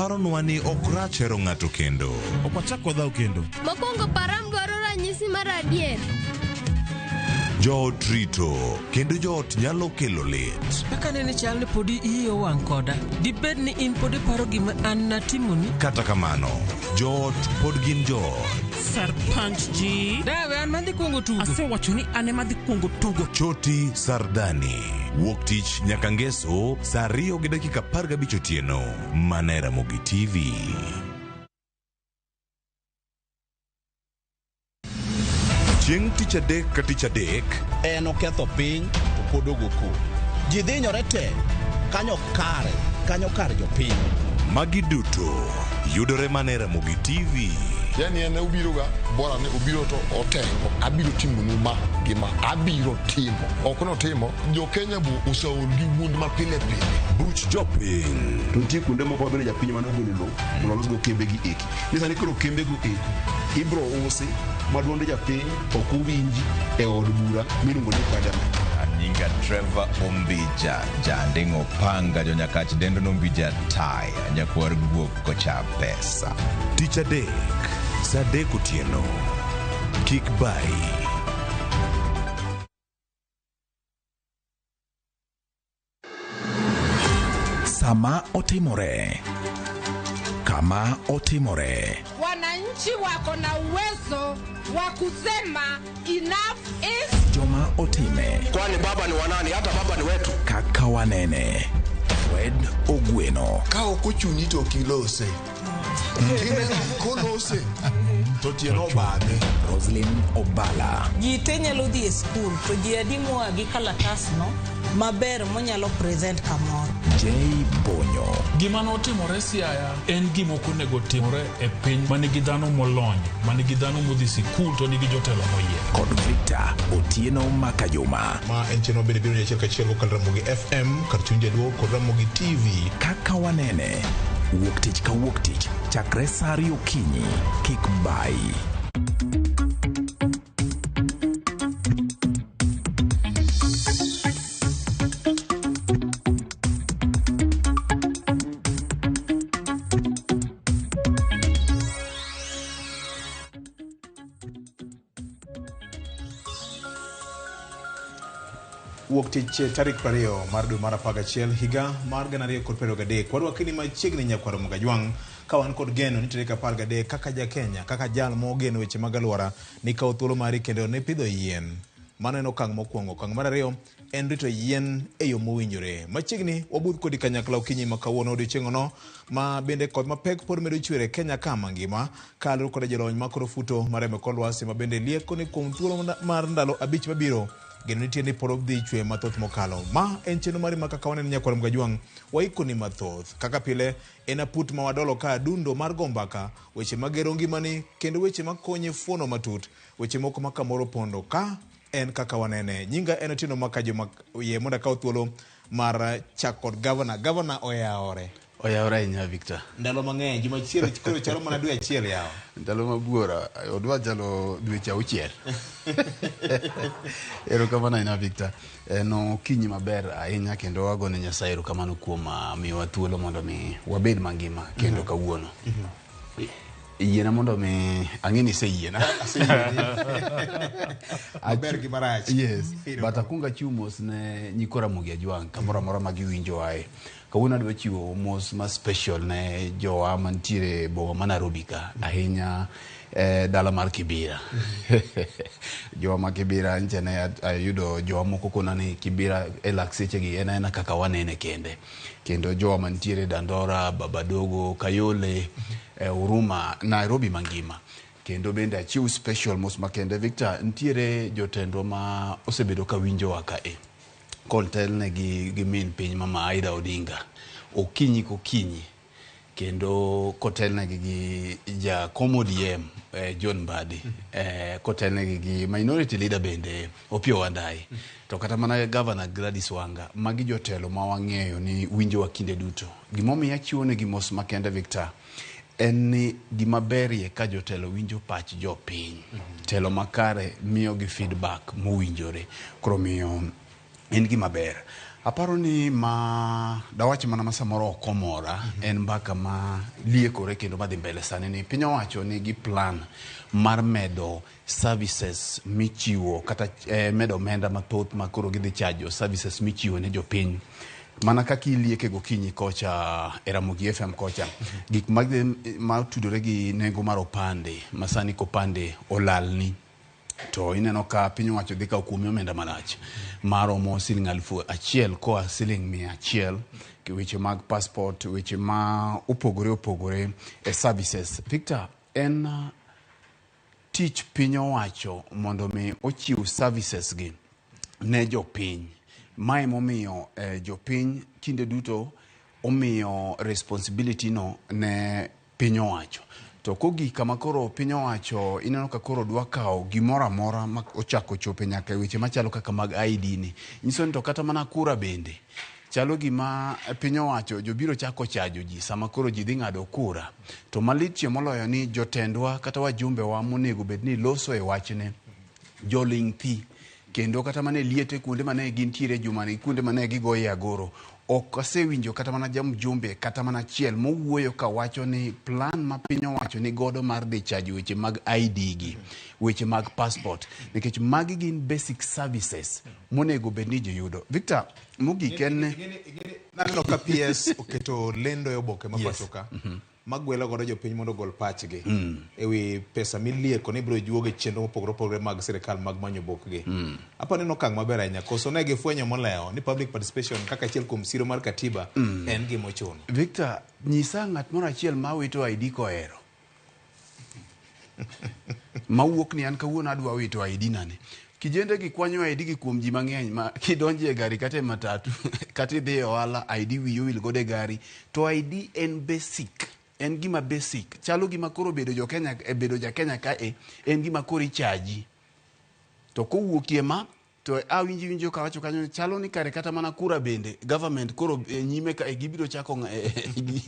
paronwa ni ok rach hero ng'ato kendo. Ok wachak wadhaw kendo. Mokwongo Param dwaro ranyisi mar adier. Joot rito kendo joot nyalo kelo lit. Kaka nene chal ni podi iyi owang' koda. Dibed ni in pod iparo gima an natimoni? Kata kamano, joot pod gin joot. Sarpanch ji. Dawe an madhi kuongo tugo. Asewacho ni an ema adhi kuongo tugo. Choti Sardani. Wuok tich nyaka ngeso saa 2 gi dakika 15 otieno. Mana e Ramogi TV. Chieng' tich adek ka tich adek. En oketho piny to pod ogo koko. Ji dhinyore te kanyo kare, kanyo kar jopiny. Magi duto yudore mana e Ramogi TV. Yani en obiroga bora ni obiro to otengo abiro timonu ma gi ma abiro timo ok notimo jo Kenya bu oseol gi wuond ma pile pile. Buch jopiny. To nitie kuonde moko ma bende japiny ema nogolo lowo mondo olosgo kembegi eki. Ni sani koro kembego eko ibro usi ma duond japiny ok owinji e od bura miluongo ni parliament. Anyinga Trevor Ombija, Janding'o Panga, Jonyakach dendo Nombija Taya, nyakwar guok kocha pesa. Tich adek, saa adek otieno. Kik bayi. Sama otimore. Kama otimore. Wananchi wako na uwezo wa kusema enough is Joma otime. Kwani baba ni wanani? Hata baba ni wetu. Kaka wanene. Fred Ogweno. Ka ok ochuni to ok ilose. Kineno kolose to tiende obadhe. Roslyn Obala. Ji te nyalo dhi e skul to ji adi moa gi kalatasno maber monyalo present kamoro. J Bonyo. Gima notimore Siaya en gima ok onego timore e piny ma nigi dhano molony, ma nigi dhano modhi sikul to nigi jotelo moyier. Kod Victor Otieno Makajuma. Ma en chenro bende biro ni achiel kachiel kokalo Ramogi FM kar chuny jaluo kod Ramogi TV. Kaka wanene. Wuok tich ka wuok tich chakre saa ariyo okinyi. Kik bayi. Wuok tich tarik 20 mar dwe mar 11 higa mar 2023 warwaki ni machiegni nyakwar Mugajwang' ka wan kod geno ni tarik 13 kaka ja Kenya kaka jal mogeno weche mag alwora nikawo thuolo mari kendo ne pidho yien. Mano en okang' mokwongo. Okang' mar ariyo en rito yien e yo mowinjore. Machiegni wabudh kodi kanyakla okinyi ma kawuono odiochieng'ono ma bende koth mapek pod medo chwer e Kenya ka mangima kaluwore kod jolony ma koro futo mar kor lwasi ma bende lieko ni kuom thuolo mar ndalo abich mabiro geno nitie ni pod dhi chwe mathoth mokalo. Ma en chenro mari ma kaka waneno nyakwar Mgajwang' waikoni mathoth. Kaka pile en aput ma wadolo ka adundo mar go mbaka, weche magero ngimani kendo weche makonye fuono matut, weche moko ma kamoro pondo ka en kaka wanene. Nyinga en Otieno Makajo yie mondo akaw thuolo mar chako kod gavana. Gavana oyawore. Oyawore ahinya Victor. Ndalo mang'eny, juma achiel koro chalo mana dwe achiel yawa. Ndalo mabuora, odwa chalo dweche auchiel. Erokamano ahinya Victor. En okinyi maber ahinya kendo wagone Nyasaye erokamano kuom miyowa thuolo mondo mi wabed mangima kendo kawuono. Yiena mondo mi ang'e ni iseyiena. Maber gi marach. Yes, but akwongo achiw mos ne nyikwa Ramogi Ajwang' kamoro amora ma giwinjowae. Kawuono adwa chiwo mos ma special ne jowa mantiere e boma ma Nairobi ka, ahinya e dala mar Kibera. Jowa ma Kibera nyicha ne ayudo jowa moko kona ni Kibera e lak sechegi en aena kaka wanene kende. Kendo jowa mantiere Dandora, Babadogo, Kayole, Huruma, Nairobi mangima. Kendo bende achiw special mos makende Victor, nitiere jotendwa ma osebedo ka winjowa kae. Kotelne gi min piny mama Aida Odinga okinyi kokinyi kendo kotelnegi gi jakom ODM John Mbadi kotelnegi gi minority leader bende Opiyo Wandayi to kata mana governor Gladys Wanga. Magi jotelo ma wang'eyo ni winjowa kinde duto. Gimomiyo achiwo negi mos makende Victor en ni gima berie ka jotelo winjo pach jopiny. Telo makare miyo gi feedback mowinjore. Koro miyo en gima ber. Aparo ni ma dawach mana ma samoro ok omora en mbaka ma liekore kendo madhi mbele sani ni piny owacho nigi plan mar medo services michiwo kata medo omenda mathoth ma koro gidhi chajo services michiwo ne jopiny. Mana kaka ilieke gokinyi kocha e Ramogi FM kocha, gik matudore gi nengo mar opande ma sani kopande olalni to ineno ka piny owacho dhi kawo kuomi omenda malach maromo siling 1000 koa siling 100, weche mag passport, weche ma opogore opogore e services. Victor, en tich piny owacho mondo mi ochiw services gi ne jopiny. Mae momiyo jopiny kinde duto omiyo responsibility no ne piny owacho. To kogik kama koro piny owacho ineno ka koro dwa kawo gimoro amora ma ochako chope nyaka e weche machalo kaka mag ID ni. Nyiso ni to kata mana kura bende chalo gima piny owacho jobiro chako chajo ji sama koro ji dhi ng'ado kura. To malitie moloyo ni jotendwa kata wajumbewa monego bed ni loso e wachne joling' thi. Kendo kata mana e liete kuonde mane gintiere jumani, kuonde mane gigoye agoro, ok asewinjo kata mana jamjumbe kata mana achiel mowuoyo kawacho ni plan ma piny owacho ni godo mar dhi chajo weche mag ID gi, weche mag passport, nikech magi gin basic services monego bed ni ji yudo. Victor, mogik en naneno ka PS oketo lendo e oboke ma pacho ka magwelo godo jopiny mondo ogol pachgi ewi pesa milieko ni ibiro juogo e chenro mopogore opogore mag sirikal mag manyo bokgi. Aparo ni en okang' maber ahinya. Koso ne gifwenyo molewo ni public participation kaka achiel kuom siro mar katiba en gima ochuno. Victor, nyisa ng'at moro achiel ma wito ID kohero. Mawuok ni an kawuono adwa wito ID nane. Kijende gi kwanyo ID gi kuom ji mang'eny ma kidonjo e gari kata e matatu kata idhi e ohala ID wiyi owil godo e gari to ID en basic. En gima basic. Chalo gima koro bedo jo Kenya, bedo ja Kenya ka e, en gima koro ichaji. To kowuokie ma, to awinji winjo kawacho kanyo, chalo ni kare kata mana kura bende, government koro nyime ka gibiro chako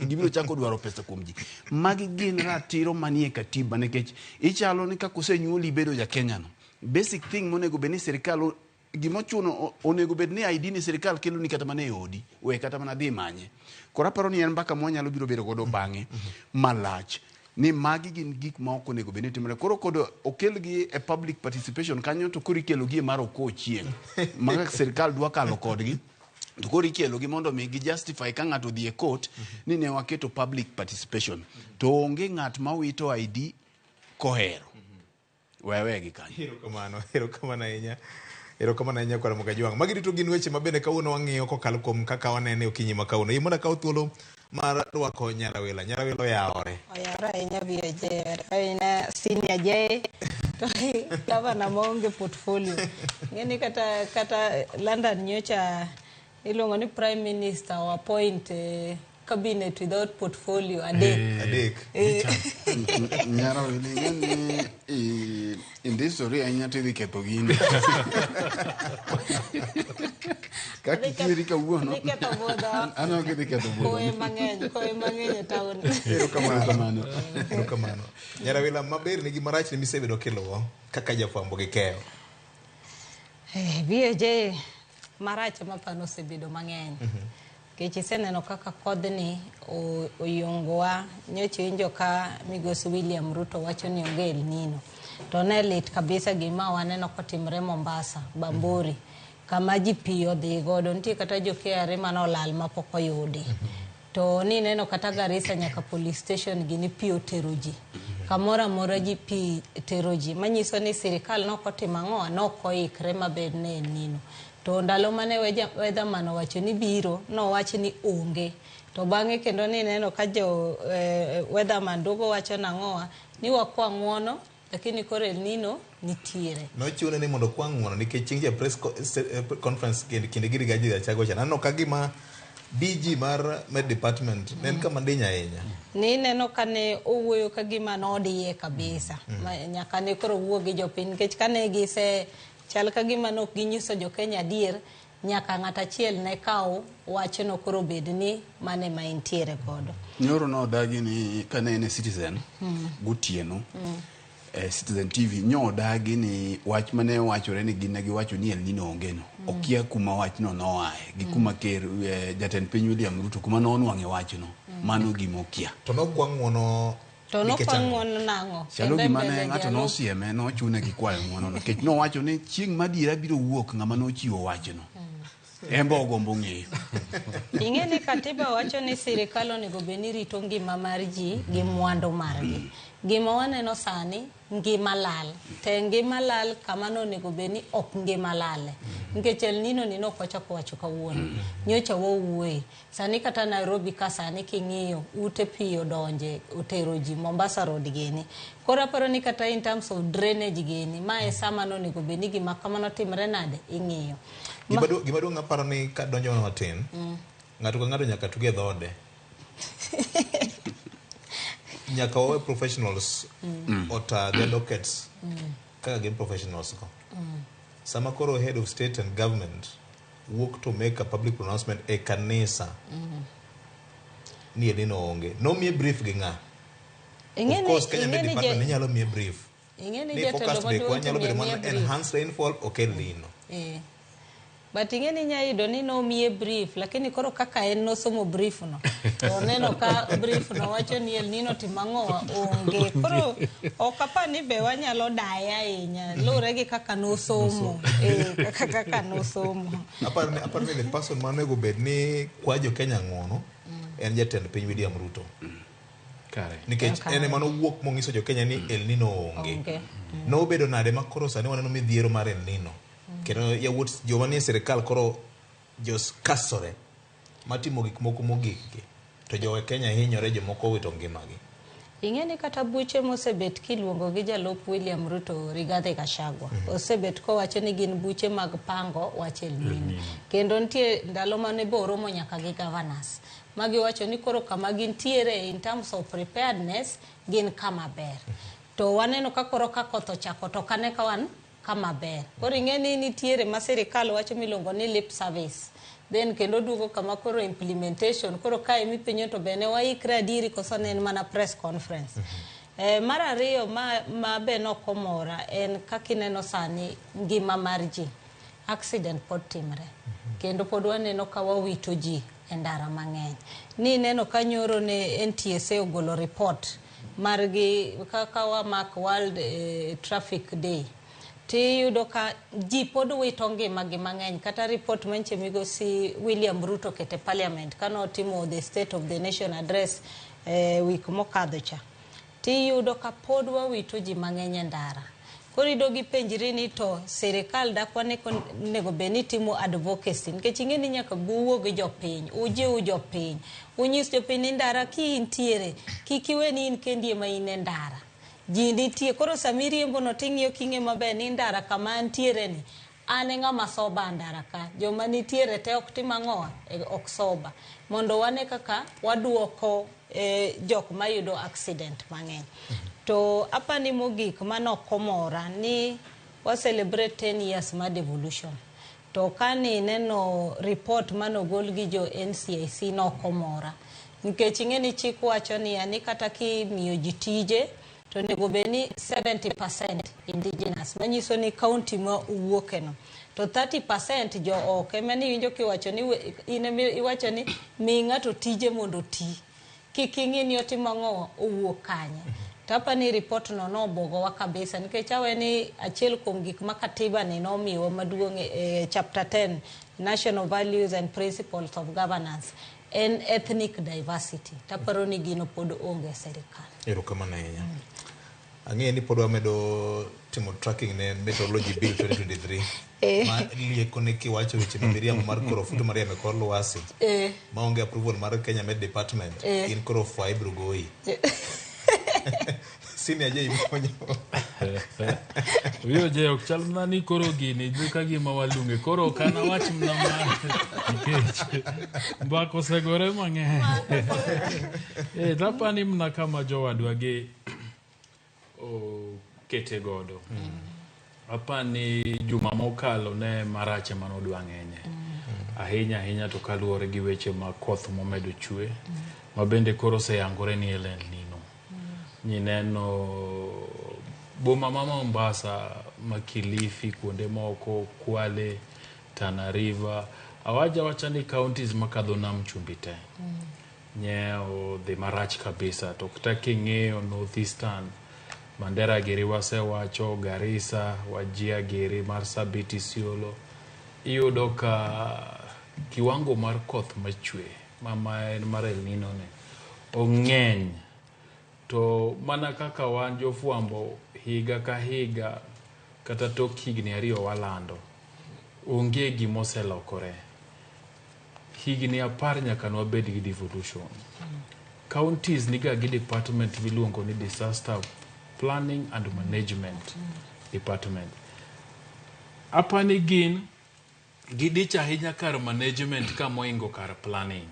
gibiro chako dwaro pesa kuom ji. Magi gin ratiro manie katiba nikech ichalo ni kaka osenyuoli bedo ja Kenya no. Basic thing monego bed ni sirikal gimochuno onego bed ni ID ni sirikal kelo ni kata mana e odi, we kata mana dhi manye. Koro aparo ni en mbaka mwanyalo biro bedo godo bang'e malach ni magi gin gik ma ok onego bed ni timore. Koro kod okelgi e public participation kanyo to koro ikelogi e mar oko chieng'. Ma sirikal dwa kalo kodgi to koro ikelogi mondo mi gi justify ka ng'ato odhi e court ni ne waketo public participation. To onge ng'at ma wito ID kohero. Wewe gi kanyo. Erokamano, erokamano ahinya. Erokamano ahinya kwara Mokajwang'. Magi duto gin weche ma bende kawuono wang'iyo kokalo kuom kaka wanene okinyi ma kawuono. Yie mondo akaw thuolo mar rwako Nyarawila. Nyarawila oyawore. Oyawore ahinya BJ. Ahinya senior J. To gavana maonge portfolio. Ng'eni kata London nyocha iluongo ni Prime Minister o appoint cabinet without portfolio adek. Adek. Nyarawila ing'eni indisori ahinya tidhi ketho gini. Kaka ichieri kawuono. Adhi ketho budho. Aneno kidhi ketho budho. Koe mang'eny e town. Erokamano. Erokamano. Nyarawila maber nigi marach ni misebedo kiluwo kaka jafwambo gi keyo. BJ marach mapano osebedo mang'eny. Nikech iseneno kaka kodhni oyongowa, nyocha iwinjo ka migosi William Ruto wacho ni onge El Nino. To ne lit kabisa gima waneno kotimre Mombasa, Bamburi, kama ji pi odhi godo. Nitie kata jo KRA manolal mapok oyudi. To nineno kata Garissa nyaka police station gini pi otero ji. Kamoro amora ji pi tero ji. Manyiso ni sirikal nokotimo ang'o, nokoikre maber ne El Nino. To ndalo mane weatherman owacho ni biro, nowach ni onge. To bang'e kendo nineno ka jo weatherman duogo wacho nang'owa, ni wakwa ng'uono, lakini koro El Nino nitiere. Nochune ni mondo okwa ng'uono nikech chieng' ja press conference kinde gi Rigathi Gachagua cha. Naneno ka gima DG mar Med Department ne en kama diny ahinya. Ni neno ka ne owuoyo ka gima nodiye kabisa. Nyaka ne koro wuo gi jopiny nikech ka ne gise chal ka gima nok ginyiso jo Kenya adier, nyaka ng'at achiel ne kaw wachno koro bed ni mane ma entiere godo. Nyoro nodagi ni kane en e Citizen gotieno. Citizen TV nyodagi ni wach mane wachore ni gin ne giwacho ni El Nino onge no. Okia kuma wachno noaye gi kuma ker jatend piny William Ruto kuma nonwang'e wachno. Mano gima okia. To nokwa ng'uono To nokwa ng'uono nang'o? Chalo Kendo e gima ne mbele ng'ato jalup- nosieme nochune gi kwayo ng'uono nikech nowacho ni chieng' madiera biro wuok ng'ama nochiwo wachno. En be ogombo ng'eyo. Ing'e ni katiba wacho ni sirikal onego bed ni rito ngima mar ji gi mwandu margi. Gima waneno sani, ngima lal. Te ngima lal kama nonego bed ni ok ngima lale. Nikech El Nino ni nok wachako wacho kawuono. Nyocha wawuoye. Sani kata Nairobi ka sani king'iyo, ute pi odonje, otero ji Mombasa Road gini. Koro aparo ni kata in terms of drainage gini, ma e sama nonego bed ni gima kamano timre nade, ing'iyo. Gima duong' aparo ni kadonjo mana matin, ng'ato ka ng'ato nyaka tug e dhoode. Nyaka wawe professionals ota their dockets kaka gin professionals go. Sama koro head of state and government wuok to make a public pronouncement e kanisa ni El Nino onge. Nomiye brief gi ng'a? Ing'e Of course, Kenya ing'e Met ni Department ne nyalo miye brief. Ing'e ni Ni jatelo forecast maduong' mekwa nyalo bedo to mana miye brief. enhanced rainfall ok El Nino. But ing'e ni inya yudo ni nomiye brief, lakini koro kaka en nosomo brief no, to oneno ka brief no wacho ni El Nino timo ang'o onge. Koro ok apar ni be wanyalo daye ahinya, luwore gi kaka nosomo. Kaka nosomo. Aparo ni the person manego bed ni kwa jo Kenya ng'uono en jatend piny William Ruto. Kare. Nikech en ema nowuok mong'iso jo Kenya ni El Nino onge. Nobedo nade ma koro sani waneno midhiero mar El Nino. Kendo yawuot joma nie sirikal koro joskasore matimo gik moko mogik gi. To jo Kenya hinyore, jomoko owito ngimagi. Ing'e ni kata buche mosebet kiluongo gi jalup William Ruto Rigathi Gachagua osebet kowacho ni gin buche mag pango wach El Nino. Kendo nitie ndalo mane be oromo nyaka gi governors magiwacho ni koro kama gintiere in terms of preparedness gin kama ber. To waneno ka koro ka koth ochako to kane ka wan kama ber. Koro ing'e ni nitiere ma sirikal wacho miluongo ni lip service. Then kendo duogo kama koro implementation, koro kae mipenjo to bende waikre adieri koso ne en mana press conference. Mar ariyo ma be nok omora en kaka ineno sani ngima mar ji. Accident pod timre. Kendo pod waneno ka wawito ji e ndara mang'eny. Ni ineno ka nyoro ne NTSA ogolo report margi kaka wamak World Traffic Day. Tiyudo ka ji pod wito ngimagi mang'eny. Kata report manche migosi William Ruto kete parliament kano timo the State of the Nation address week mokadho cha. Tiyudo ka pod wawito ji mang'eny e ndara. Koro iyudo gipenjri ni to sirikal dakwa ni onego bed ni timo advocacy nikech ing'e ni nyaka uwuo gi jopiny, ujiw jopiny, unyis jopiny ni ndara ki intiere, kik iwe ni in kendi ema in e ndara. Ji nitie, koro sama iriembo no ting'iyo king'e maber ni ndara kama antiere ni, an e ng'ama soba ndara ka, joma nitiere te ok tim ang'owa, ok soba. Mondo wane kaka waduoko jok mayudo accident mang'eny. To apani mogik manok omora ni wa celebrate 10 years mar devolution. To kani neno report manogol gi jo NCIC nok omora. Nikech ing'e ni chik wacho niya ni kata kimiyo ji tije to onego bed ni 70% indigenous, manyiso ni county ma uwuoke no. To 30% jo oko ema ni iwinjo kiwacho ni in ema iwacho ni mi ng'ato tije mondo oti. Kik ing'i ni otimo ang'o owuok kanye. To apani report no nobuogowa kabisa nikech awe ni achiel kuom gik ma katiba ni nomiyowa maduong' e chapter 10 National Values and Principles of Governance en ethnic diversity. Taparo ni gino pod onge e sirikal. Erokamano ahinya. Ang'eyo ni pod wamedo timo tracking ne Meteorology Bill 2023 ma lieko ne kiwacho weche ma miriambo mar koro futo mar yamo e kor lwasi maonge approval mar Kenya Met Department in koro fwa ibiro goyi. Senior J Monyo. Wiyo je ok chal mana ni koro gini dhi ka gima waluonge koro ok an awach mana ma nikech mbaka osegore mang'eny. Tapani mana kama jowadwa gi okete godo. Apani juma mokalo ne marach ema nodwa ng'enye. Ahinya ahinya to kaluwore gi weche mag koth momedo chwe ma bende koro oseyangore ni El Nino. Nyineno Boma ma Mombasa, ma Kilifi, kuonde moko, Kwale, Tana River, awaja wacha ni counties makadho nam chumbi te. Nye odhi marach kabisa to kata king'iyo North Eastern, Mandera giri wasewacho, Garissa, Wajir giri, Marsabit, Isiolo, iyudo ka kiwango mar koth machwe ma en mar El Nino ni ong'eny. To mana kaka wan jofwambo higa ka higa kata tok higni 2 walando, onge gima oselokore. Higni 10 nyaka nwabed gi devolution. Counties niga gi department miluongo ni Disaster Planning and Management Department. Apani gin gidich ahinya kar management ka moingo kar planning.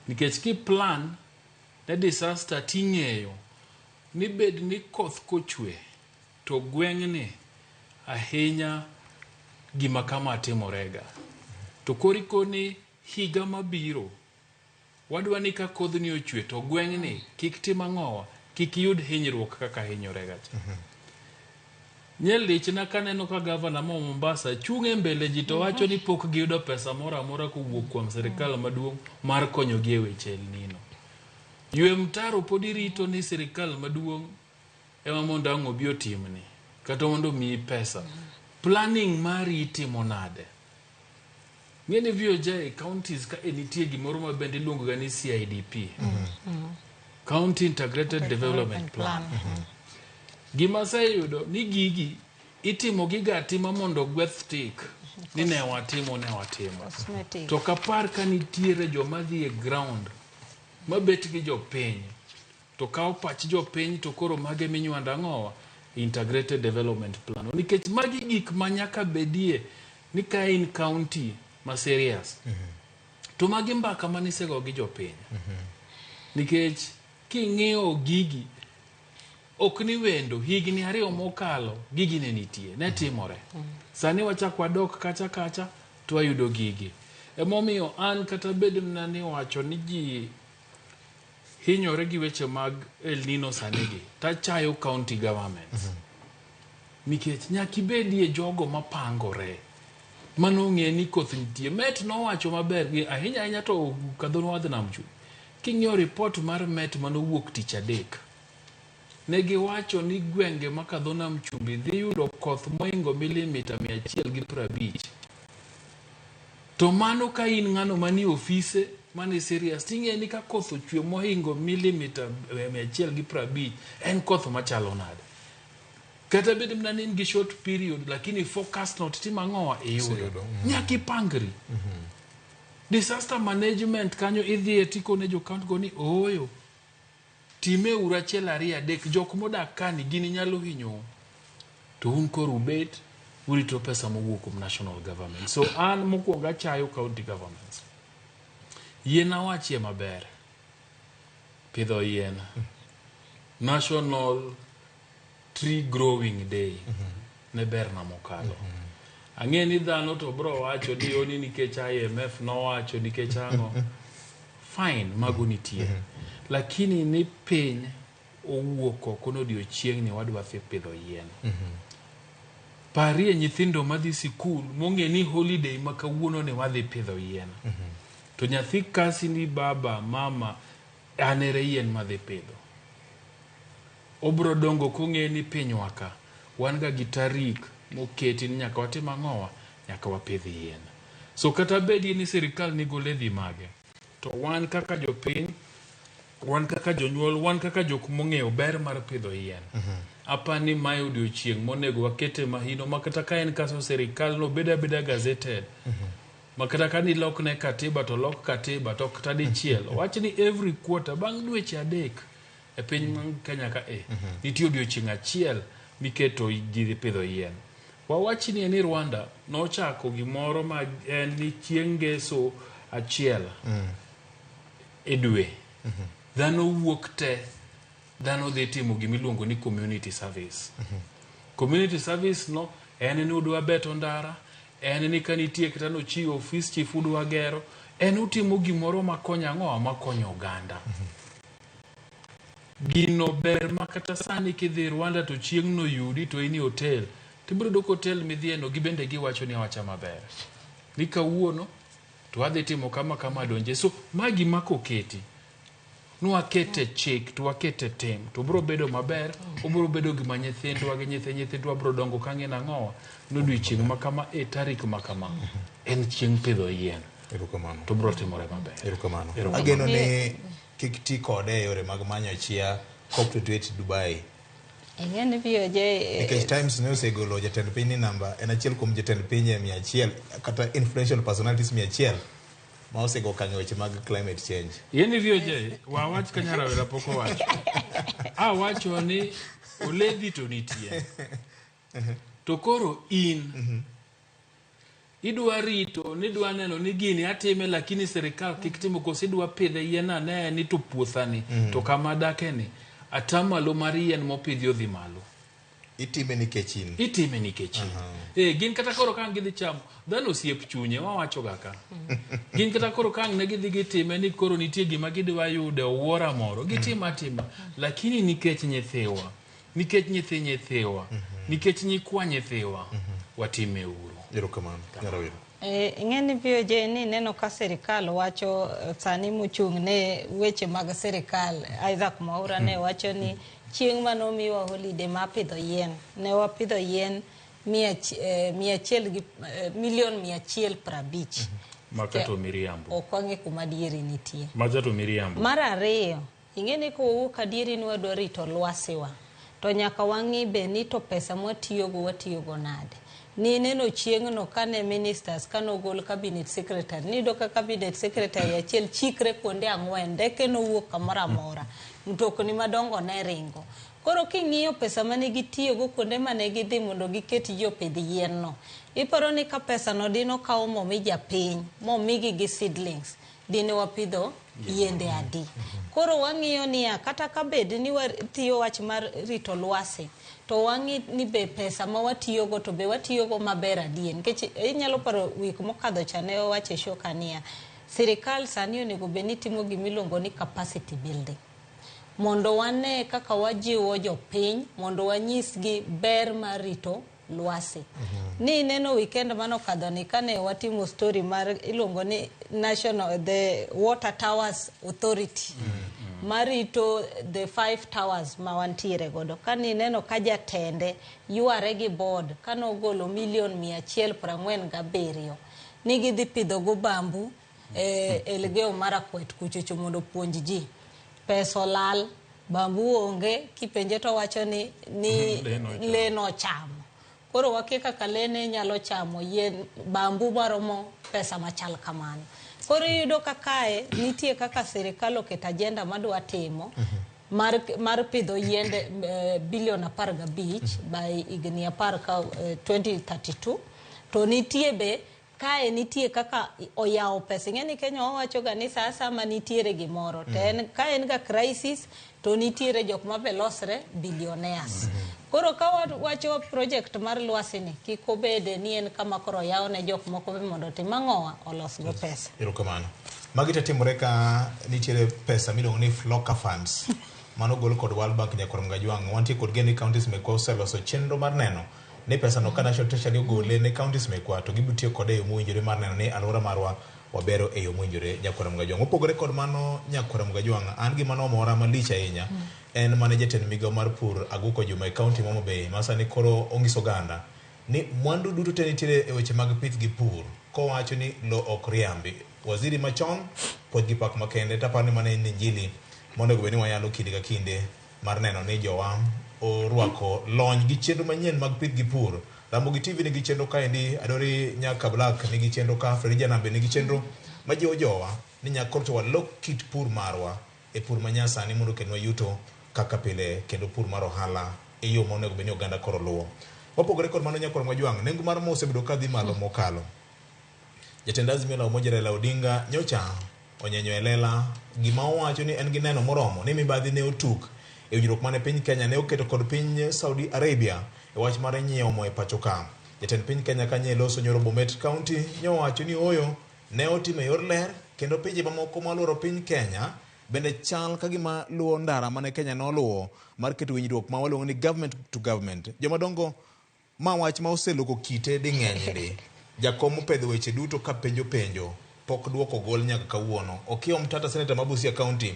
Nikech ki plan ne disaster ting'eyo ni bed ni koth kochwe to gweng'ni ahinya gima kama timorega. To koriko ni higa mabiro wadwa ni ka kodhni ochwe to gweng'ni kik tim ang'owa, kik yud hinyruok kaka hinyorega cha. Nye lichna kaneno ka gavana ma Mombasa chung' e mbele ji to wacho ni pok giyudo pesa moro amora kowuok kuom sirikal maduong' mar konyogi e weche El Nino. Ywe mtaro pod irito ni sirikal maduong' ema mondo ang' obi otimni kata mondo omiyi pesa. Planning mari itimo nade? Ng'e ni VOJ counties ka e nitie gimoro ma bende iluongo ga ni CIDP. County Integrated Development Plan. Gima aseyudo ni gigi itimo giga atima mondo gweth tik ni ne watimo ne watimo. Cosmetic. To kapar ka nitiere joma dhi e ground mabet gi jopiny to kawo pach jopiny to koro mage minywando ang'owa Integrated Development Plan. Nikech magi gik ma nyaka bedie ni ka in county ma serious to magi mbaka manisego gi jopiny. Nikech king'iyo gigi ok ni wendo higni 2 mokalo gigi ne nitie ne timore. Sani wachak wadok kacha kacha to wayudo gigi. Emomiyo an kata bed mana ni wacho ni ji hinyore gi weche mag El Nino sani gi tachayo county governments. Nikech nyaka ibedie jogo mapangore mano ong'e ni koth nitie. Met nowacho maber gi ahinya ahinya to kadho wadhi nam chumbi. King'iyo report mar Met manowuok tich adek, ne giwacho ni gwenge makadho nam chumbi dhi yudo koth moingo milimita 150. To mano ka in ng'ano manie ofise mane serious ting'e ni ka koth ochwe mohingo milimita 150 en koth machalo nade. Kata bed mana ni in gi short period lakini focus not timo ang'owa iyudo. Nyaka ipangri. Disaster management kanyo idhiye tikone jo county go ni ooyo. Time uru 1 2 3 jok modak kani gini nyalo hinyou. To un koro ubet urito pesa mowuok kuom national government. So an mokwongo achayo county governments. Yien awachie maber. Pidho yien. National Tree Growing Day ne berna mokalo. Ang'e ni dhano to bro wacho ni yoni nikech IMF nowacho nikech ang'o. Fine, mago nitie. Lakini ni piny owuok oko nodiochieng' ni wadwa dhi pidho yien. Parie nyithindo madhi sikul mong'e ni holiday ma kawuono ni wadhi pidho yien. To nyathi kasi ni baba, mama, an ere yien madhi pidho. Obro dongo kong'e ni pinywa ka wan ga gi tarik moketi ni nyaka watim ang'owa, nyaka wapidh yien. So kata bedi ni sirikal nigo ledhi mage, to wan kaka jopiny, wan kaka jonyuol, wan kaka jok mong'eyo ber mar pidho yien. Apani mae odiochieng' monego wakete mahino ma kata ka en kaso sirikal no bed abeda gazetted. Ma kata ka nilokne katiba to lok katiba to kata dichiel. Wach ni every quarter bang' dweche 3 e piny mar Kenya ka e nitie odiochieng' achiel miketo ji dhi pidho yien. Wawach ni ni Rwanda nochako gimoro ma en ni chieng' ngeso achiel e dwe. Dhano wuok te, dhano dhi timo gimiluongo ni community service. Community service no en ni udwa beto ndara, en ni ka nitie kata nochiwo office chief udwa gero, en utimo gimoro makonyo ang'o, makonyo oganda. Gino ber ma kata sani kidhi Rwanda to chieng' no yudi to in e hotel. Tibiro yudo ka hotel midhiye no gibende giwacho ni awacha maber. Ni kawuono to adhi timo kama kama donje. So ma gima koketi nwakete chik to wakete tim to biro bedo maber, obiro bedo gima nyithindwa gi nyithi nyithindwa biro dongo ka ng'e nang'owa ni odiochieng' ma kama e tarik ma kama en chieng' pidho yien. Erokamano. To biro timore maber. Erokamano. Erokamano. Ageno ni kik ti kode e yore mag manyo chia COP28 Dubai. Ing'e ni VOJ Nikech Times ne osegolo jatend piny ni namba en achiel kuom jatend pinje 100 kata influential personalities 100 ma osego okang' e weche mag climate change. Yeni VOJ, wawach ka nyarawera pok owacho. Awacho ni oledhi to nitie. To koro in idwa rito nidwa neno ni gini atime lakini sirikal kik timo koso idwa pidhe yien ane ni to puothani to kama adake ni atamalo mar yien mopidhi odhi malo. Itime nikech in. Itime nikech in. Eh, gin kata koro ka ang' gidhi chamo dhano osiep chunye wawacho ga ka. Gin kata koro ka ang' ne gidhi gitime ni koro nitie gima gidwa yudo e owuora moro gitimo atima lakini nikech nyithiwa nikech nyithi nyithiwa nikech nyikwa nyithiwa watime uru. Erokamano. Nyarawera. Ing'e ni VOJ ni neno ka sirikal wacho sani mochung' ne weche mag sirikal Isaac Mwaura ne wacho ni chieng' mane omiwa holiday mar pidho yien ne wapidho yien milion 150. Maka to miriambo. Ok wang'e kuma adieri nitie. Macha to miriambo. Mar ariyo, ing'e ni kowuok adieri ni wadwa rito lwasiwa to nyaka wang'i be ni to pesa mwatiyogo watiyogo nade. Ni neno chieng'no kane ministers kane ogol cabinet secretary niyudo ka cabinet secretary achiel chikre kuonde ang'wen ndeke nowuok kamoro amora mtokni madongo ne ringo. Koro king'iyo pesa mane gitiyogo kuonde mane gidhi mondo giket ji opidh yien no, iparo ni ka pesa no dino kaw momi japiny momigi gi seedlings dine wapidho yiende adi. Koro wang'iyo niya kata ka bed ni watiyo wach mar rito lwasi to wang'i ni be pesa ma watiyogo to be watiyogo maber adier. Nikech inyalo paro wik mokadho cha ne wawacho e show ka niya sirikal sani onego bed ni timo gimiluongo ni capacity building mondo wane kaka wajiwo jopiny mondo wanyisgi ber mar rito lwasi. Ni neno weekend manokadho ni kane watimo story mar iluongo ni National the Water Towers Authority marito the 5 towers ma wantiere godo. Kane ineno ka jatende yware gi board kane ogolo milion 147 ni gidhi pidho go bambu e Elgeyo Marakwet kuchocho mondo opuonj ji. Pesa olal, bambu onge, kipenje to wacho ni lee nochamo. Koro wakia kaka lee ne nyalo chamo yien bambu maromo pesa machal kamano. Koro iyudo ka kae nitie kaka sirikal oketo agenda madwa timo mar pidho yiende bilion 15 by higni 10 ka 2032 to nitie be kae nitie kaka oyawo pesa. Ing'e ni Kenya wawacho ga ni sa asaya nitiere gimoro to en ka en ga crisis to nitiere jok ma be losre billionaires. Koro ka wacho project mar lwasi ni kik obede ni en kama koro oyaw ne jok moko be mondo otim ang'owa olos go pesa. Erokamano. Magi te timore ka nitiere pesa miluongo ni Floka Funds mano gol kod World Bank nyakwar Mgajwang'. Wantie kod geno ni counties mekwa oseloso chenro mar neno ni pesa no ka National Treasury ogole ne counties mekwa to gibiro tiyo kode e yo mowinjore mar neno ni alwora marwa wabero e yo mowinjore nyakwar Mgajwang'. Mopogore kod mano nyakwar Mgajwang', an gima nomora malich ahinya en mane jatend migawo mar pur Aguko Juma e county ma Homa Bay ma sani koro onyiso oganda ni mwandu duto te nitiere e weche mag pith gi pur kowacho ni lo ok riambi. Waziri machon puoch gi pak makende taparo ni mano en injili monego bed ni wayalo kinde ka kinde mar neno ni jowa orwako lony gi chenro manyien mag pith gi pur. Ramogi TV nigi chenro kaendi, Adori Nyaka Black nigi chenro ka, Fredi Janambe nigi chenro majiwo jowa ni nyaka koro to walok kit pur marwa e pur manyasani mondo okelnwa yuto kaka pile kendo pur mar ohala e yo monego bed ni oganda koro luwo. Mopogore kod mano nyakwar Mwajwang', nengo mar mo osebedo ka dhi malo mokalo. Jatend Azimio la Umoja Raila Odinga nyocha onyenyo e lela gima owacho ni en gi neno moromo ni mibadhi ne otuk e winjruok mane piny Kenya ne oketo kod piny Saudi Arabia e wach mar nyiewo mo e pacho ka. Jatend piny Kenya kanye loso nyoro Bomet County nyowacho ni ooyo ne otimo e yor ler kendo pinje mamoko moluoro piny Kenya Bende chal ka gima luwo ndara mane Kenya noluwo mar keto winjruok ma waluongo ni government to government. Jomadongo ma wach ma oseloko kite ding'eny ndi. Jakom opedho weche duto ka penjo penjo pok duoko gol nyaka kawuono. Okiya Omtata seneta ma Busia County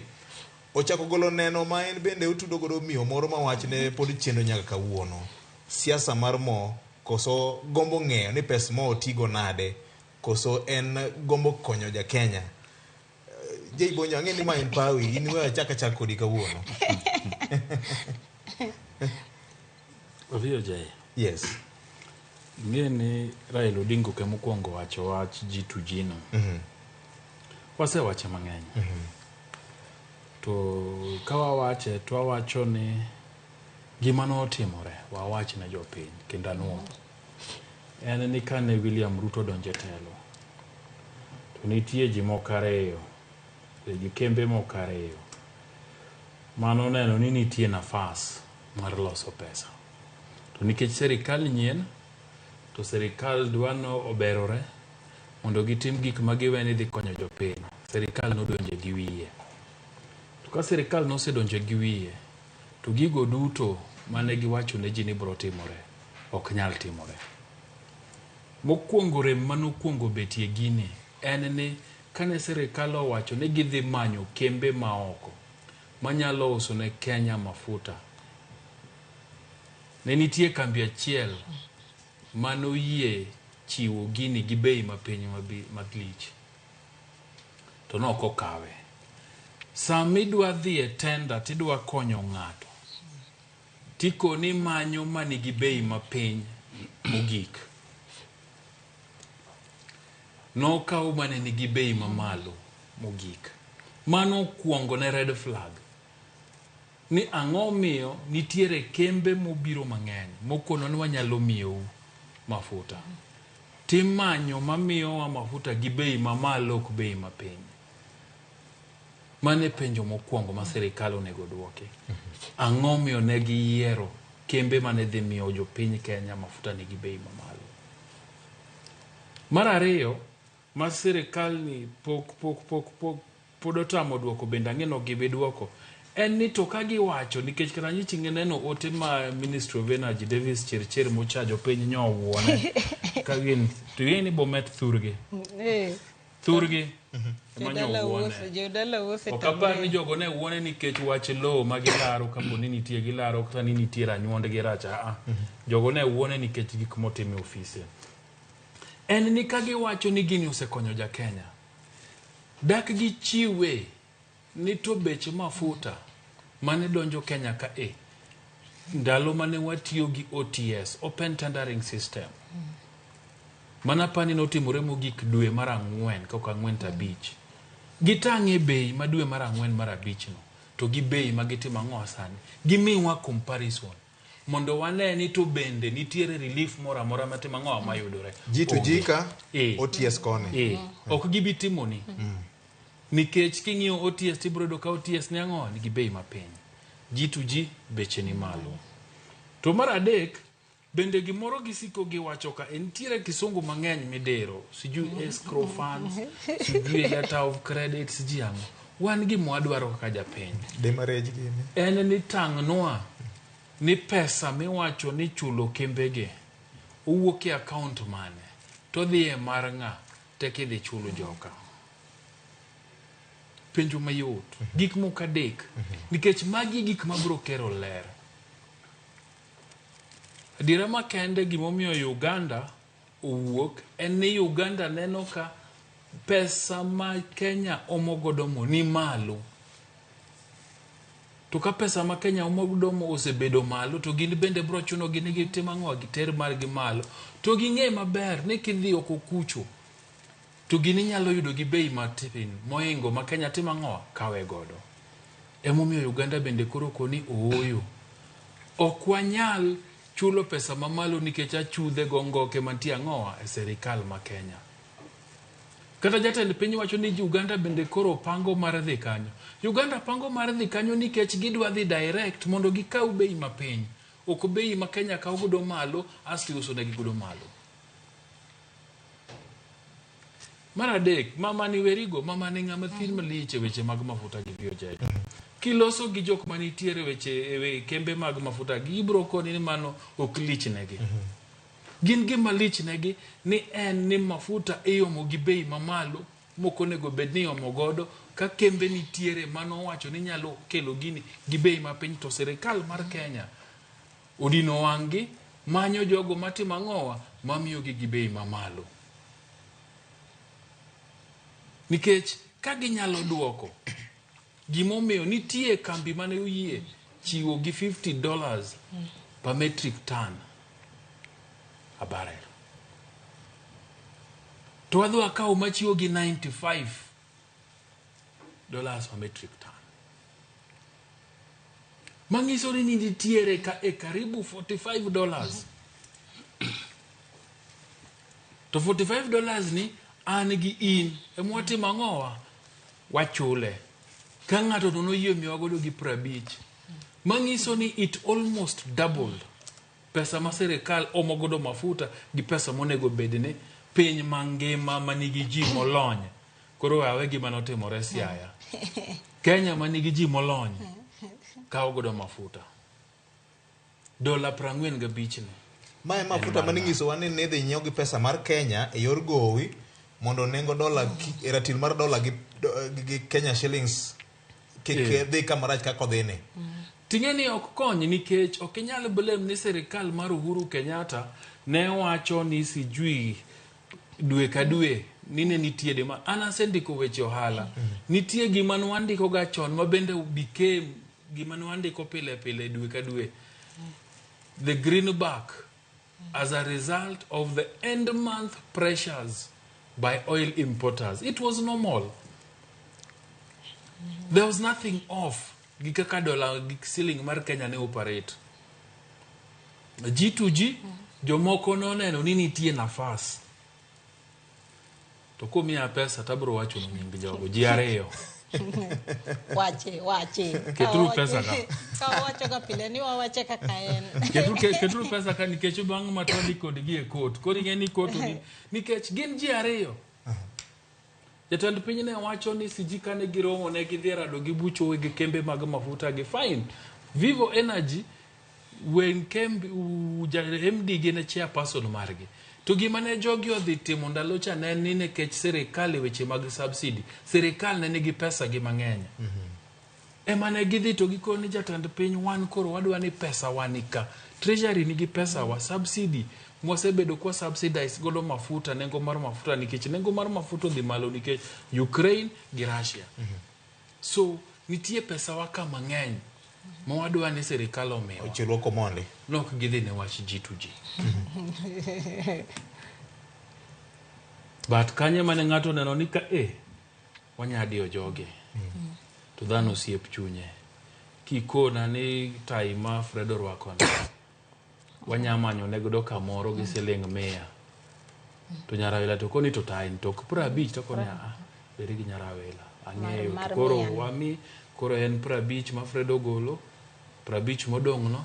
ochako golo neno ma en bende otudo godo miyo moro ma wachne pod chendo nyaka kawuono. Siasa mar mo koso gombo ng'eyo ni pes mo otigo nade koso en gombo konyo ja Kenya. Jay Bonyo ang'e ni ma en pawi in we achak achak kodi kawuono. Oviyo Jay. Yes. Ing'e ni Raila Odinga ok ema okwongo wacho wach G2G no. Wasewache mang'eny. To ka wawache to wawacho ni gima notimore wawach ne jopiny kendo anuo. En ni kane William Ruto odonjo e telo to nitie ji moko ariyo gi kembe moko ariyo manoneno ni nitie nafas mar loso pesa. To nikech serikal nyien to serikal dwa no oberore mondo gitim gik ma giwe ni dhi konyo jopiny. Serikal nodonje gi wiye. To ka serikal nosedonjo gi wiye to gigo duto mane giwacho ne ji ni biro timore ok nyal timore. Mokwongo rem manokwongo betie gini en ni kane serikal owacho ni gidhi manyo kembe maoko manyalo uso ne Kenya mafuta, ne nitie kambi achiel manoyie chiwo gini gi bei mapiny malich to nok okawe. Sama idwa dhi e tender tidwa konyo ng'ato tikoni manyo manigi bei mapiny mogik. Nokaw mane nigi bei mamalo mogik. Mano okuongo ne red flag. Ni ang'o miyo nitiere kembe mobiro mang'eny mokono ni wanyalo miyou mafuta. Timanyo mamiyowa mafuta gi bei mamalo ok bei mapiny. Mano e penjo mokwongo ma sirikal onego duoki. Ang'o miyo ne giyiero kembe mane dhi miyo jopiny Kenya mafuta nigi bei mamalo. Mar ariyo, ma sirikal ni pok pod otamo duoko bende ang'e ni ok gibi duoko en ni to ka giwacho nikech kata nyichi neno ote ma Ministry of Energy Davis Chirchir mochajo piny nyowuone ka gin to ing'e ni Bomet thurgi thurgi ema nyowuone. Jodala wuose. Ok apar ni jogo ne wuone nikech wach lowo ma gilaro kapo ni nitie gilaro kata ni nitie ranyuondgi rach aa. Jogo ne wuone nikech gik motim e ofise. En ni ka giwacho ni gini osekonyo ja Kenya, dak gichiwe ni to bech mafuta mane donjo Kenya ka e ndalo mane watiyo gi OTS, Open Tendering System, mana pani notimore mogik dwe mar ang'wen kok ang'wen to abich. Gitang'e bei ma dwe mar ang'wen mar abich no to gi bei ma gitimo ang'o sani. Gimiwa comparison mondo wane ni to bende nitiere relief moro amora matimo ang'o mayudore. G2G ka Eh. OTS koni. Ok gibi timoni. Nikech king'iyo OTS tibiro yudo ka OTS ni ang'o nigi bei mapiny. G2G beche ni malo. To mar adek bende gimoro gisiko giwacho ka nitiere kisungu mang'eny midiro sijui escrow funds sijui letter of credit sijui ang'o wan gima wadwaro kaka japiny Demurrage gini. en ni tang'nwa ni pesa miwacho ni chulo kembege owuok e account mane to dhi e mar ng'a tek idhi chulo joka penjo mayot gik moko adek nikech magi gik mabiro kero ler adiera makende gimomiyo Uganda owuok en ni Uganda neno ka pesa ma Kenya omo godo mo ni malo to ka pesa ma Kenya omo godo mo osebedo malo to gin bende biro chuno gi ni gitim ang'o giter margi malo to ging'e maber ni kidhi oko kucho to gini inyalo yudo gi bei matin mohingo ma Kenya timo ang'o kawe godo emomiyo Uganda bende koro koni ooyo ok wanyal chulo pesa mamalo nikech achudhe go ngoke mantie ang'owa e sirikal ma Kenya kata jatend piny wacho ni Uganda bende koro pango mar dhi kanyo Uganda pango mar dhi kanyo nikech gidwa dhi direct mondo gikaw bei mapiny ok bei ma Kenya kawo godo malo asto iuso negi godo malo. Mar adek, mama ni werigo, mama ni ng'ama thin malich e weche mag mafuta gi VOJ. Kiloso gi jok manitiere weche e kembe mag mafuta gi, gibiro koni ni mano ok lich negi. Gin gima lich negi ni en ni mafuta iomo gi bei mamalo mok onego bed ni iomo godo ka kembe nitiere manowacho ni nyalo kelo gini gi bei mapiny to sirikal mar Kenya odino wang'gi manyo jogo matimo ang'owa mamiyogi gi bei mamalo. Nikech ka ginyalo duoko gimomiyo nitie kambi mane oyie chiwo gi $50 per metric ton a barrel. To wadhi wakawo machiwo gi $95 per metric ton. Manyiso ni nitiere ka e karibu $45. To $45 ni an gi in ema watimo ang'owa? Wachule. Ka ng'ato to noyie miyowa godo gi 50. Manyiso ni it almost doubled pesa ma sirikal omo godo mafuta gi pesa monego bed ni piny mangima manigi ji molony. Koro awe gima notimore Siaya. Kenya manigi ji molony kawo godo mafuta. $45 ni. Mae mafuta mane inyisowa ni ne idhi nyiew gi pesa mar Kenya e yor gowi mondo nengo dola e ratil mar dola gi Kenya shillings kik dhi kama rach kaka odhini. Ting'e ni ok kony nikech ok inyal blame ni sirikal mar Uhuru Kenyatta ne wacho ni sijui dwe ka dwe ni ne nitie dema. An asendiko weche ohala. Nitie gima ne wandiko ga chon ma bende became gima ne wandiko pile pile dwe ka dwe. The greenback as a result of the end month pressures by oil importers. It was normal. There was nothing off gi kaka dola gi siling mar Kenya ne operate. G2G jomoko noneno ni nitie nafas. To kumiya pesa tabro wacho nu nying jogo ji ariyo. Wache, wache. Keturu pesa ka. Ka wawacho ga pile ni wawache kaka en. Keturu pesa ka nikech bang' ma to wadhi kodgi e court. Koro ing'e ni court nikech gin ji ariyo. Jatend piny ne wacho ni siji kane giromo ne gidhi rado gi bucho weg kembe mag mafuta gi fine. Vivo Energy wen kembe MD gi ne chairperson margi. To gima ne jogi odhi timo ndalo cha ne ni nikech sirikal e weche mag subsidy. Sirikal ne nigi pesa gi mang'eny. Ema ne gidhi to gikoni jatend piny wan koro wadwa ni pesa wanika. Treasury nigi pesa wa subsidy. Mwasebedo kwa subsidize godo mafuta, nengo mar mafuta nikech nengo mar mafuta odhi malo nikech Ukraine gi Russia. So nitie pesa wa ka mang'eny ma wadwa ni sirikal omiwa. Ochulwa komondi. Nok gidhi ne wach G2G. But kanye mane ng'ato oneno ni ka wanyadiyo jogi. To dhano osiep chunye. Kikona ni tai ma Fred orwako ni. Wanyamanyo ne godo kamoro gi siling 100. To Nyarawila to koni to tai to 50 to koni a beri gi Nyarawila. Ang'eyo koro wami koro en 50 ma Fred ogolo 50 modong' no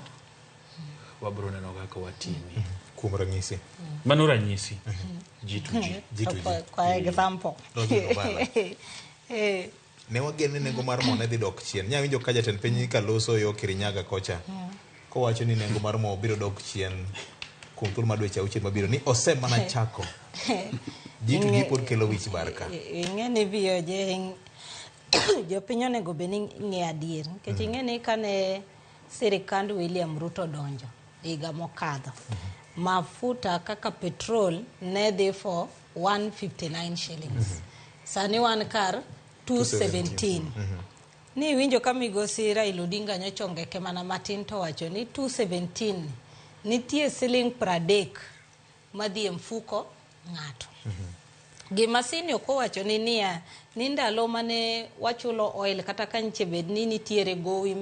wabro neno kaka watimi. Kuom ranyisi. Mano ranyisi. G2G. G2G. Kwa example. Ne wageno ni nengo mar mo ne dhi dok chien. Nya winjo ka jatend piny kaloso yo Kirinyaga kocha. Kowacho ni nengo mar mo biro dok chien kuom thuolo mar dweche 6 mabiro ni osemana chako. G2G pod kelo wich bar ka. Ing'e ni VOJ jopiny onego bed ni ng'e adier. Nikech ing'e ni kane sirikand William Ruto donjo higa mokadho, mafuta kaka petrol ne dhi for 159 shillings. Sani wan kar 217. Ni winjo ka migosi Raila Odinga nyocha ongeke mana matin to wacho ni 217 nitie siling 30 madhi e mfuko ng'ato. Gima sini ok owacho ni niya ni ndalo mane wachulo oil kata ka nche bed ni nitiere gowi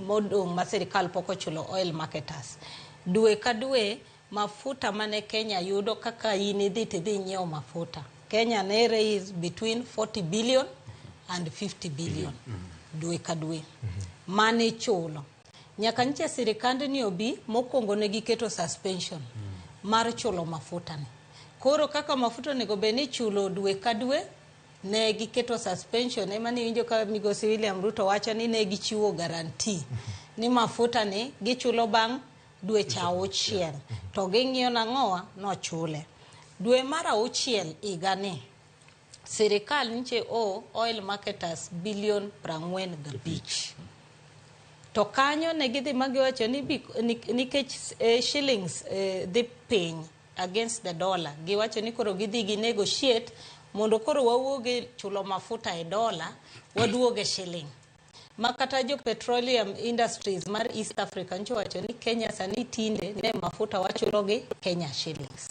modong' ma sirikal pok ochulo oil marketers. Dwe ka dwe mafuta mane Kenya yudo kaka in idhi tidhi nyiewo mafuta. Kenya ne raise between 40 billion and 50 billion dwe ka dwe. Mane chulo. Nyaka nche sirikand ni obi mokwongo ne giketo suspension mar chulo mafuta ni. Koro kaka mafuta onego bed ni ichulo dwe ka dwe, ne giketo suspension ema niwinjo ka migosi William Ruto wacho ni ne gichiwo guarantee ni mafuta ni gichulo bang' dweche auchiel to ging'iyo nang'owa nochule. Dwe mar auchiel higani sirikal nyiche o oil marketers bilion 45. To kanyo ne gidhi ma giwacho ni nikech shillings dhi piny against the dollar, giwacho ni koro gidhi gi negotiate mondo koro wawuog e chulo mafuta e dollar waduog e shilling. Ma kata jo petroleum industries mar East Africa nyocha owacho ni Kenya sani tinde ne mafuta wachulo gi Kenya shillings.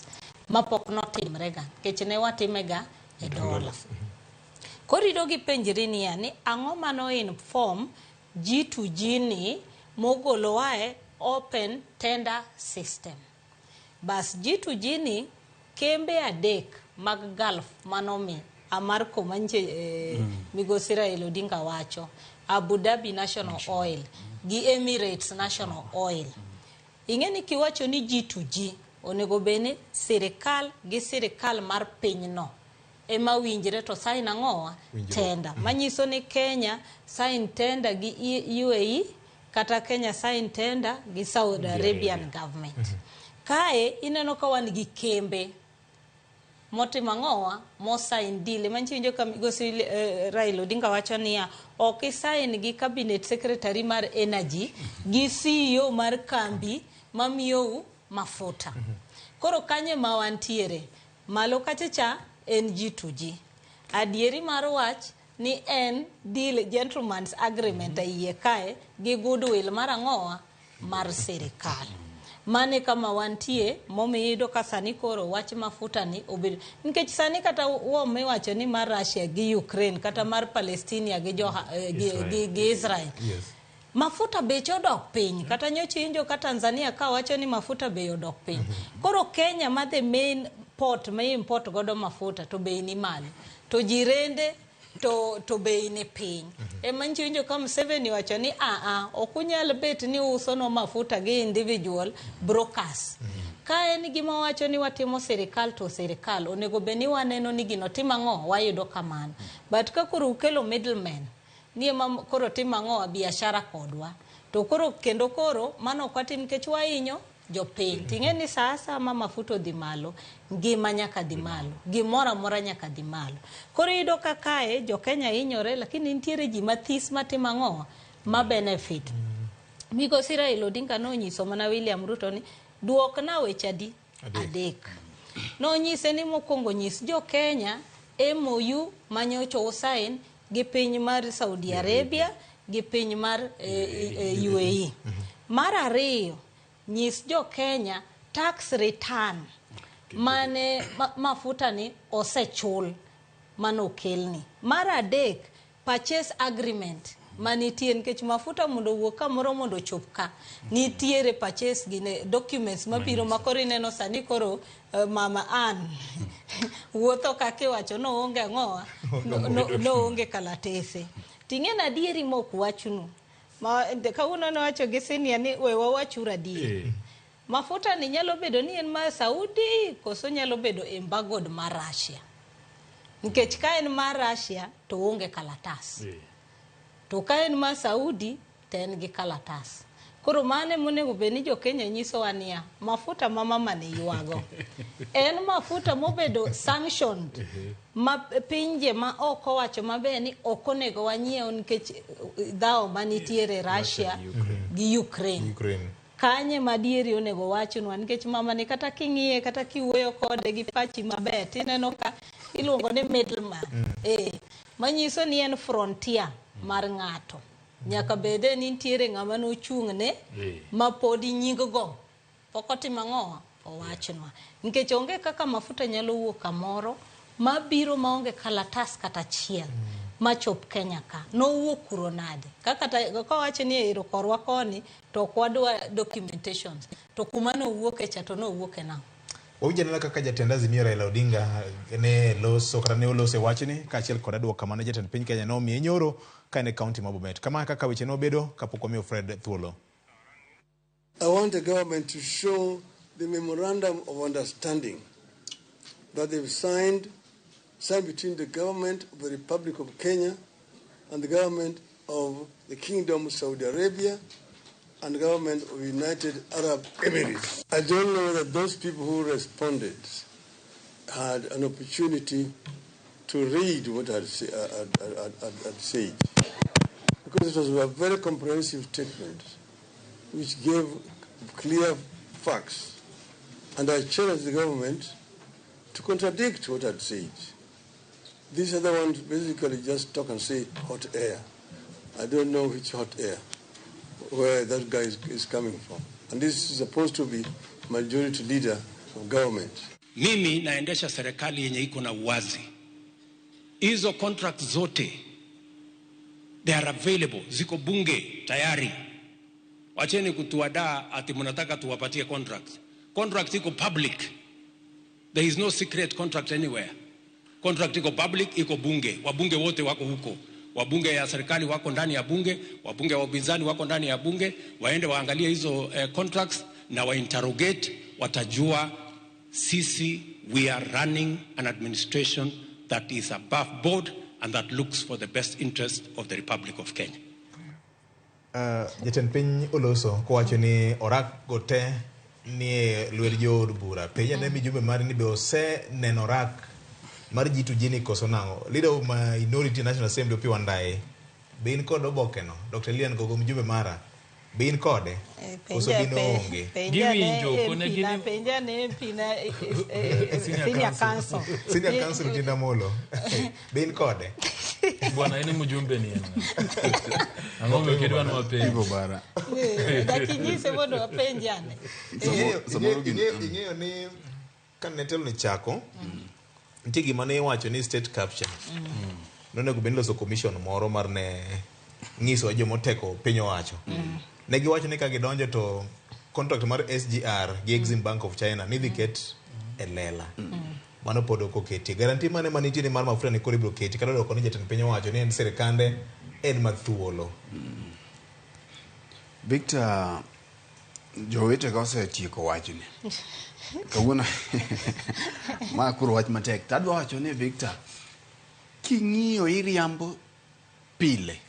Ma pok notimre ga nikech ne watime ga e dollar. Koro iyudo gipenjri niya ni ang'o mano inform G2G ni mogolowa e open tender system. Bas G2G ni kembe adek mag Gulf manomi Amarco manche migosi Raila Odinga wacho, Abu Dhabi National Oil gi Emirates National Oil. Ing'e ni kiwacho ni G2G onego bed ni sirikal gi sirikal mar pinyno ema winjre to sign ang'owa tender. Manyiso ni Kenya sign tender gi UAE kata Kenya sign tender gi Saudi Arabian government. Kae ineno ka wan gi kembe motimo ang'owa mo sign deal. Ema nyicho ka migosi Raila Odinga wacho niya ok isign gi cabinet secretary mar energy gi CEO mar kambi mamiyou mafuta. Koro kanye ma wantiere malo kacha cha en G2G. Adieri mar wach ni en deal gentleman's agreement e iye kae gi goodwill mar ang'owa mar sirikal. Mane kama wantie momiyo iyudo ka sani koro wach mafuta ni obedo nikech sani kata war miwacho ni mar Russia gi Ukraine kata mar Palestina gi jo gi Israel. Mafuta beche odok piny kata nyocha iwinjo ka Tanzania ka wacho ni mafuta bei odok piny. Koro Kenya ma the main port ma import godo mafuta to bei ni malo. To jirende to bei ni piny. Ema nyicho iwinjo ka Museveni wacho ni a ok unyal bet ni uso no mafuta gi individual brokers. Ka en gima wacho ni watimo sirikal to sirikal onego bed ni waneno ni gino timo ang'o wayudo kamano. But ka koro ukelo middlemen ni ema koro timo ang'o biashara kodwa. To koro kendo koro mano ok watim nikech wahinyo jopiny. Ting'e ni sa asaya ma mafuta odhi malo, ngima nyaka dhi malo, gimoro amora nyaka dhi malo. Koro iyudo ka kae jo Kenya hinyore lakini nitiere ji mathis matimo ang'o ma benefit. Migosi Raila Odinga nonyiso mana William Ruto ni duokna weche adi? Adek. Nonyise ni mokwongo nyis jo Kenya MOU manyocha usign gi piny mar Saudi Arabia gi piny mar UAE. Mar ariyo, nyis jo Kenya tax return mane mafuta ni osechul manokelni. Mar adek, purchase agreement manitie nikech mafuta mondo owuok kamoro mondo ochop ka nitiere purchase gine documents mabiro ma koro ineno sani koro mama Ann wuotho kaka iwacho noonge ang'owa noonge kalatese. Ting'e na adieri mok wachnu ma kawuono nowacho gi senior ni we wawachuru adieri. Mafuta ni nyalo bedo ni en mar Saudi koso nyalo bedo embargoed mar Russia. Nikech ka en mar Russia to onge kalatas. To ka en mar Saudi to en gi kalatas. Koro mane monego bed ni jo Kenya nyisowa niya mafuta ma mama ni ywago en mafuta mobedo sanctioned ma pinje ma oko owacho maber ni ok onego wanyiew nikech dhawo manitiere Russia gi Ukraine. Kanye madieri onego wachnwa nikech mama ni kata king'iye kata kiwuoyo kode gi pachi maber tineno ka iluongo ni middleman. Manyiso ni en frontier mar ng'ato. Nyaka bede ni nitiere ng'ama nochung'ne ma podi nying go pok otimo ang'o owachnwa. Nikech onge kaka mafuta nyalo wuok kamoro mabiro maonge kalatas kata achiel machop Kenya ka. Nowuok kuro nade? Kaka kawacho ni ero korwa koni to ok wadwa documentations. To kuma nowuoke cha to nowuoke nang'o? Wawinjo anena kaka jatend Azimio Raila Odinga ne loso kata ne oloso e wachni kaachiel kod duoko mane jatend piny Kenya nomiye nyoro ka en e kaunti ma Bomet. Kama kaka weche nobedo kapok wamiyo Fred thuolo. I want the government to show the memorandum of understanding that they've signed between the government of the Republic of Kenya and the government of the Kingdom of Saudi Arabia and the government of United Arab Emirates. I don't know that those people who responded had an opportunity to read what I'd said, because it was a very comprehensive statement which gave clear facts, and I challenged the government to contradict what I'd said. These other ones basically just talk and say hot air. I don't know which hot air, where that guy is coming from. And this is supposed to be majority leader of government. Mimi naendesha serikali yenye iko na uwazi. Hizo contracts zote, they are available, ziko bunge tayari. Wacheni kutuadaa ati mnataka tuwapatie contracts. Contract iko public. There is no secret contract anywhere. Contract iko public, iko bunge. Wabunge wote wako huko. Wabunge ya serikali wako ndani ya bunge, wabunge wa upinzani wako ndani ya bunge, waende waangalie hizo contracts na wa interrogate, watajua sisi we are running an administration that is above board and that looks for the best interest of the Republic of Kenya. Jatend piny oloso kowacho ni orak go te nie lwet jood bura. Penja ne mijumbe mari ni be oseneno orak mar G2G ni koso nang'o. Leader of Minority National Assembly Opiyo Wandayi, be in kod oboke no? Dr. Lilian Gogo mjumbe mara, be in kode? Koso gino onge? Penja ne MP na senior council. Senior council Tinda Molo. Be in kode? Bwana ene mjumbe ni en. Ang'o kidwa ni wapenj? Hivyo bara. Dakinyise mondo wapenjane. Ing'eyo ni kane telo ni chako, nitie gima ne iwacho ni state capture. Nonego bed ni loso commission moro mar ne ng'iso jomoteko piny owacho. Ne giwacho ni ka gidonjo to contract mar SGR gi Exim Bank of China ni dhi ket e lela. Mano pod ok oketi. Guarantee mane manitie ni mar mafuta ni koro ibiro keti kata doko ni jatend piny owacho ni en sirikande en mathuolo. Victor, jowetega osetieko wachni. Kawuono ma koro wach matek. Tadwa wacho ni Victor, king'iyo iriambo pile,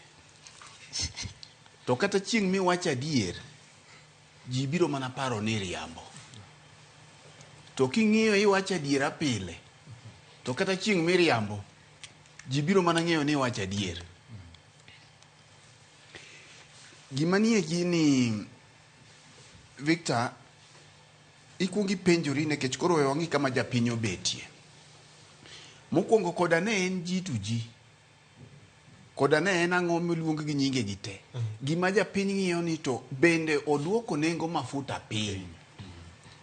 to kata chieng' miwacho adier, ji biro mana paro ni iriambo. To king'iyo iwacho adiera pile, to kata chieng' miriambo, ji biro mana ng'eyo ni iwacho adier. Gima nie gini, Victor, ikuongo ipenjori nikech koro we wang'i kama japiny obetie. Mokwongo koda ne en G2G, koda ne en ang'o miluong gi nyinge gi te. Gima japiny ng'iyo ni to bende oduoko nengo mafuta piny.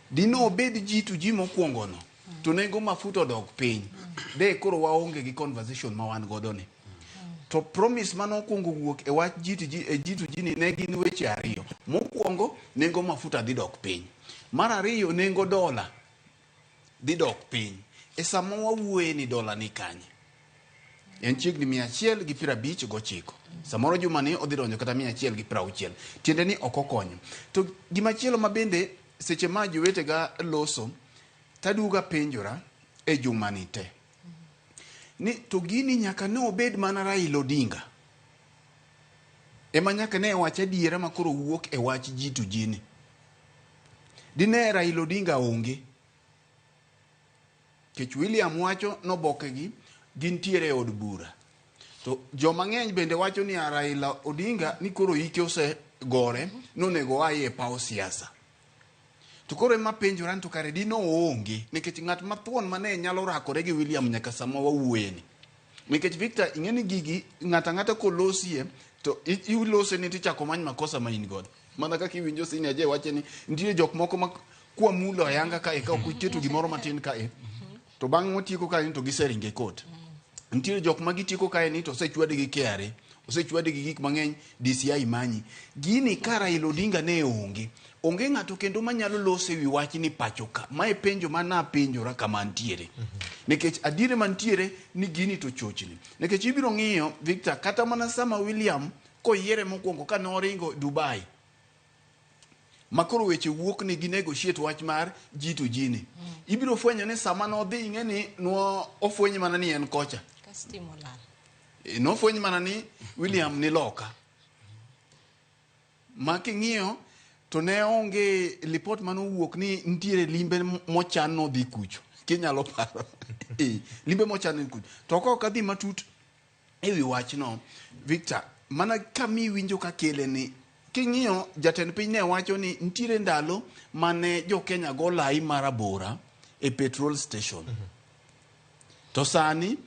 Dino obed G2G mokwongo no, to nengo mafuta odok piny. De koro waonge gi conversation ma wan godo ni. To promise mane okwongo wuok e wach G2G, e G2G ni ne gin weche ariyo. Mokwongo, nengo mafuta dhi dok piny. Mar ariyo, nengo dola dhi dok piny. E sama wawuoye ni dola ni kanye? En chiegni 159. Samoro juma ni odhi donjo kata 160. Tiende ni ok okonyo. To gimachielo ma bende seche ma jowetega loso, taduoga penjora e juma ni te. Ni to gini nyaka ne obed mana Raila Odinga. Ema nyaka ne wach adiera ma koro wuok e wach G2G ni. Dine Raila Odinga onge. Kech William wacho nobokegi gintiere e od bura. To joma ng'eny bende wacho ni Raila Odinga ni koro ike osegore, nonego oaye e paw siasa. To koro ema penjora ni to kare dino oonge, nikech ng'at mathuon mane nyalo rakore gi William nyaka sama wawuoye ni. Nikech Victor, ing'e ni gigi ng'ato ang'ata kolosie to ilose ni tichako many makosa ma in godo. Mana kaka iwinjo Senior J wacho ni nitie jok moko ma kwamulo ayanga kae ka ok iketo gimoro matin kae, to bang' watieko kae ni to giseringe kot. Nitie jok ma gitieko kae ni to osechwadi gi KRA, osechwadi gi gik mang'eny, DCI manyi. Gini ka Raila Odinga ne onge, onge ng'ato kendo manyalo loso ewi wachni pacho ka. Mae penjo ma napenjora kama ntiere. Nikech adieri mantiere ni gini to chochni. Nikech ibiro ng'iyo, Victor, kata mana sama William koyiere mokwongo ka noringo Dubai, Ma koro weche wuok ni gi negotiate wach mar G to G ni. Ibiro fwenyo ni sama nodhi ing'e ni no ofweny mana ni en kocha. Ka stima olal. Nofweny mana ni William ni loka. Ma king'iyo to ne onge lipot manowuok ni nitiere limbe mochan nodhi kucho. Kinyalo paro. Limbe mochan ni kucho. To kok adhi matut e wi wachno, Victor, mana kama iwinjo ka kele ni king'iyo jatend piny ne wacho ni nitiere ndalo mane jo Kenya go lai marabora e petrol station. To sani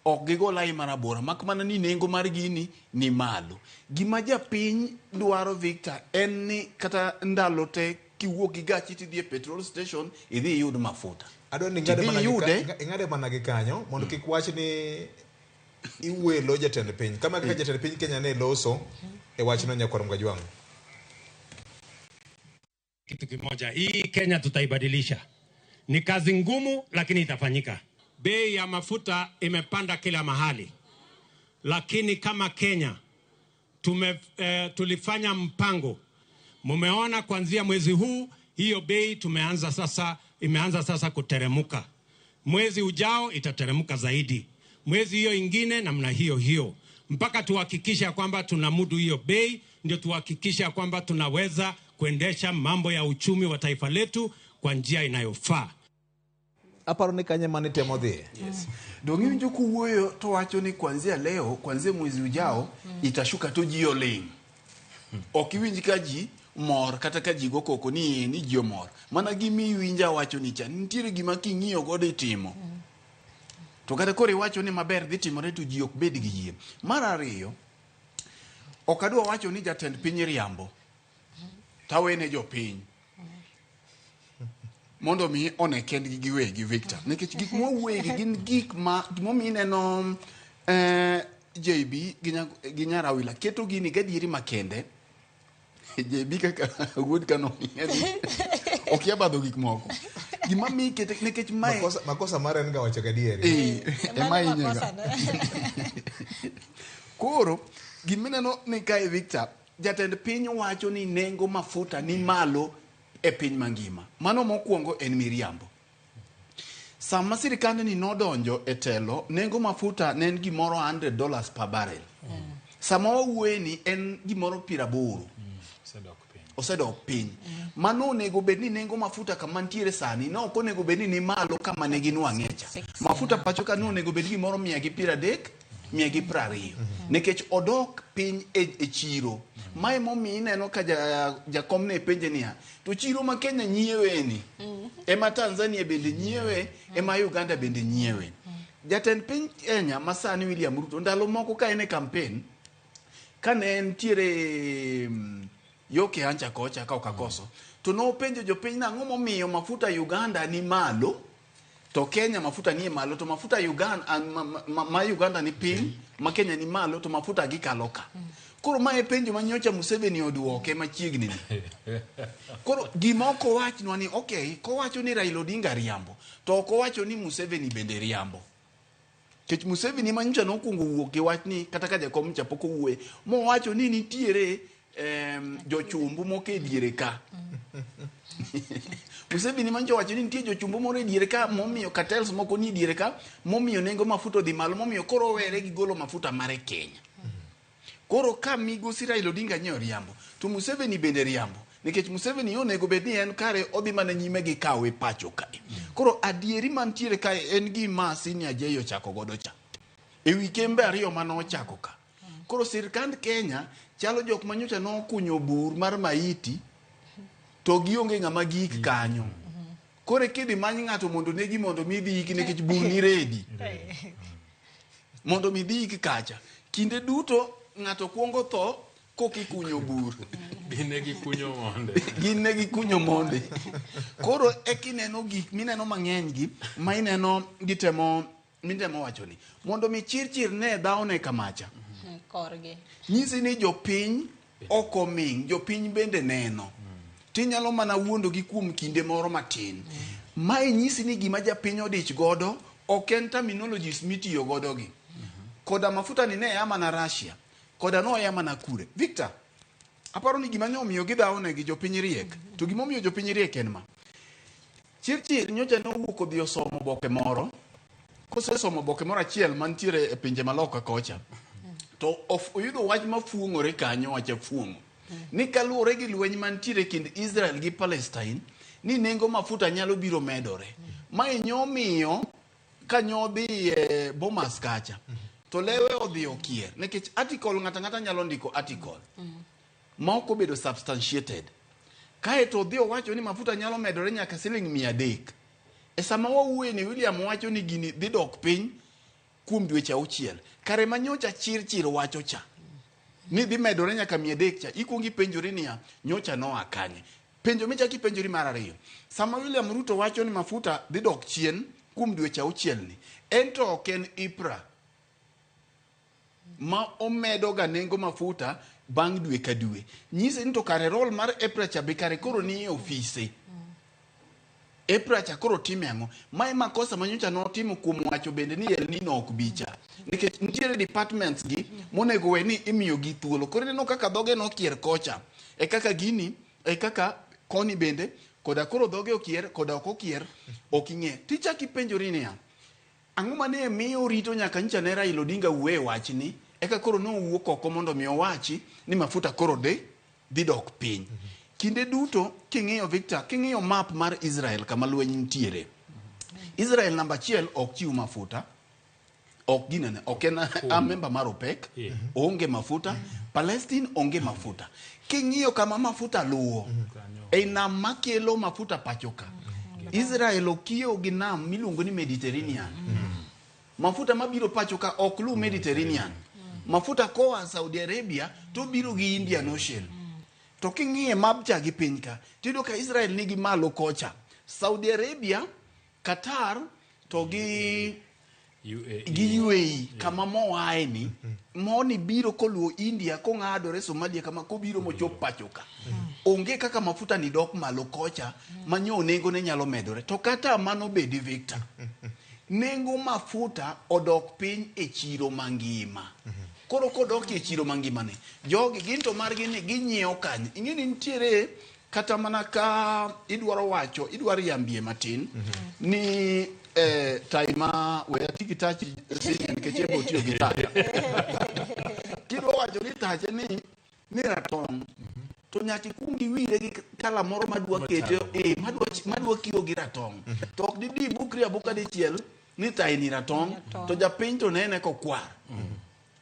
ok gigo lai marabora mak mana ni nengo mar gini ni malo. Gima japiny dwaro Victor en ni kata ndalo te kiwuok gi gachi tidhi e petrol station idhi iyud mafuta. Adwa ni Tidhi iyude ing'ade mana gi kanyo mondo kik wach ni iwelo jatend piny. Kama kaka jatend piny Kenya ne loso e wachno nyakwar Mgajwang'. Kitu kimoja, hii Kenya tutaibadilisha. Ni kazi ngumu lakini itafanyika. Bei ya mafuta imepanda kila mahali. Lakini kama Kenya tulifanya mpango. Mumeona kuanzia mwezi huu hiyo bei tumeanza sasa, imeanza sasa kuteremuka. Mwezi ujao itateremuka zaidi. Mwezi hiyo ingine namna hiyo hiyo. Mpaka tuhakikisha kwamba tunamudu hiyo bei, ndio tuhakikisha kwamba tunaweza kuendesha mambo ya uchumi wa taifa letu kwa njia inayofaa. Aparo ni kanye mane temo dhi. Yes. Dong iwinjo kuwuoyo to wacho ni kuanzia leo, kuanzia mwezi ujao itashuka to ji oling'. Ok iwinj ka ji mor kata ka ji go koko ni ji omor. Mana gima iwinjo awacho ni cha nitiere gima king'iyo godo itimo. To kata koro iwacho ni maber dhi timore to ji ok bed gi yie. Mar ariyo, ok adwa wacho ni jatend piny riambo. Tawene jopiny. Mondo mi one kendgi giwegi Victor. Nikech gik mwawuoyegi gin gik ma gimomiyo ineno JB gi Nyarawila keto gini gadieri makende. JB kaka wuod Kano okia badho gik moko. Gima mi kete nikech mae makosa mare en ga wacho gadieri. Ema inyega. Koro gimineno ni kae Victor, jatend piny wacho ni nengo mafuta ni malo e piny mangima. Mano mokwongo en miriambo. Sama sirikand ni nodonjo e telo, nengo mafuta ne en gimoro $100 per barrel. Sama wawuoye ni en gimoro 80. Osedok piny. Mano onego bed ni nengo mafuta kama nitiere sani, ne ok onego bed ni ni malo kama ne ginwang'e cha. Mafuta pacho ka ne onego bed gimoro 130, 120. Nikech odok piny e chiro. Mae momiyo ineno ka jakom ne penje niya, to chiro ma Kenya nyiewe ni, ema Tanzania bende nyiewe, ema Uganda bende nyiewe. Jatend piny Kenya masani William Ruto, ndalo moko ka en e campaign, ka ne entiere yo Kehancha kocha ka ok akoso, to nopenjo jopiny nang'o momiyo mafuta Uganda ni malo, to Kenya mafuta ni malo, to mafuta Uganda, ma Uganda ni piny, ma Kenya ni malo, to mafuta gikalo ka. Koro mae penjo ma nyocha Museveni oduoke machiegni ni. Koro gima ok owachnwa ni okay, kowacho ni Raila Odinga riambo, to ok owacho ni Museveni bende riambo. Nikech Museveni ma nyocha nokwongo wuok gi wach ni kata ka jakom cha pok owuoye, mowacho ni nitiere jochumbu moko e diere ka. Museveni ma nyocha owacho ni nitie jochumbu moro e diere ka, momiyo cartels moko ni e diere ka, momiyo nengo mafuta odhi malo, momiyo koro owere gi golo mafuta mare Kenya. Koro ka migosi Raila Odinga nyiewo riambo, to Museveni bende riambo. Nikech Museveni onego bed ni en kare odhi mana nyime gi kawe pacho kae. Koro adieri mantiere kae en gima Senior J ochako godo cha. E wi kembe ariyo mane ochako ka. Koro sirkand Kenya chalo jok manyocha nokunyo bur mar maiti to gionge ng'ama giik kanyo. Koro kidhi many ng'ato mondo negi mondo mi dhi iki nikech bur ni ready. Mondo mi dhi iki kacha. Kinde duto ng'ato kuongo tho koki kunyo bur. Gin ne gikunyo monde. Gin ne gikunyo monde. Koro ekineno gik mineno mang'eny gi ma ineno gitemo mitemo wacho ni mondo mi chirchir ne dhawne kamacha. Korgi. Nyisi ni jopiny ok oming', jopiny bende neno. Tinyalo mana wuondo gi kuom kinde moro matin. Mae nyisi ni gima japiny odich godo ok en terminologies mitiyo godo gi. Koda mafuta ni ne ya mana Russia, koda no ya mana kure. Victor, Aparo ni gima nyomiyo gidhawonegi jopiny riek. To gimomiyo jopiny riek en ma. Chirchir nyocha nowuok odhi osomo oboke moro. Kosesomo oboke moro achiel mantiere e pinje maloka kocha. To oyudo wach mafuong'ore kanyo, wach afuong'o. Ni kaluwore gi lweny mantiere kind Israel gi Palestine, ni nengo mafuta nyalo biro medore. Mae nyomiyo ka nyodhi e Bomas kacha, to lewe odhi okier. Nikech article ng'ato ang'ata nyalo ndiko article ma ok obedo substantiated. Kaeto odhi owacho ni mafuta nyalo medore nyaka siling 300. E sama wawuoye ni William wacho ni gini dhi dok piny kuom dweche 6. Kare ma nyocha Chirchir wacho cha ni dhi medore nyaka 300 cha, ikuongo ipenjori niya, nyocha noa kanye? Penjo michako ipenjori mar ariyo, sama William Ruto wacho ni mafuta dhi dok chien kuom dweche 6 ni, en to ok en IPRA ma omedo ga nengo mafuta bang' dwe ka dwe. Nyise ni to kare role mar EPRA cha be kare koro ni e ofise. EPRA cha koro time ang'o? Mae makosa ma nyocha notimo kuom wacho bende ni El Nino ok bi cha. Nikech nitiere departments gi monego we ni imiyo gi thuolo. Koro ineno kaka dhoge nokier kocha. E kaka gini, e kaka koni bende, koda koro dhoge okier, koda ok okier, ok ing'e. Tichak ipenjori niya, ang'o mane miyo rito nyaka nyicha ne Raila Odinga wuoye wachni, eka koro nowuok oko mondo mi owachi ni mafuta koro dhi dok piny. Kinde duto king'iyo Victor, king'iyo map mar Israel kama lweny nitiere. Israel namba 1 ok chiw mafuta. Ok ginene, ok en a member mar OPEC, onge mafuta. Palestine onge mafuta. King'iyo kama mafuta luwo, e nam makelo mafuta pacho ka. Israel okiewo gi nam miluongo ni Mediterranean. Mafuta mabiro pacho ka ok luw Mediterranean. Mafuta koa Saudi Arabia to biro gi Indian Ocean. To king'iye map cha gi piny ka, tiyudo ka Israel nigi malo kocha. Saudi Arabia, Qatar to gi UAE, UAE kama moae ni, moni biro koluwo India kong'adore Somalia kama kobiro mochop pacho ka. Onge kaka mafuta ni dok malo kocha ma nyo nengo ne nyalo medore. To kata mano bedi Victor, nengo mafuta odok piny e chiro mangima. Koro kodok e chiro mangima ni, jogi gin to margi ni ginyiewo kanye. Ing'e ni nitiere kata mana ka idwaro wacho, idwaro yambie matin ni tai ma we ati gi tach senior nikech en be otiyo gi tacha. Kidwa wacho ni tache ni ratong', to nyaka ikuong iwire gi kala moro madwa kete, madwa kiyo gi ratong'. To ok didi bukri abuka dichiel ni tai ni ratong', to japiny to nene kokwar.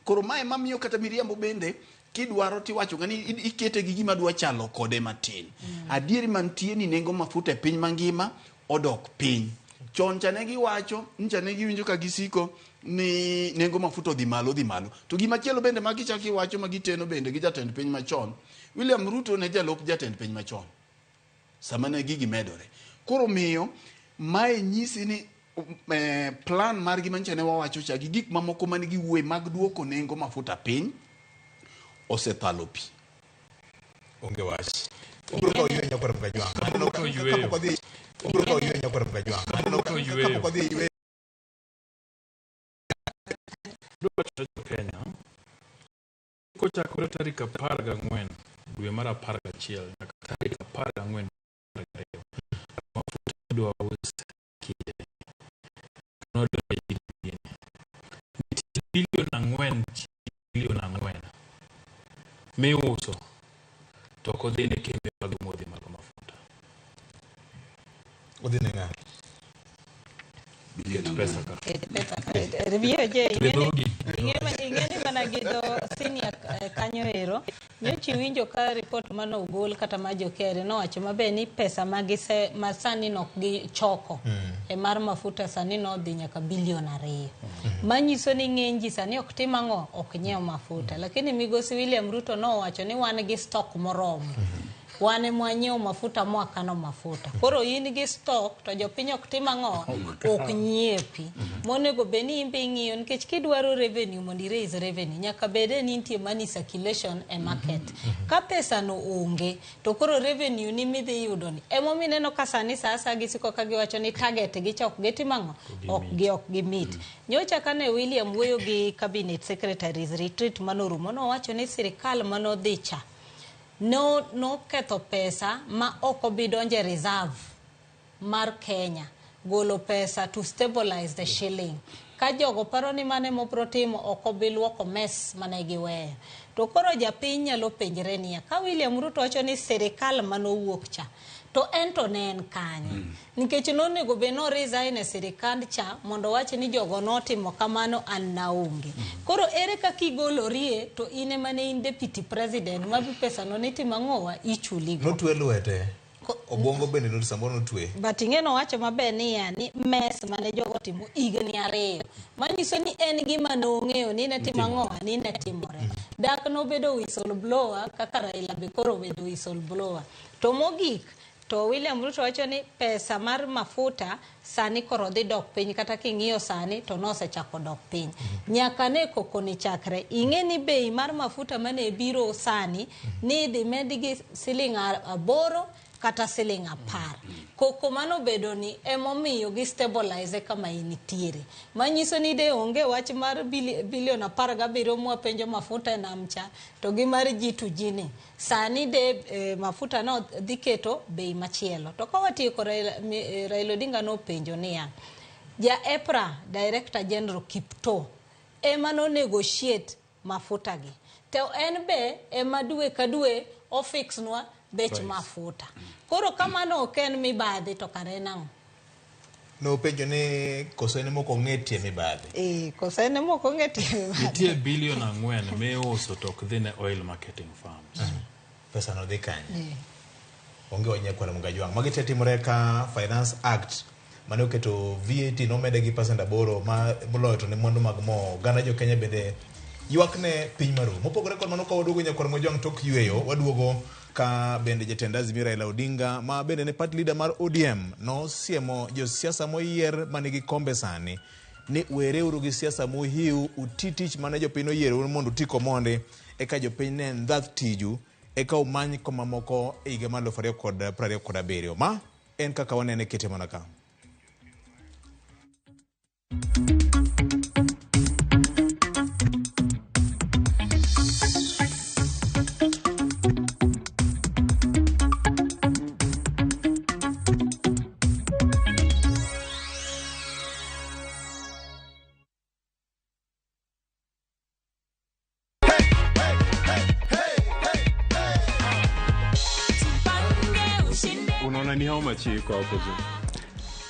Koro mae mamiyo kata miriambo bende kidwaro tiwacho ga ni ikete gi gima dwa chalo kode matin. Adieri mantie ni nengo mafuta e piny mangima odok piny. Chon cha ne giwacho, ncha ne giwinjo ka gisiko ni nengo mafuta odhi malo, odhi malo. To gima chielo bende ma gichako iwacho ma giteno bende gi jatend piny machon, William Ruto ne jalup jatend piny machon sama ne gigi medore. Koro miyo mae nyisi ni plan margi manyicha ne wawacho cha gi gik mamoko mane giwuoye mag duoko nengo mafuta piny osethalo pi. Onge wach. Obiro kawo yweyo nyakwar Mkajwang'. Obiro kawo yweyo. Kapok odhi, obiro kawo yweyo nyakwar Mkajwang'. Obiro kawo yweyo. Kapok odhi e yweyo. Dwacho Kenya kochakore tarik 14 dwe mar 11 nyaka tarik 14 2 mafuta idwa us kinde nodonjo e nitie bilion 4 bilion 4 miuso to ok odhi ne kembe mag modhi mag mafuta. Odhi ne ng'a? Ket pesa ka. Ket pesa ka. Je, ing'eni mana gi dho senior kanyo ero, nyocha iwinjo ka report mane ogol kata ma jo KRA nowacho maber ni pesa ma gise ma sani nok gichoko e mar mafuta sani nodhi nyaka bilion 2. Manyiso ni ng'eny ji sani ok tim ang'o, ok nyiew mafuta. Lakini migosi William Ruto nowacho ni wan gi stock moromo. Wan ema wanyiewo mafuta mwakano mafuta. Koro in gi stock to jopiny ok tim ang'o, ok nyiepi. Monego bed ni in be ing'iyo nikech kidwaro revenue mondo i raise revenue nyaka bede ni nitie money circulation e market. Ka pesa no onge to koro revenue ni midhi yudo ni. Emomiyo ineno ka sani sa asaya gisiko ka giwacho ni target gi cha ok gitim ang'o, ok gi meet. Nyocha kane William wuoyo gi cabinet secretaries retreat manorumo nowacho ni sirikal manodhi cha. No noketho pesa ma ok obi donjo e reserve mar Kenya golo pesa to stabilize the shilling. Ka jogo paro ni mano ema obiro timo ok obi luoko mess mane giweyo. To koro japiny nyalo penjre niya, ka William Ruto wacho ni sirikal manowuok cha, to en to ne en kanye? Nikech nonego bed ni o resign e sirikand cha mondo owach ni jogo notimo kamano an naonge. Koro ere kaka igolorie to in ema ne in deputy president ma pesa no nitimo ang'owa ichuligo. Notwe lwete. Obwongo bende not samoro notwe. But ing'e nowacho maber niya ni mess mane jogo otimo higni ariyo. Manyiso ni en gima nong'eyo ni ne timo ang'owa ni ne timore. Dak nobedo whistle blower kaka Raila be koro obedo whistle blower. To mogik to William Ruto wacho ni pesa mar mafuta sani koro dhi dok piny kata king'iyo sani to nosechako dok piny. Nyaka ne koko ni chakre ing'e ni bei mar mafuta mane biro sani ni idhi med gi siling 8 kata siling 10. Koko manobedo ni emomiyo gi stabilize kama initiere. Manyiso ni de onge wach mar bilion 17 mwapenjo mafuta e nam cha to gi mar G2G ni. Sani de mafuta no dhi keto bei machielo. To ka watieko Raila Odinga nopenjo niya, ja EPRA Director General Kiptoo ema no negotiate mafuta gi. To en be ema dwe ka dwe ofix nwa bech mafuta. Koro kamano ok en mibadhi to kare nang'o? Nopenjo ni koso en mok ong'e tie mibadhi. Koso en mok ong'e tie mibadhi. Nitie bilion 4 miuso to ok dhi ne oil marketing firms. Pesa no dhi kanye? Onge wach nyakwar Mgajwang'. Magi te timore ka Finance Act mane oketo VAT nomede gi pasent 8 ma moloyo to ne mwandu mag mo. Oganda jo Kenya bende ywak ne piny maru. Mopogore kod mano ka waduogo nyakwar Mgajwang' tok yweyo, waduogo ka bende jatend Azimio Raila Odinga ma bende ne party leader mar ODM nosiemo josiasa moyier manigi kombe sani ni wereuru gi siasa mohiu, uti tich mane jopiny oyierou mondo uti komondi eka jopiny ne ndhath tiju eka umany koma moko e higa mar 2027. Ma en kaka wanene kete mana ka. Unaona ni how much iko hapo juu?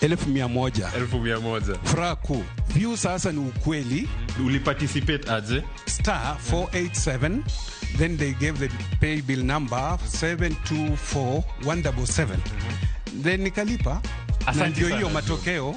1,100. 1,100. Furaha kuu. View sasa ni ukweli. Uliparticipate aje? Star 487, then they gave the pay bill number 724177. Then nikalipa. Na Asante ndio hiyo sana. matokeo.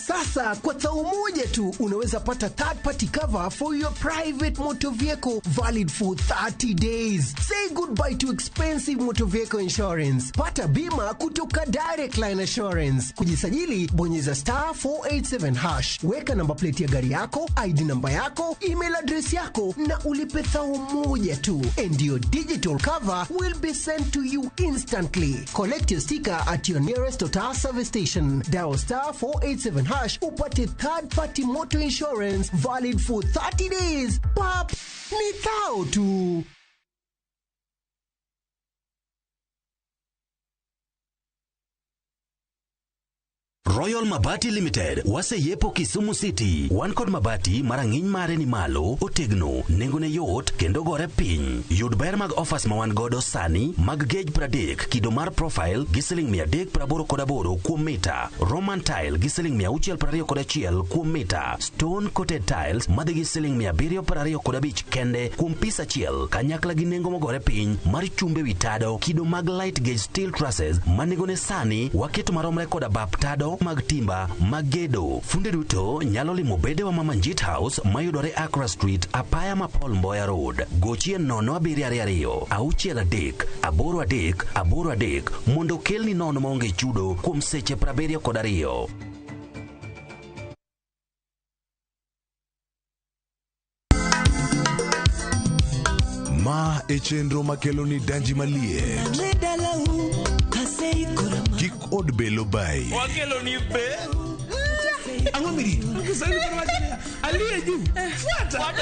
Sasa kwa tao moja tu unaweza pata third party cover for your private motor vehicle valid for 30 days. Say goodbye to expensive motor vehicle insurance. Pata bima kutoka Direct Line Assurance. Kujisajili bonyeza star 487 hash. Weka namba plate ya gari yako, ID namba yako, email address yako na ulipe thao moja tu. And your digital cover will be sent to you instantly. Collect your sticker at your nearest Total service station. Dial star 487 hash upate third party motor insurance valid for 30 days. Pap, ni thao tu. Royal Mabati Limited waseyepo Kisumu City. Wan kod mabati marang'iny mare ni malo, otegno, nengone yot kendo gore piny. Yud ber mag offers ma wan godo sani mag gauge 30 kido mar profile gi siling 388 kuom mita, Roman tile gi siling 621 kuom mita, stone coated tiles madhi gi siling 725 kende kuom pis achiel, kanyakla gi nengo mogore piny mar chumbe wi tado kido mag light gauge steel trusses ma nengone sani waketo maromre koda bap tado mag timba mag gedo. Funde duto nyalo limo bedewa ma Manjit House mayudore Accra Street, apaya ma Paul Mboya Road. Gochie 0722 63 83 83 mondo kelni nono maonge chudo kuom seche 72. Ma e chenro makelo ni danji maliet. Kik od belo bayi. Wakelo ni be. Ang'o mirito? Kiswahili bado wacho niya, aliye juu. Fuata.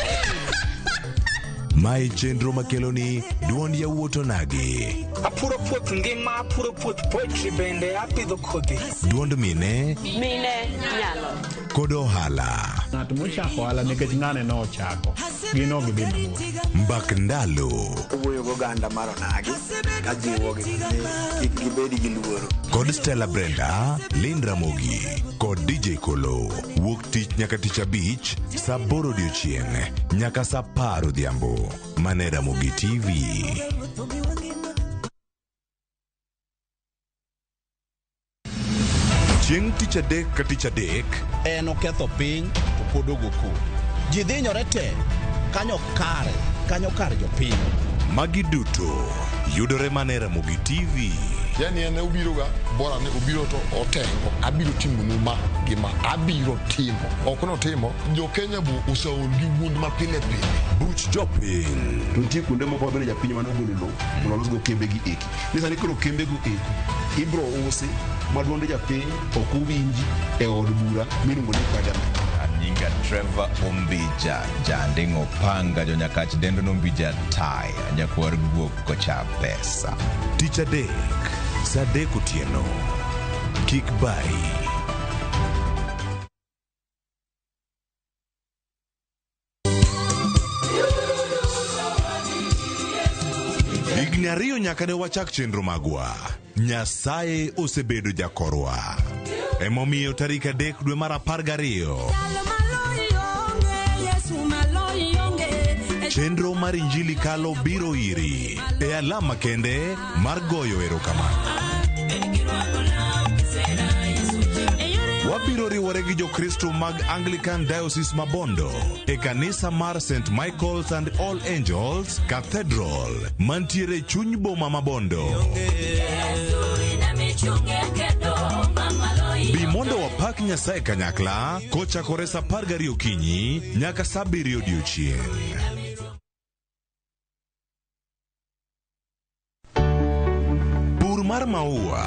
Mae chenro makelo ni duond yawuot onagi. Apuro puoth ngima, apuro puoth poetry bende apidho kodhi. Duond mine Mine nyalo. kod ohala. Ng'at mochako ohala nikech ng'ane nochako, gin ok gidhi mabor. Mbak ndalo Owuoyo goganda mar onagi kajiwogi ni kik gibed gi luoro. kod Stella Brenda, Lynn Ramogi kod DJ Kolo. Wuok tich nyaka tich abich saa aboro odiochieng' nyaka saa apar odhiambo. Mane Ramogi TV. Chieng' tich adek ka tich adek En oketho piny to pod ogo koko. Ji dhinyore te kanyo kare kanyo kar jopiny. Magi duto yudore mana e Ramogi TV. Yani en obiroga bora ni obiro to otengo abiro timonu ma gi ma abiro timo ok notimo jo Kenya bo oseol gi wuond ma pile pile buch jopiny to nitie kuonde moko ma bende japiny mane ogolo lowo mondo olosgo kembegi eki ni sani koro kembego eko ibro usi ma duond japiny ok owinji e od bura miluongo ni parliament Nyinga Trevor Ombija, Janding'o Panga, Jonyakach dendo Nombija Taya, nyakwar guok kocha pesa. Tich adek saa adek otieno. Kik bayi. Higni ariyo nyaka ne wachak chenro magwa. Nyasaye osebedo jakorwa. Emomiyo tarik adek dwe mar apar gariyo chenro mar Injili Kalo biro iri e alama kende mar goyo erokamano. Wabiro riwore gi Jokristo mag Anglican Diocese ma Bondo e kanisa mar St Michael's and All Angels Cathedral mantiere e chuny boma ma Bondo. Bi mondo wapak Nyasaye kanyakla kochakore saa apar gariyo okinyi nyaka saa abiriyo odiochieng'. Pur mar maua,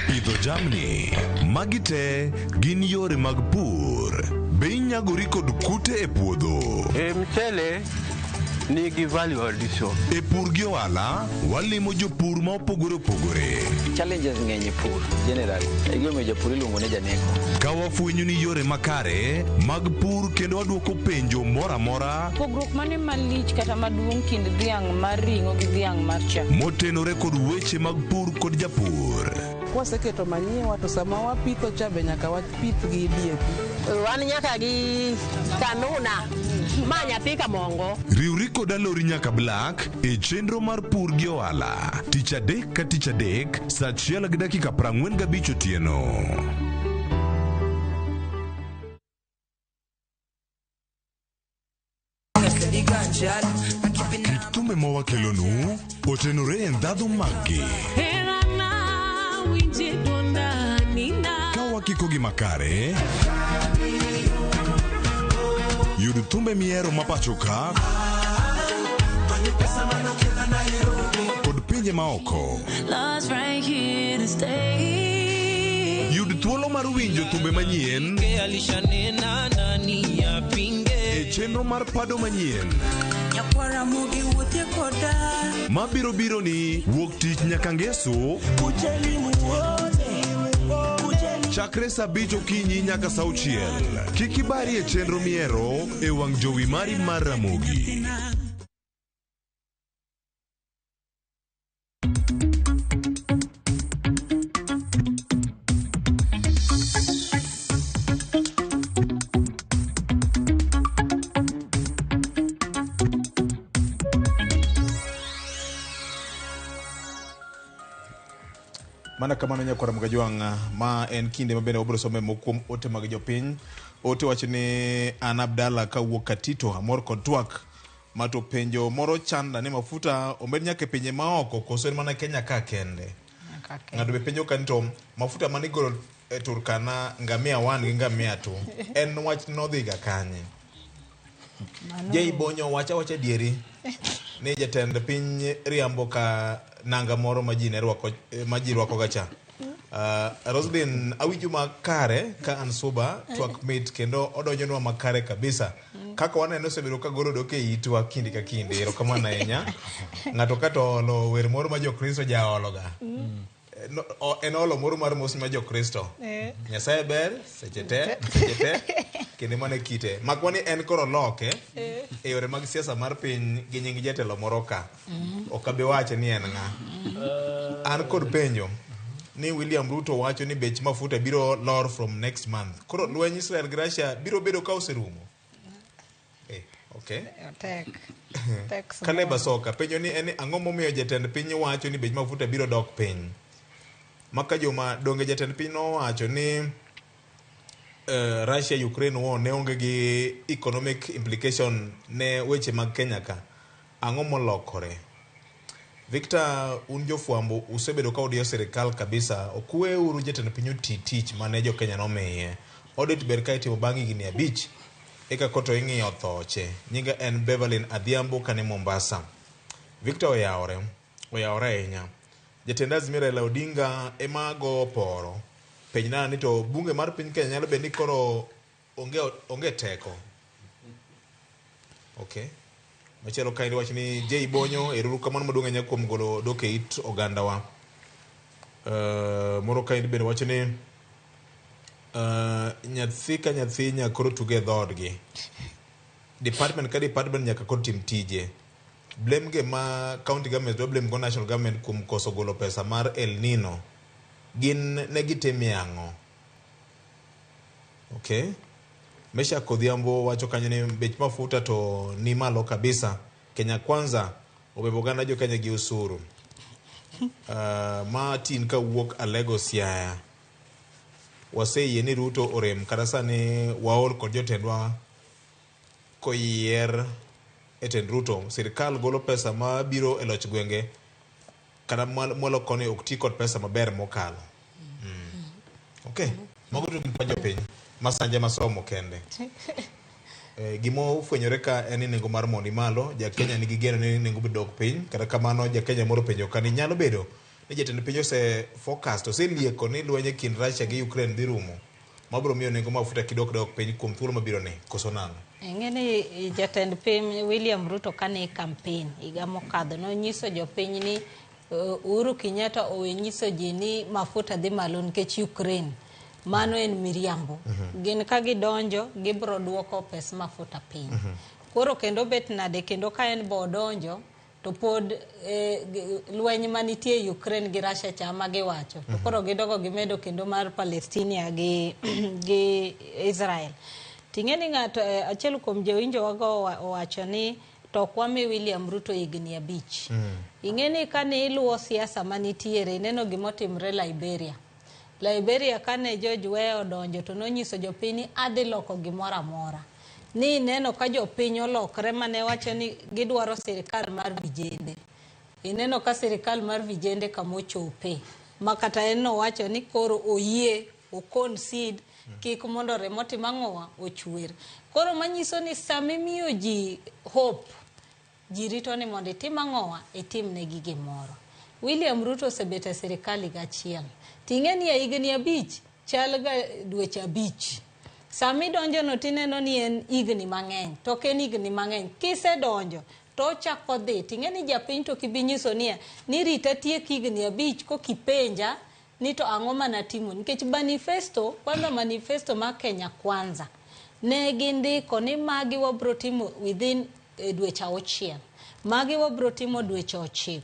pidho jamni, magi te gin yore mag pur. Be inyagori kod kute e puodho? E mchele nigi value addition. E pur gi ohala, walimo jopur ma opogore opogore. Challenges ng'eny e pur generally. E gimomiyo japur iluongo ni janeko. Ka wafwenyo ni yore makare mag pur kendo wadwoko penjo moro amora Pogruok mane malich kata maduong' kind dhiang' mar ring'o gi dhiang' mar chak? motenore kod weche mag pur kod japur. Kwaseketo manyiwa to sama wapitho cha be nyaka wapith gi DAP. Wan nyaka gi kanuna ma nyathi kamongo. Riwri kod Alori nyaka Black e chenro mar pur gi ohala tich adek ka tich adek saa achiel gi dakika 45 otieno. Kit thumbe ma wakelonu otenore e ndhadhu maggi ka wakikogi makare yud thumbe mihero ma pacho ka kod pinje maoko. Love's right here to stay. Yud thuolo mar winjo thumbe manyien Alishanena nani apinge. e chenro mar pado manyien Nyakwara mugi wuothie koda. mabiro biro ni wuok tich nyaka ngeso chakre saa abich okinyi nyaka saa auchiel. Kik ibari e chenro mihero e wang' jowi mari mar Ramogi. Mana kamano nyakwara Mgajwang' ma en kinde ma bende wabiro some moko kuom ote mag jopiny. Ote wacho ni an Abdalla kawuok Katito amor kod twak ma to penjo moro chanda ni mafuta omed nyaka e pinje maoko koso en mana Kenya ka kende. Ng'ato be penjo ka ni to mafuta mane igolo e Turkana ngamia 1 gi ngamia 2 en wach nodhiga kanye? Jay Bonyo wacha wacha dieri ni jatend piny riambo ka nanga moro ma ji ne rwako ma ji rwako ga cha. Roslyn awinjo makare ka an suba twak mit kendo odonjonwa makare kabisa. Kaka waneno osebedo ka golo dok e itwa kinde ka kinde. Erokamano ahinya. Ng'ato ka to olo wer moro ma Jokristo jaologa. No, en olo moro mar mos ma Jokristo. Nyasaye ber seche te, seche te, kendo mano e kite. Makwa ni en koro loke e yore mag siasa mar piny gi nying jatelo moro ka. Ok abi wache ni en ng'a. An kod penjo ni William Ruto wacho ni bech mafuta biro lor from next month. Koro lweny Israel gi Russia biro bedo ka oserumo. Okay. Tek. Tek Caleb Asoka penjo ni en ni ang'o momiyo jatend piny wacho ni bech mafuta biro dok piny. Maka joma donge jatend piny nowacho ni Russia Ukraine war ne onge gi economic implication ne weche mag Kenya ka. Ang'o molokore? Victor, un jofwambo usebedo ka udiyo sirikal kabisa. Ok uru jatend piny oti tich mane jo Kenya nomiye. Audit ber ka itimo bang' higni 5 eka koto ing'iyo thoche. Nyinga en Beverlyn Adhiambo kane Mombasa. Victor oyawore, oyawore ahinya. Jatend Azimio Raila Odinga ema go poro. Penjna ni to bunge mar piny Kenya nyalo bedo ni koro onge teko. Okay. Machielo kaendi wacho ni Jay Bonyo, ero kamano maduong' ahinya kuom golo dok e it ogandawa. Moro kaendi bende wacho ni nyathi ka nyathi nyaka koro tuge e dhoodgi. Department ka department nyaka koro tim tije. Blame ge ma county government dwa blame go national government kuom koso golo pesa mar El Nino. Gin ne gitimie ang'o? Okay. Meshack Odhiambo wacho kanyo ni bech mafuta to ni malo kabisa. Kenya Kwanza obebo oganda jo Kenya gi osuru. Martin kawuok Alego Siaya. Waseyie ni Ruto orem kata sani waol kod jotendwa koyier e tend Ruto. Sirkal golo pesa ma biro e loch gwenge kata mwalo koni ok ti kod pesa maber mokalo. Okay. Mago to gin pa jopiny. Masanje masomo kende. Gima ofwenyore ka en ni nengo mar mo ni malo, ja Kenya nigi geno ni nengo biro dok piny. Kata kamano ja Kenya moro penjo ka ni nyalo bedo ni jatend piny ose forecast, oselieko ni lweny e kind Russia gi Ukraine dhi rumo. Mabiro miyo nengo mafuta kidok dok piny kuom thuolo mabiro ni, koso nang'o? Ing'e ni jatend piny William Ruto kane campaign higa mokadho nonyiso jopiny ni Uhuru Kenyatta owe nyiso ji ni mafuta dhi malo nikech Ukraine. Mano en miriambo. Gin ka gidonjo gibiro duoko pes mafuta piny. Koro kendo bet nade kendo ka en bo odonjo to pod lweny manitie Ukraine gi Russia cha ma giwacho. To koro gidogo gimedo kendo mar Palestina gi Israel. Ting'e ni ng'ato achiel kuom jowinjo wago owacho ni to ok wami William Ruto higni 5. Ing'e ni kane iluwo siasa manitiere ineno gimotimre Liberia. Liberia kane George Weah odonjo to nonyiso jopiny ni adhi loko gimoro amora. Ni ineno ka jopiny olokre mane wacho ni gidwaro sirikal mar vijende. Ineno ka sirikal mar vijende kamochope. Ma kata en nowacho ni koro oyie o concede kik mondo remo tim ang'owa ochwer. Koro manyiso ni sama imiyo ji hope, ji rito ni mondo itim ang'owa itim negi gimoro. William Ruto osebet e sirikal higa achiel. Ting'e ni e higni 5 chal ga dweche 5. Sama idonjo no tineno ni en higni mang'eny, to ok en higni mang'eny. Kisedonjo to ochako dhi. Ting'e ni japiny to kibi nyiso niya, ni rita tiek higni 5 kokipenja ni to ang'o manatimo. Nikech manifesto, kwanza manifesto mar Kenya Kwanza, ne gindiko ni magi wabro timo within dweche 6. Magi wabro timo dweche 9.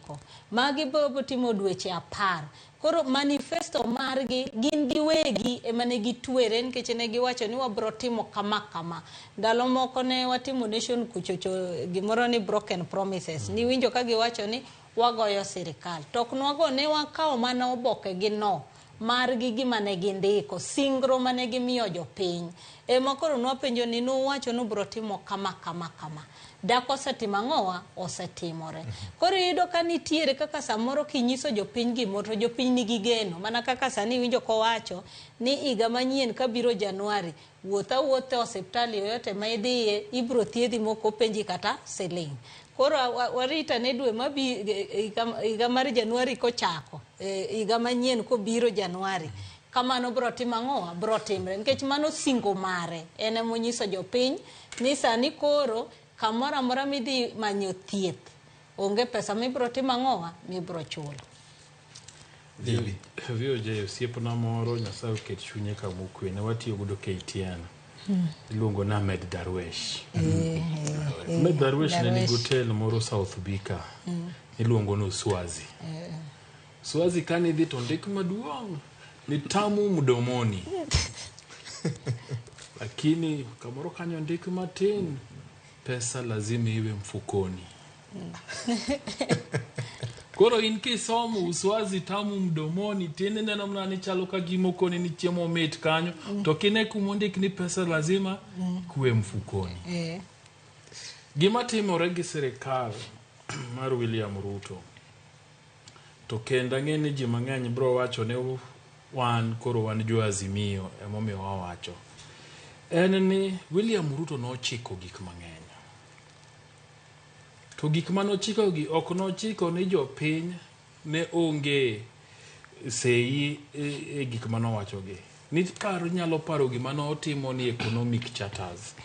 Magi wabro timo dweche 10. Koro manifesto margi gin giwegi ema ne gitwere nikech ne giwacho ni wabro timo kama kama. Ndalo moko ne watimo nation kuchocho gimoro ni broken promises. Niwinjo ka giwacho ni wagoyo sirikal. To ok nwago ne wakawo mana oboke gi no. margi gima ne gindiko, singro mane gimiyo jopiny. Ema koro nwapenjo ni nuwacho ni ubiro timo kama kama kama. Dak osetimo ang'owa? Osetimore. Koro iyudo ka nitiere kaka samoro kinyiso jopiny gimoro to jopiny nigi geno. Mana kaka sani iwinjo kowacho ni higa manyien kabiro Januari, wuoth awuotha e osiptal yoyote ma idhiye, ibiro thiedhi mok openji kata siling'. Koro warit ane dwe mabi higa mar Januari kochako, higa manyien kobiro Januari. Kamano biro timo ang'owa? Biro timre. Nikech mano singo mare. En emonyiso jopiny ni sani koro kamoro amora midhi manyo thieth, onge pesa mibiro timo ang'owa? Mibiro chulo. VOJ osiepna moro Nyasaye oket chunye kama okwe ne watiyo godo KTN iluongo ni Ahmed Darwesh. Ahmed Darwesh ne nigi hotel moro South Bika iluongo ni Uswazi. Swazi kane idhi to ndik maduong' ni tamu mdomoni. Lakini kamoro kanyo ndik matin pesa lazima iwe mfukoni. Koro in kisomo Uswazi tamu mdomoni tiende neno mana ni chalo ka gima okoni ni chiemo mit kanyo to kine kumondik ni pesa lazima kuwe mfukoni. Gima timore gi sirikal mar William Ruto to kendo ang'e ni ji mang'eny biro wacho ni wan koro wan jo Azimio emomiyo wawacho en ni William Ruto nochiko gik mang'eny to gik manochiko gi ok nochiko ni jopiny ne onge sei e gik manowachogi ni paro nyalo paro gima notimo ni economic charters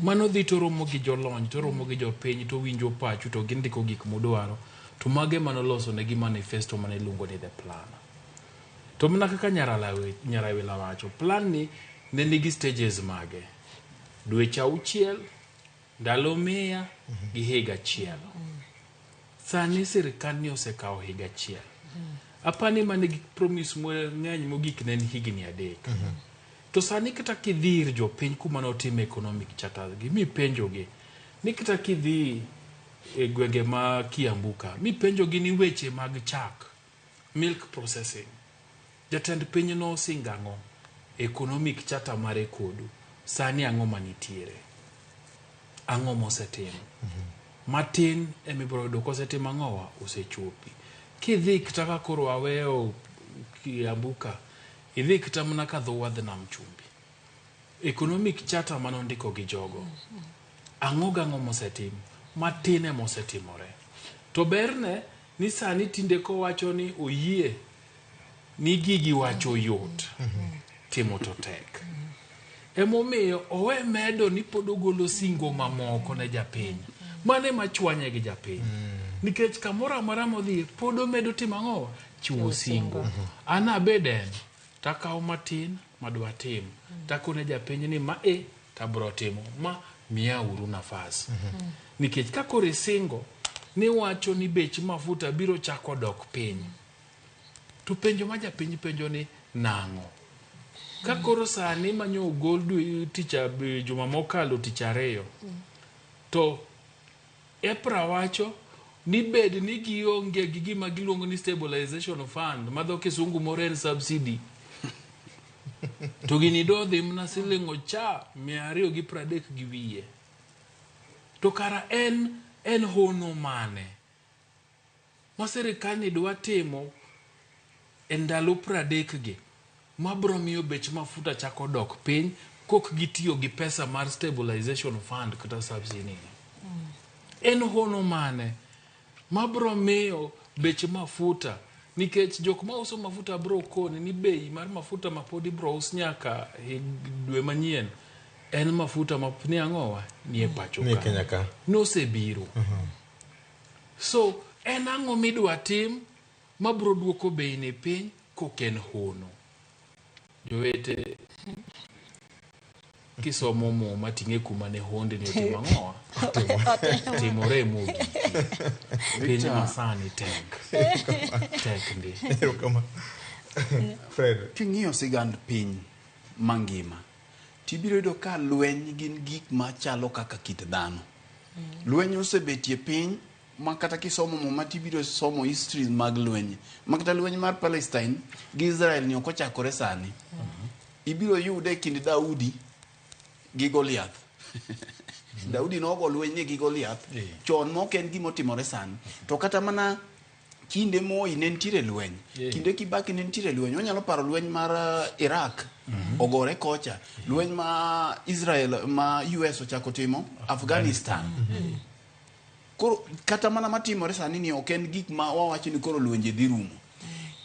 mano dhi to romo gi jolony to romo gi jopiny to winjo pachu to gindiko gik mudwaro to mage manoloso negi manifesto mane iluongo ni the plan to mana kaka Nyarawila wacho plan ni ne nigi stages mage dweche 6 ndalo 100 gi higa achiel. Sani sirikal ni osekawo higa achiel. Apani mane gi promise mang'eny mogik ne en higni 3. To sani kata kidhi ir jopiny kuma notime economic charters gi mipenjogi ni kata kidhi e gwenge ma Kiambu ka mipenjogi ni weche mag chak milk processing jatend piny nosingo ang'o economic charter mare kodu sani ang'o manitiere ang'o mosetimo matin emibiro yudo kosetimo ang'owa osechopi kidhi kata ka koro aweyo Kiambu ka idhi kata mana ka dho wadh nam chumbi economic charter manondiko gi jogo ang'o gang'o mosetim matin emosetimore to berne ni sani tinde kowacho ni oyie ni gigi wacho yot timo to tek emomiyo owe medo ni pod ogolo singo mamoko ne japiny mano ema chwanye gi japiny nikech kamoro amora modhiye pod omedo timo ang'o chiwo singo an abed en takawo matin madwa tim takone japiny ni ma e tabro timo ma miyauru nafas nikech ka koro isingo ni wacho ni bech mafuta biro chako dok piny to penjo ma japiny penjo ni nang'o ka koro sani manyo ogol tich juma mokalo tich ariyo to EPRA wacho ni bed ni gionge gi gima giluongo ni stabilization fund ma dho kisungu moro en subsidy to gini do dhi mana siling ocha 230 gi wiye to kara en hono mane ma sirikal ni dwa timo e ndalo 30 gi mabro miyo bech mafuta chako dok piny kok gitiyo gi pesa mar stabilization fund kata subsidy. En hono mane mabro miyo bech mafuta nikech jok mauso mafuta bro koni ni bei mar mafuta ma pod ibro us nyaka dwe manyien en mafuta ma ni ang'owa ni e pacho ka Kenya ka nosebiro. So en ang'o midwa tim mabro duoko bei ni piny kok en hono? Jowete kisomo muma ting'e kuma ne honde ni otimo ang'owa timore mogik piny masani tek tek ndi. Fred, king'iyo sigand piny mangima tibiro yudo ka lweny gin gik machalo kaka kit dhano. Lweny osebetie piny ma kata kisomo Muma tibiro somo history mag lweny. Ma kata lweny mar Palestine gi Israel ni ok ochakore sani. Ibiro yude e kind Daudi gi Goliath. Daudi nogo lweny gi Goliath chon ma ok en gima otimore sani. To kata mana kinde Moi ne nitiere lweny. Kinde Kibaki ne nitiere lweny. Wanyalo paro lweny mar Iraq ogore kocha. Lweny ma Israel ma US ochako timo Afghanistan. Koro kata mana matimore sani ni ok en gik ma wawacho ni koro lwenje dhi rumo.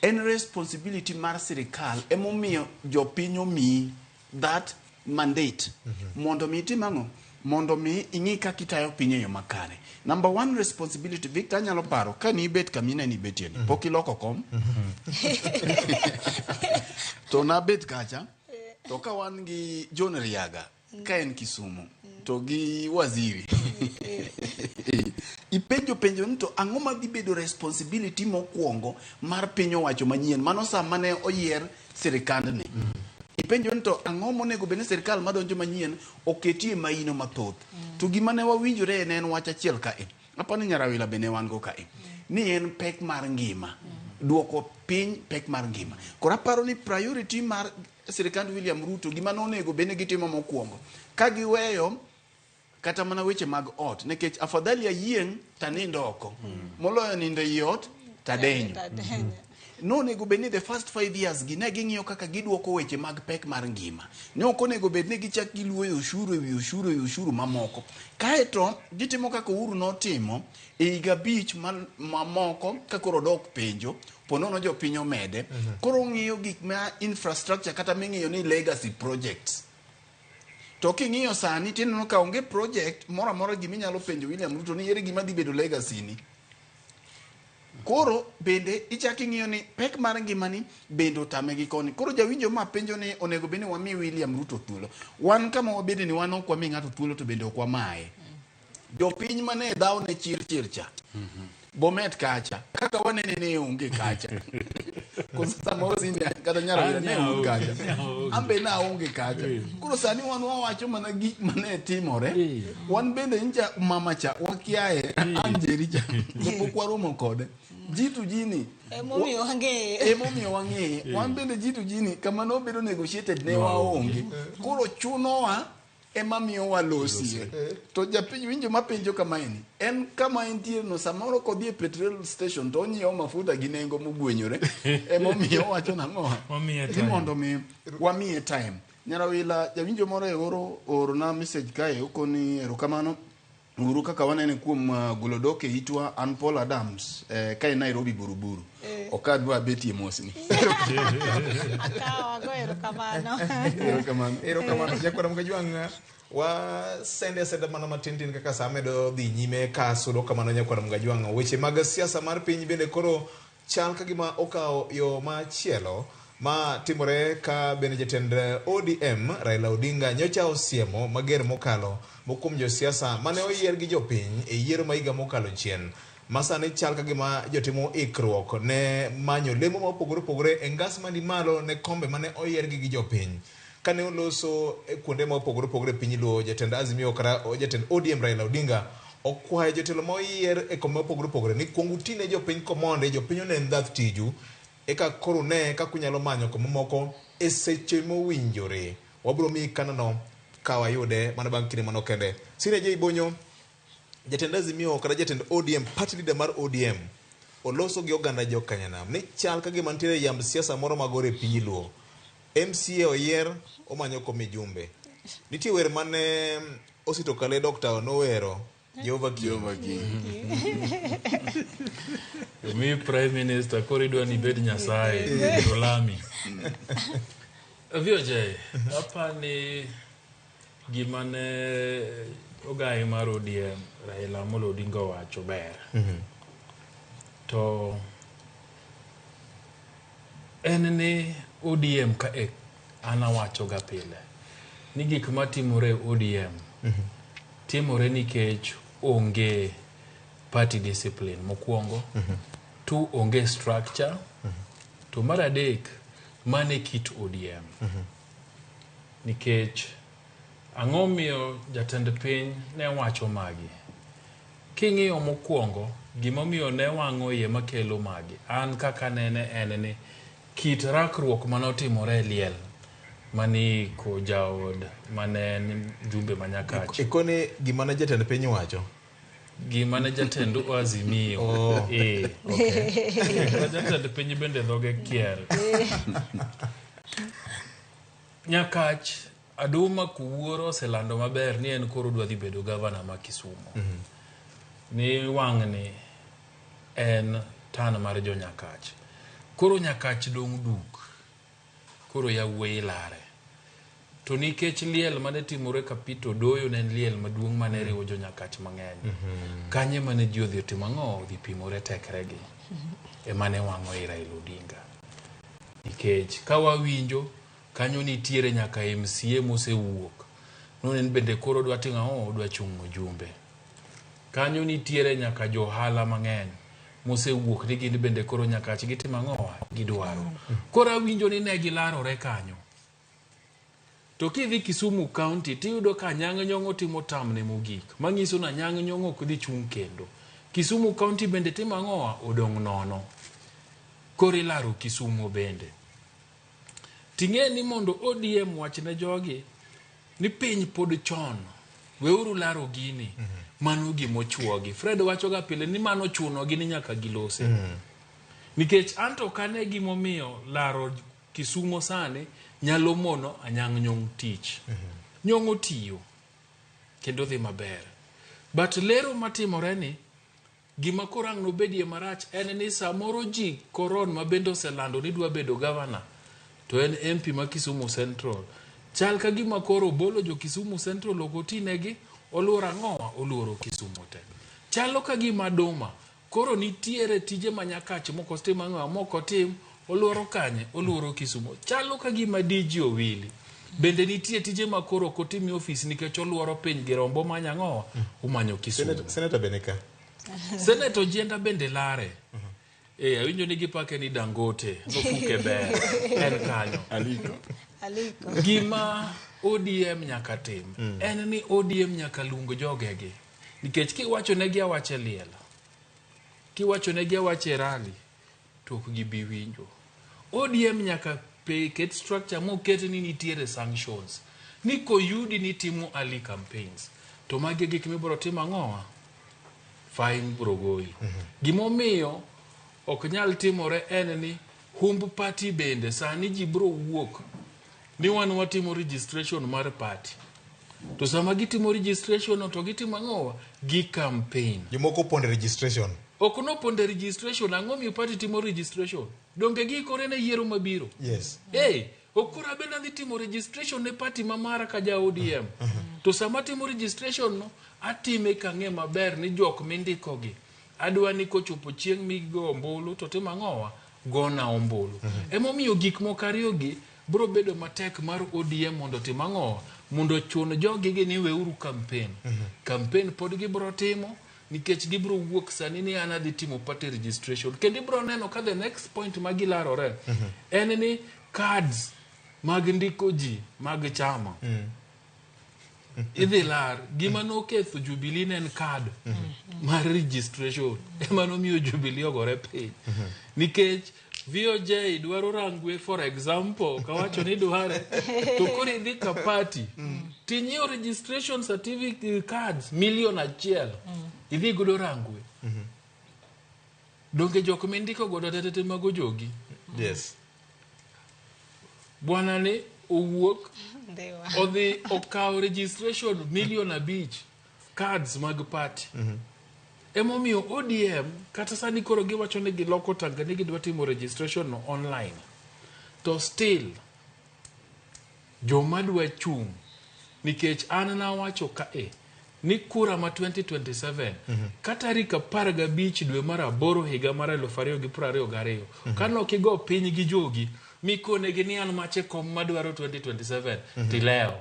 En responsibility mar sirikal emomiyo jopiny omiyi that mandate mondo mi itim ang'o? Mondo mi ing'i kaka itayo piny e yo makare. Number one responsibility, Victor, anyalo paro ka nibet kama ineno ibetie ni, pok iloko kom. To nabet kacha, to ka wan gi John Riaga, ka en Kisumu, to gi waziri. Ipenjo penjo ni to ang'o madhi bedo responsibility mokwongo mar piny owacho manyien mano sama ne oyier sirikandni. Ipenjo ni to ang'o monego bed ni sirikal madonjo manyien oketie maino mathoth. To gima ne wawinjore ne en wach achiel kae. Apani Nyarawila be ne wan go kae. Ni en pek mar ngima. Duoko piny pek mar ngima. Koro aparo ni priority mar sirikand William Ruto gima nonego bed ni gitimo mokwongo. Ka giweyo kata mana weche mag ot nikech afadhali ayieng' tanindo oko moloyo nindo ei ot tadenyo. Nonego bed ni the first 5 years gi ne ging'iyo kaka giduoko weche mag pek mar ngima. Ne ok onego bed ni gichak giluoyo ushuru ewi ushuru ewi ushuru mamoko. Kaeto gitimo kaka Uhuru notimo e higa 5 mamoko ka koro odok penjo, ponono jopiny omede. Koro ong'iyo gik ma infrastructure kata ming'iyo ni legacy projects. To king'iyo sani tineno ka onge project moro amora giminyalo penjo William Ruto ni ere gima dhi bedo legacy ni. Koro bende ichak ing'iyo ni pek mar ngimani bende otame gi koni. Koro jawinjo ma penjo ni onego bed ni wami William Ruto thuolo. Wan kama wabede ni wan ok wami ng'ato thuolo to bende ok wamaye. Jopiny mane dhaw ne chir chir cha. Bomet kacha. Kaka wanene ne onge kacha. Koso samoro sinde kata Nyarawira ne onge kacha. An be naonge kacha. Koro sani wan wawacho mana gik mane timore. Wan bende ncha mama cha wakiaye an Njeri cha. To pok waromo kode. Jitu jini. Emomiyo wang'eye. Emomiyo wang'eye. Wan bende jitu jini kama nobedo negotiated ne waonge. Koro chunowa ema miyo walosie. To japiny winjo mapenjo kamaeni, en kama entie no samoro kodhi e petrol station to onyiewo mafuta gi nengo mogwenyore. Emomiyo owacho nang'o? Ni mondo mi wamiye time. Nyarawila jawinjo moro e oro orona message kae okoni erokamano uru kaka wanene kuom golo dok e itwa an Paul Adams ka en Nairobi Buruburu. Ok adwa betie mosni. Akawo ago erokamano. Erokamano. Erokamano. Jakwara Mgajwang' wasende asenda mana matin tin kaka saa medo dhi nyime ka sudo kamano Nyakwara Mgajwang'. Weche mag siasa mar piny bende koro chal ka gima okawo yo machielo ma timore ka bende jatend ODM Raila Odinga nyocha osiemo mager mokalo kuom josiasa mane oyier gi jopiny e yiero ma higa mokalo chien ma sani chal ka gima jotimo ikruok ne manyo lemo ma opogore opogore e ngas mani malo ne kombe mane oyiergi gi jopiny. Kane oloso e kuonde ma opogore opogore e piny Luo, jatend Azimio kata jatend ODM Raila Odinga okwayo jotelo ma oyier e kombe mopogore opogore ni kuong utine jopiny komonde jopiny onen dhath tiju eka koro ne kaka unyalo manyo kombe moko e seche mowinjore. Wabiro miyi kanano ka wayude mana bang' kinde manok kende. Sine J Bonyo, jatend Azimio kata jatend ODM, party leader mar ODM oloso gi oganda jo Kanyanam ni chal ka gima nitiere yamb siasa moro magore e piny Luo. MCA oyier omanyo kom mijumbe. Nitie wer mane Osito Kale Doctor nowero Jehova King. Jehova King. Mi prime minister koro idwa ni ibed Nyasaye to lami. VOJ, apani gima ne ogai mar ODM Raila Amolo Odinga owacho ber. To en ni ODM ka e an awacho ga pile ni gik matimore e ODM timore nikech onge party discipline mokwongo, two onge structure, to mar adek mane kit ODM. Nikech ang'o miyo jatend piny ne wacho magi? King'iyo mokwongo, gimomiyo ne wang'o iye makelo magi, an kaka nene en ni kit rakruok manotimore e liel maniko jaod mane en mjumbe ma Nyakach. Ikoni gima ne jatend piny wacho. Gima ne jatend Azimio. Oh, Eh. okay. Jatend piny bende dhoge kier. Nyakach Aduma Kuwuoro oselando maber ni en koro odwa dhi bedo gavana ma Kisumu. Ni wang'ni en tan mar jo Nyakach. Koro Nyakach dong' duk. Koro yawuoyi lare. To nikech liel mane timore Kapito Doyo ne en liel maduong' mane riwo jo Nyakach mang'eny. Kanye mane ji odhi otimo ang'o? Odhi pimore tekregi. Ema ne wang'o i Raila Odinga. Nikech ka wawinjo kanyo nitiere nyaka MCA mosewuok. Nonen bende koro odwa timo ang'o? Odwa chung' mjumbe. Kanyo nitiere nyaka johala mang'eny mosewuok ni gin bende koro Nyakach gitimo ang'o? Gidwaro. Koro awinjo ni ne gilarore kanyo. To kidhi Kisumu County tiyudo ka Anyang' Nyong'o timo tamne mogik. Manyiso ni Anyang' Nyong'o ok dhi chung' kendo. Kisumu County bende timo ang'o? Odong' nono. Koro ilaro Kisumu bende. Ting'e ni mondo ODM wach ne jogi ni piny pod chon. Weuru laro gini. Mano gimochuogi. Fred wachoga pile ni mano chunogi ni nyaka gilose. Nikech anto kane gimomiyo laro Kisumo sani nyalo mono Anyang' Nyong' tich. Nyong'o tiyo kendo dhi maber. But lero matimore ni gima koro ang' nobedie marach en ni samoro ji koron ma bende oselando ni dwa bedo gavana to en MP ma Kisumu Central. Chal ka gima koro obolo jo Kisumu Central ok otinegi, oluoro ang'owa? Oluoro Kisumu te. Chalo ka gima Duma koro nitiere tije ma Nyakach mok otim ang'owa mok otim, oluoro kanye? Oluoro Kisumu. Chalo ka gima DG Owili bende nitie tije ma koro ok otim e ofis nikech oluoro piny gi rombo manyo ang'owa? Omanyo Kisumu. Senator bende ka. Senator Ojienda bende lare. Eh, awinjo ni gipake ni Dangote, nofuke ber. En kanyo. Aliko. Aliko. Gima ODM nyaka tim en ni ODM nyaka luong jogegi. Nikech kiwacho negi awacha e liel, kiwacho negi awacha e rally, to ok gibi winjo. ODM nyaka pe ket structure moket ni nitiere sanctions. Ni koyudi ni timo early campaigns, to magi e gik mibiro timo ang'owa? Fine biro goyi. Gimomiyo ok nyal timore en ni humb party bende sani ji biro wuok ni wan watimo registration mar party. To sama gitimo registration no to gitimo ang'owa? Gi campaign. Jomoko opondo e registration. Ok nopondo e registration, ang'o miyo party timo registration? Donge giikore ne yiero mabiro? Yes. Hey, ok koro abende adhi timo registration ne party ma mara ka ja ODM. To sama atimo registration no, atime kang'e maber ni jok mindikogi. Adwa ni kochopo chieng' migo ombulu to timo ang'owa? Gona ombulu. Emomiyo gik moko ariyogi biro bedo matek mar ODM mondo otim ang'owa? Mondo ochun jogi gi ni weuru campaign. Campaign pod gibiro timo nikech gibiro wuok sani ni an adhi timo party registration. Kendo ibiro neno ka the next point ma gilarore en ni cards mag ndiko ji mag chama idhi lar. Gima noketho Jubilee ne en card mar registration ema nomiyo Jubilee ogore piny. Nikech VOJ dwaro Rangwe for example, kawacho ni dware, to koro idhi ka party, tinyiewo registration certificate cards 1,000,000, idhi godo Rangwe. Donge jok mindiko godo tete mago jogi? Yes. Bwana ni owuok odhi okawo registration 5,000,000 cards mag party. Emomiyo ODM kata sani koro giwacho ni giloko tanga ni gidwa timo registration no online. To still joma dwa chung' nikech an nawacho kae ni kura ma 2027 ka tarik 15 dwe mar 8 higa mar 2022 kane ok igo piny gi jogi mikonegi ni an mache kom madwaro 2027 tilewo.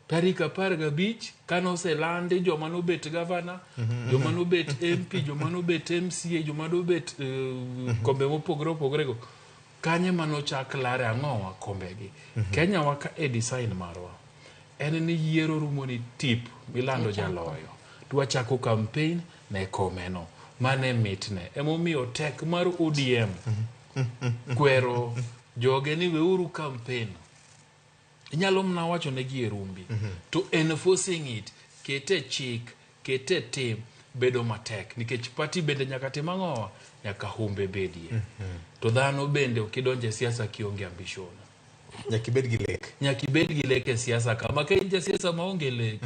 Tarik 15 kanoselandi joma nobet gavana, joma nobet MP, joma nobet MCA, joma nobet kombe mopogore opogore go. Kanye manochak lare ang'owa kombegi. Kenya wa ka e design marwa. En ni yiero rumo ni tip milando jaloyo. To wachako campaign ne komeno. Mane mitne. Emomiyo tek mar ODM kwero joge ni weuru campaign. Inyalo mana wacho negi e rumbi. To enforcing it, kete chik, kete tim, bedo matek. Nikech party bende nyaka tim ang'owa? Nyaka humbe bedie. To dhano bende ok idonje e siasa kionge ambition. Nyaka ibed gi lek. Nyaka ibed gi lek e siasa ka. Ma ka in jasiasa maonge lek.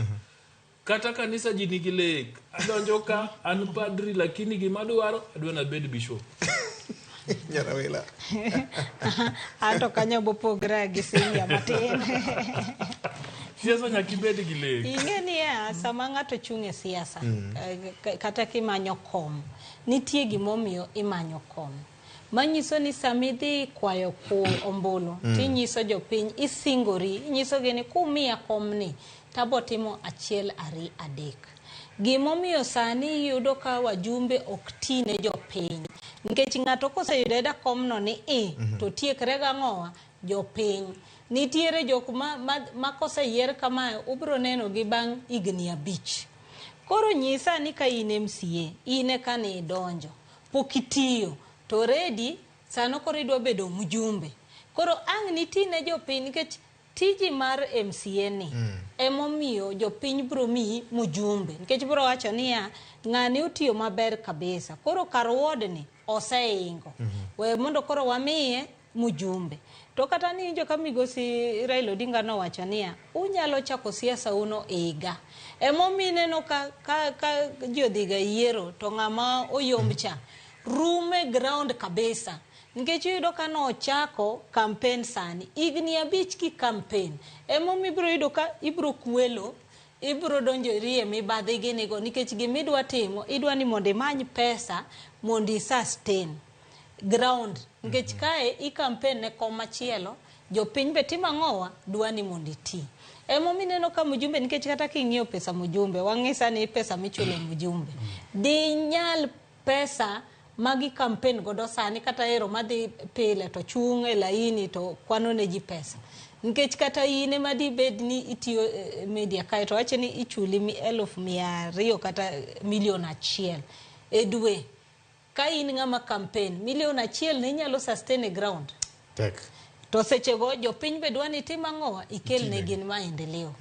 Kata kanisa ji nigi lek. Adonjo ka, an padri, lakini gima adwaro, adwa nabed bishop. Nyarawila. Anto kanyo bopogre gi senior matin. Siasa nyaka ibed gi lek. Ing'e niya, sama ng'ato chung' e siasa, kata kimanyo kom, nitie gimomiyo imanyo kom. Manyiso ni sama idhi kwayo ku ombulu, tinyiso jopiny, isingori, inyisogi ni kumiya komni, tabo timo 1, 2, 3. Gimomiyo sani iyudo ka wajumbe ok ti ne jopiny. Nikech ng'ato koseyudo ayuda komno ni i, to tiekre gang'owa, jopiny. Nitiere jok ma koseyier kamae, ubiro neno gi bang' higni 5. Koro nyisa ni ka in MCA, in eka ni idonjo, pok itiyo, to already sano koro idwa bedo mjumbe. Koro ang' niti ne jopiny nikech tiji mar MCA ni emomiyo jopiny biro miyi mjumbe. Nikech biro wacho niya, ng'ani otiyo maber kabisa. Koro kar ward ni oseingo. We mondo koro wamiye mjumbe. To kata ni injo ka migosi Raila Odinga nowacho niya, unyalo chako siasa uno higa. Emomiyo ineno ka ji odhiga yiero to ng'ama oyomb cha rume ground kabisa. Nikech iyudo ka nochako campaign sani, higni 5 ki campaign. Emomiyo ibiro yudo ka ibiro kwelo, ibiro donjori e mibadhi ginigo nikech gimidwa timo, idwa ni mondo imany pesa mondo i sustain ground. Nikech kae i campaign ne kom machielo, jopiny be timo ang'owa, dwa ni mondo iti. Emomiyo ineno ka mjumbe, nikech kata king'iyo pesa mjumbe, wang'isa ni pesa michulo mjumbe. Dinyal pesa magi campaign godo sani kata ero madhi pile to chung' e laini to kwano ne ji pesa. Nikech kata in ema dibed ni itiyo media kae to wacho ni ichuli 200,000 kata 1 million e dwe. Ka in ng'ama campaign, 1 million ne inyalo sustain e ground. Tek. To sechego jopiny be dwa ni itim ang'owa, ikel ne gin maendeleo.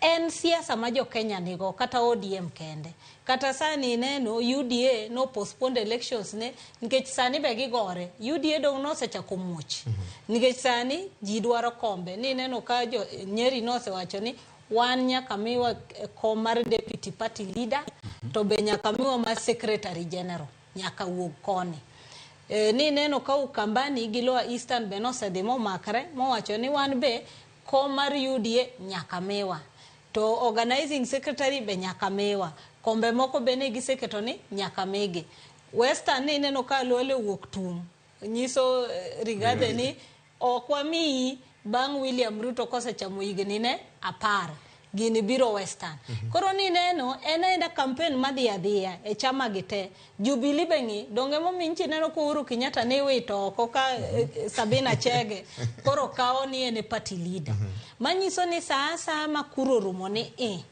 En siasa ma jo Kenya nigo kata ODM kende. Kata sani ineno UDA no postponed elections ne nikech sani be gigore. UDA dong nosechako muoch. Nikech sani ji dwaro kombe. Ni ineno ka jo Nyeri nosewacho ni wan nyaka miwa kom mar deputy party leader to be nyaka miwa mar secretary general nyaka wuog koni. Ni ineno ka Ukambani gi Lower Eastern be nosedhi momakre mowacho ni wan be kom mar UDA nyaka miwa. To organizing secretary be nyaka miwa. Kombe moko be ne giseketo ni nyaka migi. Western ni ineno ka Lwele owuok tung'. Nyiso Rigathi ni ok wamiyi bang' William Ruto kosechamo higni ne 10. Gini biro Western. Koro ni neno en aena campaign madhi adhiya e chama gi te. Jubilee be ng'i, donge momiyo nchi neno ka Uhuru Kenyatta ni wito oko ka Sabina Chege koro kawo ni en e party leader. Manyiso ni sa asaya ma kuro orumo ni i,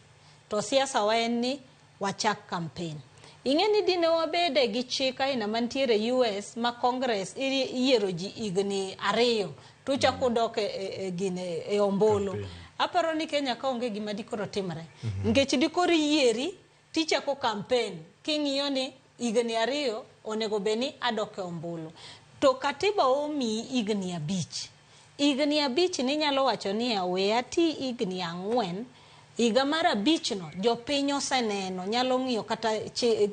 to siasa wa en ni wachak campaign. Ing'e ni dine wabede gi chik aina mantiere US ma Congress iyiero ji higni 2 to chako dok e ombulu. Aparo ni Kenya ka onge gima dikoro timre. Nikech dikoro yieri tichako campaign king'iyo ni higni 2 onego bed ni adok e ombulu. To katiba omiyi higni 5. Higni 5 ni nyalo wacho ni we ati higni 4. Higa mar 5 no jopiny oseneno nyalo ng'iyo kata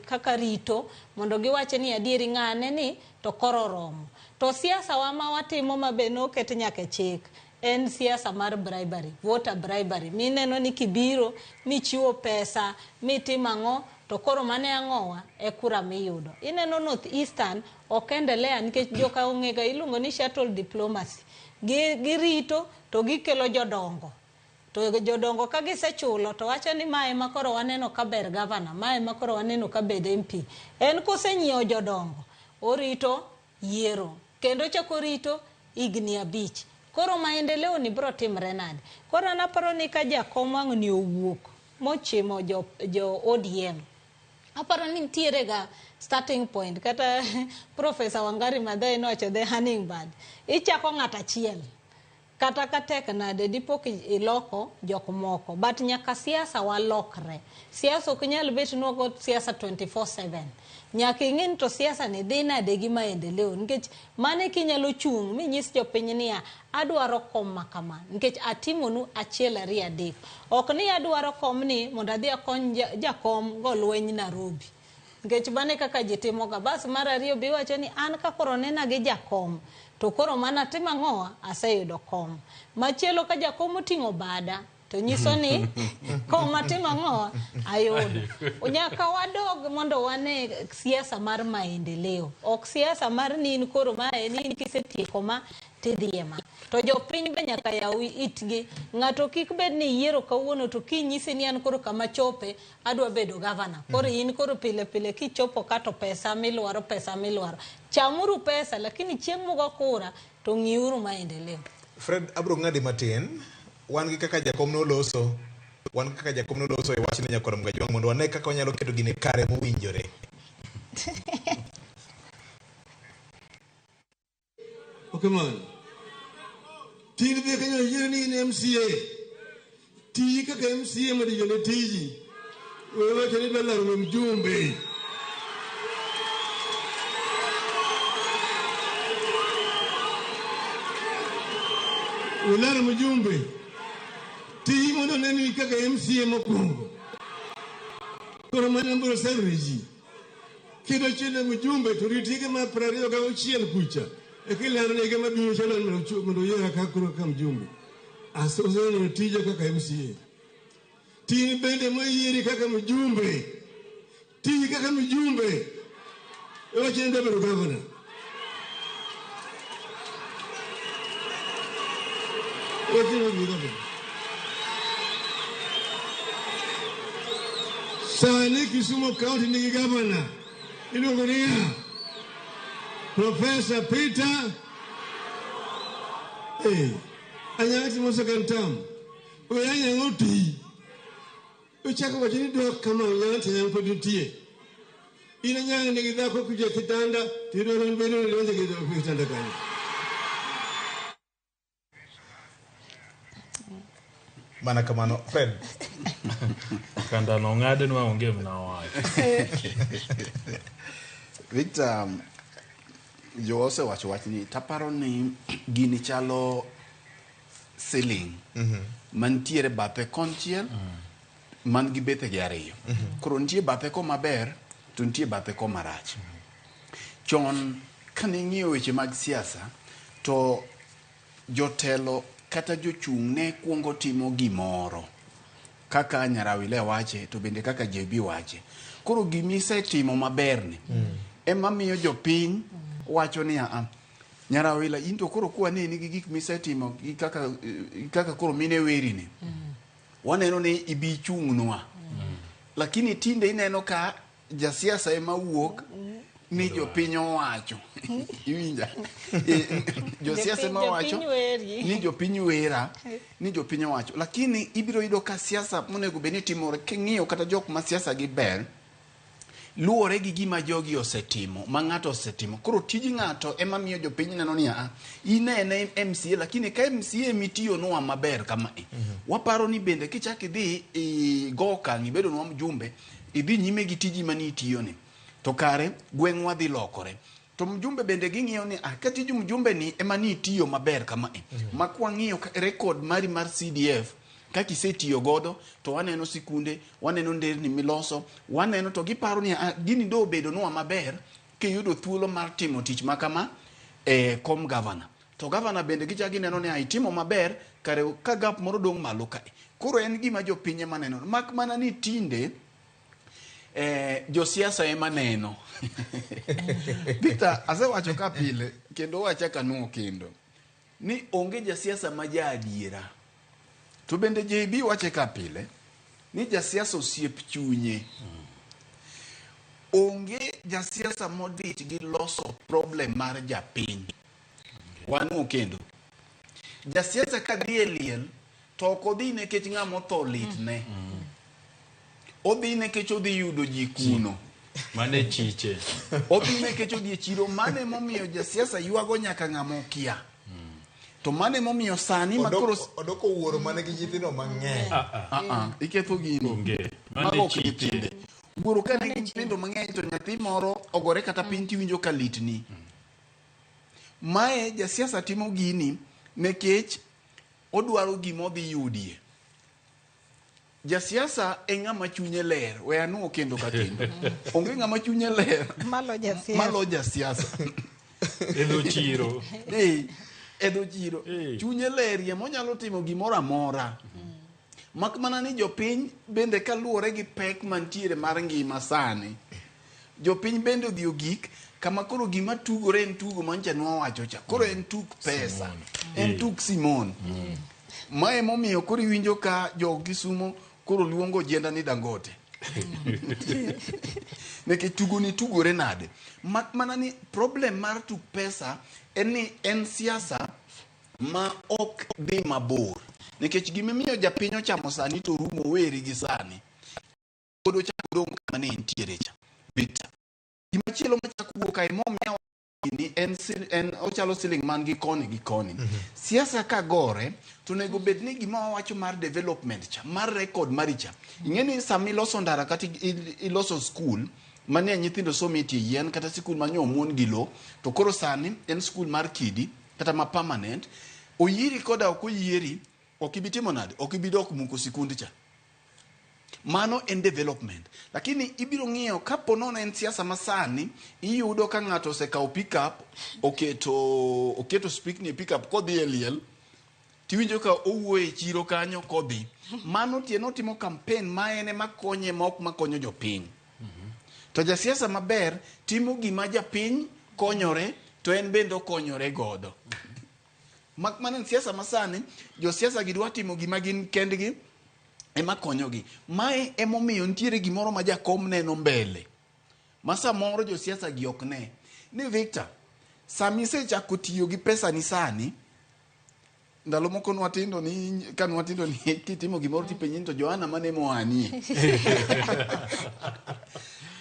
kaka rito mondo giwache ni adieri ng'ane ni to koro romo. To siasa wa ma watimo ma be noket nyaka e chik en siasa mar bribery, voter bribery. Mineno ni kibiro michiwo pesa mitimo ang'o to koro mane ang'owa e kura miyudo. Ineno North Eastern ok endelea nikech joka ong'ega iluongo ni shuttle diplomacy. Girito to gikelo jodongo. To jodongo ka gisechulo to wacho ni mae ma koro waneno ka ber governor, mae ma koro waneno ka bed MP. En kosenyiewo jodongo, orito yiero. Kendo chako rito higni 5. Koro maendeleo ni biro timre nade? Koro an aparo ni ka jakom wang' ni owuok, mochimo jo, jo ODM. Aparo ni nitiere ga starting point kata Professor Wangari Maathai nowacho the hummingbird. Ichako ng'ato achiel kata ka tek nade dipo iloko jok moko but nyaka siasa walokre. Siasa ok nyal bet ni wago siasa 24/7. Nyaka ing'e ni to siasa ni dhi nade gi maendeleo nikech mano eka inyalo chung' minyis jopiny niya adwaro kom ma kama nikech atimonu achiel ariyo adek. Ok ni adwaro komni mondo adhi akony jakom go lweny Nairobi. Nikech mano e kaka ji timoga. Bas mar ariyo be iwacho ni an ka koro onena gi jakom to koro mano atimo ang'owa? Aseyudo kom. Machielo ka jakom oting'o bada to nyiso ni kom atimo ang'owa? Ayudo. Nyaka wadog mondo wane siasa mar maendeleo. Ok siasa mar ni in koro mae ni in kisetieko ma tidhi e ma. To jopiny be nyaka yaw itgi. Ng'ato kik bed ni iyiero kawuono to kinyisi ni an koro kama chope adwa bedo gavana. Koro in koro pile pile kichopo ka to pesa milwaro pesa milwaro. Chamuru pesa lakini chieng' mugo kura to ng'iuru maendeleo. Fred abro ng'adi matin. Wan gi kaka jakom noloso, wan gi kaka jakom noloso e wachni nyakwar Mgajwang' mondo wane kaka wanyalo keto gini kare mowinjore. Okamano. Tij dhi kanyo yier ni in MCA. Ti kaka MCA mondo ji one tiji. We wacho ni idwa laro mjumbe. Ularo mjumbe. Ti mondo oneni kaka MCA mokwongo. Koro mano biro sero ji. Kidwa chulo mjumbe to rit higa mar 26 kucha. Eka ilando ni higa mabiro chalo mondo oyiera ka koro kaka mjumbe. Aseneno tija kaka MCA. Tin bende moyieri kaka mjumbe. Tiji kaka mjumbe. Iwacho ni idwa bedo gavana. Iwacho ni idwa bedo gavana. Sani Kisumu County nigi gavana iluongo ni ng'a? Professor Peter Anyang' timo second term. We Anyang' oti. Ochako wacho ni dwa kama Anyang' to Anyang' pod nitie. In Anyang' nigi dhako kuja kitanda to idwaro ni bedo ni donjo gi kitanda kanyo. Mana kamano Fred. Kanda no ng'adnwa onge mna wacho. Victor, jo osewacho wachni taparo ni gini chalo ceiling mantiere bathe konchiel man gi bethegi ariyo. Koro nitie bathe koma ber to nitie bathe koma rach. Chon kane ing'iyo weche mag siasa to jotelo kata jochung' ne kuongo timo gimoro kaka Nyarawile wache to bende kaka JB wache. Koro gimisetimo maberni ema miyo jopiny wacho ni aa Nyarawila in to koro kwaneni gi gik misetimo gi kaka, kaka koro mine werini waneno ni ibi chung'nwa. Lakini tinde ineno ka jasiasa ema wuok ni jopiny owacho. Iwinja? Josiasa ema wacho ni jopiny wera, ni jopiny owacho. Lakini ibiro yudo ka siasa monego bed ni timore king'iyo kata jok ma siasa gi ber luwore gi gima jogi osetimo, ma ng'ato osetimo. Koro tij ng'ato ema miyo jopiny neno ni aa, inene MCA lakini ka MCA mitiyonwa maber kamae, waparo ni bende kichak idhi igo okang' ibedonwa mjumbe, idhi nyime gi tiji mane itiyoni, to kare gweng'wa dhi lokore. To mjumbe bende ging'iyo ni ah, ka tij mjumbe ni ema ni itiyo maber kamae, ma kwang'iyo record mari mar CDF kaka isetiyo godo to waneno sikunde, waneno nderni miloso, waneno to giparo ni ah, gini do obedonwa maber kiyudo thuolo mar timo tich ma kama e kom gavana. To gavana bende gichako gineno ni ah, itimo maber kare ka gap moro dong' malo kae. Koro en gima jopiny ema neno. Mak mana ni tinde josiasa ema neno. Victor, asewacho ka pile kendo wachak anuo kendo ni onge jasiasa ma ja adiera. To bende JB wache ka pile ni jasiasa osiep chunye. Onge jasiasa modich gi loso problem mar japiny. Wanuo kendo. Jasiasa ka dhi e liel to ok odhi nikech ng'ama otho litne. Odhi nikech odhi yudo ji kuno. Mane chiche. Odhi nikech odhi e chiro. Mano emomiyo jasiasa ywago nyaka ng'ama okia. To mano emomiyo sani ma koro Odoko wuoro mane gi nyithindo mang'eny. Ah, ah, iketho gini. Onge. Mane Mago ok chiche. nyithinde. Wuoro ka nigi nyithindo mang'eny to nyathi moro ogore kata piny tiwinjo ka litni. Mae jasiasa timo gini nikech odwaro gima odhi yudie. Jasiasa e ng'ama chunye ler. We anuo kendo ka kendo. Onge ng'ama chunye ler Malo jasiasa. malo jasiasa. E dho chiro. Eh, e dho chiro. Chunye lerie monyalo timo gimoro amora. Mak mana ni jopiny bende kaluwore gi pek mantiere mar ngima sani. Jopiny bende odhi ogik kama koro gima tugore en tugo mancha nwawacho cha. Koro en tuk pesa. En tuk Simon. Mae momiyo koro iwinjo ka jo Kisumo koro luongo ojienda ni Dangote. Nikech tugo ni tugore nade? Mak mana ni problem mar tuk pesa en ni en siasa ma ok dhi mabor. Nikech gimimiyo japiny ochamo sani to rumo weri gi sani. Pod ochako dong' kama ne entiere cha. Victor. Gimachielo machako wuok kae momiya ni en, en ochalo siling man gi koni gi koni. Siasa ka gore to onego bed ni gima wawacho mar development cha, mar record mari cha. Ing'e ni sama iloso ndara kata iloso skul mane nyithindo somo e tie yien kata sikul ma nyo omuon gi lo, to koro sani en skul mar kidi kata ma permanent, oyieri koda ok oyieri, ok ibi timo nade? Ok ibi dok muko sikund cha. Mano en development. Lakini ibiro ng'iyo kapo nono en siasa masani, iyudo ka ng'ato osekawo pickup, oketo spikni e pickup kodhi e liel, tiwinjo ka owuoyo e chiro kanyo kodhi. Mano tiende otimo campaign ma en ema konye ma ok makonyo jopiny. To jasiasa maber timo gima japiny konyore to en bende okonyore godo. Mak mana en siasa masani, josiasa gi dwa timo gima gin kendgi ema konyogi. Mae emomiyo nitiere gimoro ma jakom neno mbele. Ma samoro josiasa gi ok ne. Ni Victor, sama isechako tiyo gi pesa ni sani, ndalo moko nwatindo ni ka nwatindo ni kitimo gimoro tipenji ni to Joana mane moanie.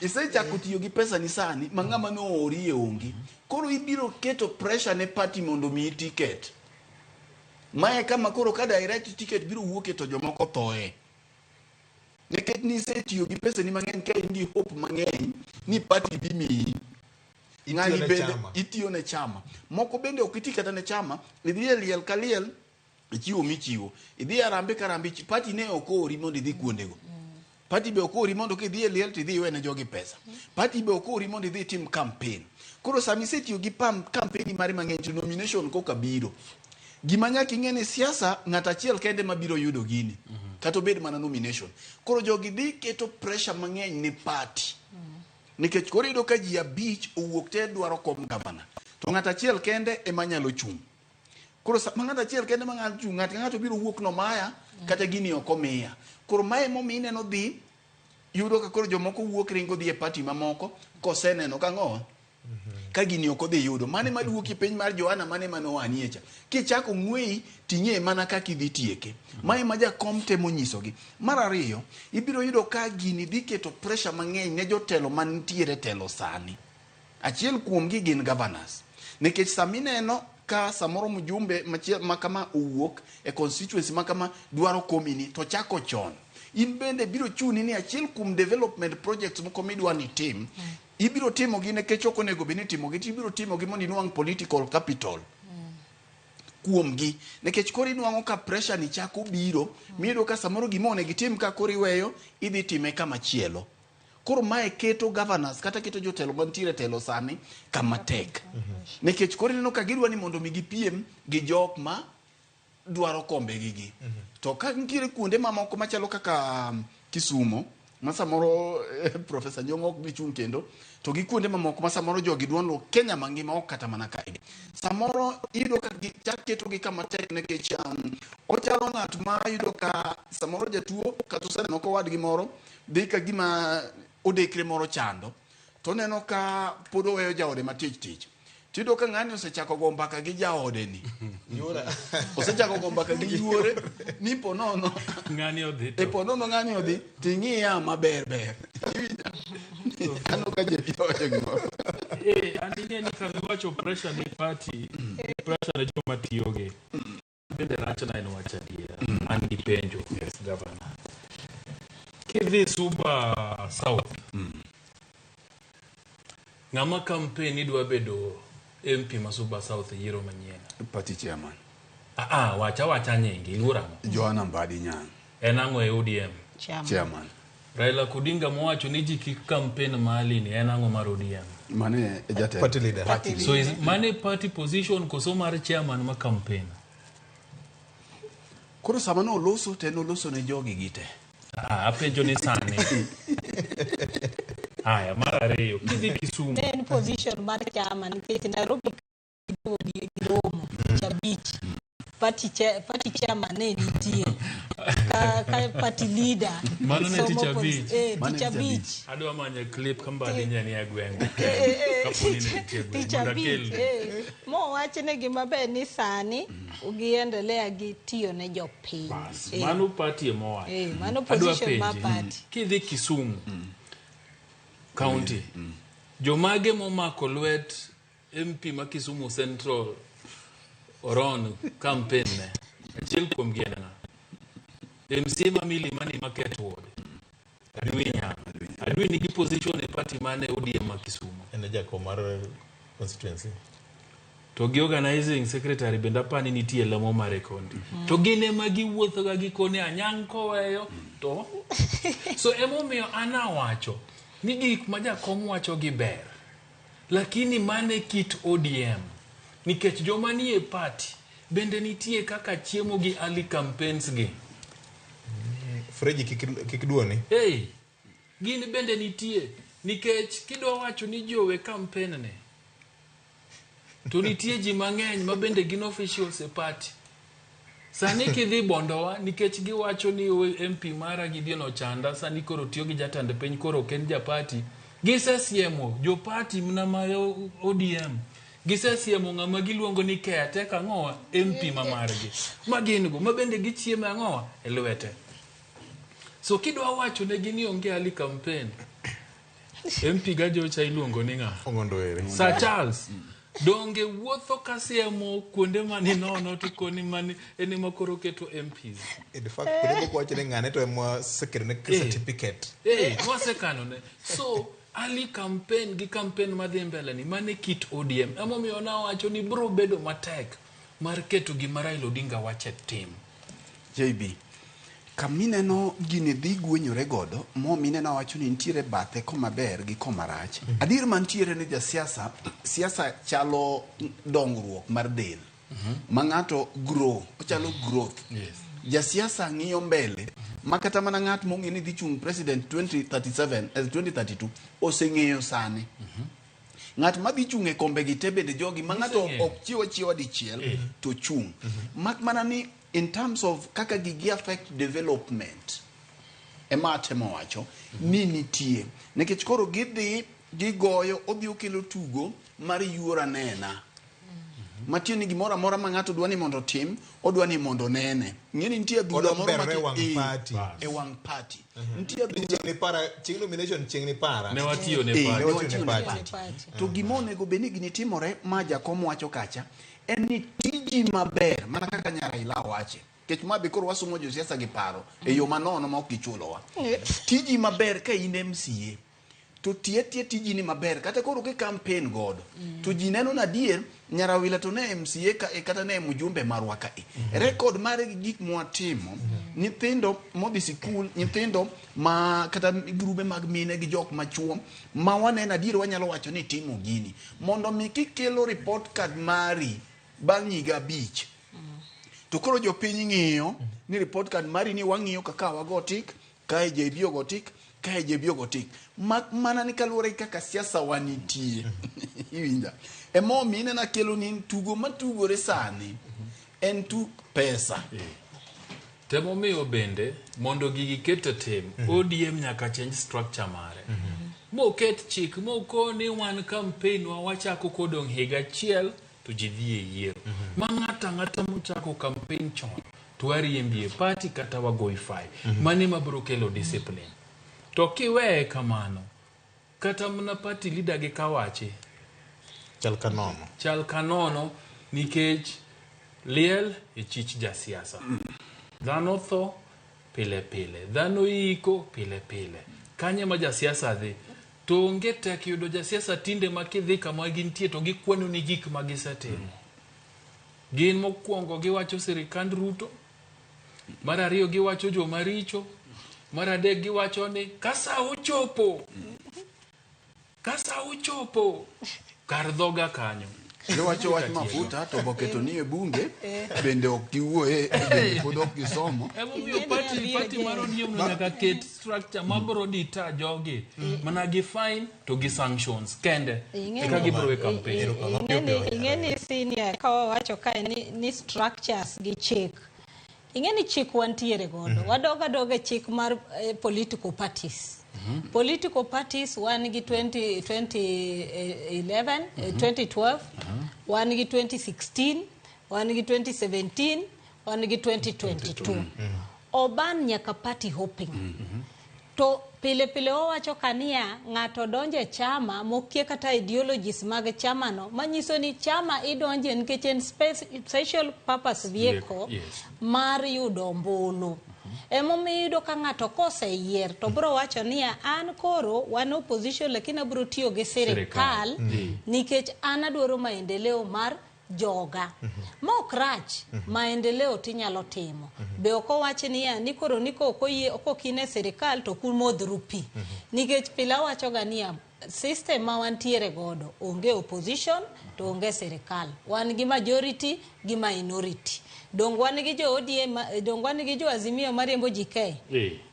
Isechako tiyo gi pesa ni sani ma ng'ama noori e onge. Koro ibiro keto pressure ne party mondo omiyi ticket. Mae kama koro ka direct ticket biro wuoke to jomoko thoe. Nikech nisetiyo gi pesani mang'eny ka in gi hope mang'eny ni party dhi miyi. Ng'ani ne bende chama. itiyo ne chama. Moko bende ok iti kata ne chama, idhi e liel ka liel ichiwo michiwo. Idhi e arambe ka arambe ichiwo. Party ne ok oori mondo idhi kuondego. Party be ok oori mondo kidhi e liel to idhi iwe ne jogi pesa. Party be ok oori mondo idhi itim campaign. Koro sama isetiyo gi pam campaign mari mang'eny to nomination koka biro. Gima nyaka ing'e ni siasa ng'ato achiel kende ma biro yudo gini. Kata obed mana nomination. Koro jogi dhi keto pressure mang'eny ne party. Nikech koro iyudo ka ji 5 owuok te dwaro kom gavana. To ng'ato achiel kende ema nyalo chung'. Koro sama ng'ato achiel kende ma ng'ato chung', ng'ato ka ng'ato biro wuok nomaya kata gini ok omiya. Koro mae emomiyo ineno dhi yudo ka koro jomoko wuok ringo dhi e party mamoko koseneno ka ang'o ka gini ok odhi yudo. Mano ema duoki piny mar Joana mane mane oanie cha. Kichako ng'weyi ting'e mana kaka idhi tieke. Ma ema jakom temo nyisogi. Mar ariyo, ibiro yudo ka gini dhi keto pressure mang'eny ne jotelo mantiere telo sani. Achiel kuomgi gin governors. Nikech sama ineno ka samoro mjumbe ma kama owuok e constituency ma kama dwaro komini to chako chon. In bende biro chuni ni achiel kuom development projects moko midwa ni tim, ibiro timogi nikech ok onego bed ni itimogi, to ibiro timogi mondo inwang' political capital kuomgi. Nikech koro inwang'o ka pressure ni chako biro, miyudo ka samoro gima onego itim ka koro iweyo, idhi time kama chielo. Koro mae keto governors kata keto jotelo mantiere telo sani kama tek. Nikech koro ineno ka gidwa ni mondo mi gipiem gi jok ma dwaro kombegi gi. To ka nitiere kuonde mamoko machalo kaka Kisumo, ma samoro Professor Nyong'o ok bi chung' kendo, to gi kuonde mamoko ma samoro jogi dwa luwo Kenya mangima ok kata mana kae. Samoro iyudo ka gichak ketogi kama tek nikech ochalo ng'at ma iyudo ka samoro jatuo kata oseneno ka owadgi moro dhi ka gima odekre moro chando, to oneno ka pod oweyo jaode matich tich. Tiyudo ka ng'ani osechako go mbaka gi jaode ni. Osechako go mbaka gi yuore ni po nono. Ng'ani odhi to. E po nono ng'ani odhi ting'iya maber ber. Aneno ka JB owacho gimoro. Eh, an ing'e ni kama iwacho pressure ne party, pressure ne joma tiyogi. Bende rachna en wach adiera. An gi penjo, gavana. Kidhi Suba South, ng'ama campaign idwa bedo MP ma Suba South e yiero manyien? Party chairman. Ah, ah, wacha wacha nyingi, iluor ang'o? Joanna Mbadi Nyang'. En ang'o e ODM? Chairman. Chairman. Raila Odinga mowacho ni ji kik campaign mali ni en ang'o mar ODM? Mane e jatelo. Party leader. Party leader. So is mane party position koso mar chairman ma campaign? Koro sama noloso to en oloso ne jogi gite. Ah, apenjo ni sani. Haya, mar ariyo, kidhi Kisumu. Ne en position mar chama nikech Nairobi gi romo tich abich party cha, party chairman ne nitie ka, ka party leader Mano ne somo tich pos- abich. eh, tich abich Adwa manyo clip ka mbadi nyani e gweng'. Eh, eh, Kapo ni ne nitie gweng', tich mondo abich akelni. eh. Mowachnegi maber ni sani giendelea gi tiyo ne jopiny. Bas, Eh, mano party ema owacho. eh, mano Adwa position mar penji, party. Kidhi Kisumu County, jomage momako lwet MP ma Kisumu Central Oron campaign ne? Achiel kuom gi en ng'a? MCA ma Milimani Market Ward. Adwi Nyang'. Adwi nigi position e party mane ODM ma Kisumu. En e jakom mar constituency. To gi organizing secretary bende apani nitie lemo mare kondi. To gin ema giwuotho ga gikone Anyang' koweyo to so emomiyo an awacho ni gik ma jakom wacho gi ber. Lakini mane kit ODM nikech joma nie party bende nitie kaka chiemo gi early campaigns gi. Freji kik, kik duoni. Hey, gin bende nitie nikech kidwa wacho ni ji owe campaign ne to nitie ji mang'eny ma bende gin officials e party. Sani kidhi Bondowa nikech giwacho ni MP mara Gideon Ochanda sani koro tiyo gi jatend piny koro ok en ja party. Gisesiemo jo party mana ma ODM. Gisesiemo ng'ama giluongo ni caretaker ang'owa MP ma margi. Ma gin go ma bende gichiemo ang'owa e lwete. So kidwa wacho negi ni onge early campaign. MP Gajocha iluongo ni ng'a? Ong'ondo Were. Sir Charles. Donge wuotho kasiemo kuonde mani nono to koni mani en ema koro keto MPs. In fact, kuonde moko wacho ni ng'ane to ema osekelone certificate. Eh, wasekano ne. So early campaign gi campaign madhi mbele ni mane kit ODM. Emomiyo nawacho ni bro bedo matek mar keto gima Raila Odinga wache tim. JB, kamineno gini dhi gwenyore godo, mo mineno awacho ni nitiere bathe koma ber gi koma rach. Adier mantiere ni jasiasa, siasa chalo dongruok mar del. Ma ng'ato grow, ochalo growth. Yes. Jasiasa ng'iyo mbele, ma kata mana ng'at mong'e ni dhi chung' president 2037, 2032, oseng'eyo sani. Ng'at ma dhi chung' e kombe gi te bende jogi ma ng'ato ok chiw achiwa dichiel to chung'. Mak mana ni in terms of kaka gigi affect development ema atemo wacho ni nitie. Nikech koro gidhi gigoyo odhi okelo tugo mar yuor anena. Matiende ni gimoro amora ma ng'ato dwa ni mondo otim, odwa ni mondo onene. Ng'e ni nitie adhula moro Odwa berore e wang' party. E wang' party. Nitie adhula Chieng' ni para, chieng' nomination chieng' ni para. Ne watiyo ne Eh, party. ne watiyo ne party. party. To gima onego bed ni gini timore ma jakom wacho kacha en ni tiji maber mana kaka Nyaraila wache. Nikech ma be koro wasumo josiasa gi paro e yo manono ma ok gichulowa. Tiji maber ka in MCA to ti atiya tiji ni maber kata koro ki campaign godo to ji neno na adier Nyarawila to ne MCA ka e kata ne mjumbe marwa ka e. Record mare gi gik mwatimo nyithindo modhi sikul nyithindo ma kata grube mag mine gi jok machuo ma waneno adier wanyalo wacho ni timo gini mondo mi kikelo report card mari bang' higa 5 to koro jopiny ng'iyo ni report card mari ni wang'iyo kaka wago tik kae JB ogo tik kae JB ogo tik mak mana ni kaluwore gi kaka siasa wanitie iwinja emomiyo ineno akelo ni tugo matugore sani en tuk pesa. Temomiyo bende mondo gigi ket e tim ODM nyaka change structure mare. Moket chik mokoni wan campaign wa wachako kodong' higa achiel to ji dhi e yiero. Ma ng'ato ang'ata mochako campaign chon to wariembi e party kata wagoyi fine. Mano ema biro kelo discipline. To kiweye kamano, kata mana party leader gi kawachi chal ka nono. Chal ka nono nikech liel e chich jasiasa. Dhano tho pile pile, dhano iko pile pile. Kanye ma jasiasa dhi? To onge tek yudo jasiasa tinde ma kidhi kama gintie to gikwano ni gik ma gisetimo. Gin mokwongo giwacho sirikand Ruto, mar ariyo giwacho joma richo, mar adek giwacho ni ka sa ochopo, ka sa ochopo kar dhoga kanyo. Giwacho wach mafuta to oboke to nie bunge bende ok giwuoye bende pod ok gisomo. Emomiyo party mar ODM no nyaka ket structure mabiro deter jogi mana gi fine to gi sanctions kende eka gibiro we campaign. Ing'eni senior ka wawacho kae ni structures gi chik. Ing'eni chik wantiere godo. Wadog adoga e chik mar political parties. Political parties wan gi 2011, 2012, wan gi 2016, wan gi 2017, wan gi 2022. Oban nyaka party hopping. To pile pile wawacho kania ng'ato donje e chama mokia kata ideologies mag chama no manyiso ni chama idonje nikech en special purpose vehicle mar yudo ombulu. Emomiyo iyudo ka ng'ato koseyier to biro wacho niya an koro wan opposition lakini abiro tiyo gi sirikal nikech an adwaro maendeleo mar joga. Ma ok rach, maendeleo tinyalo timo. Be ok owach niya ni koro ni kok in e sirikal to kumodhru pi. Nikech pile awachoga niya system ma wantiere godo onge opposition to onge sirikal. Wan gi majority gi minority. Dong wan gi jo ODM, dong wan gi jo Azimio mariembo ji kae.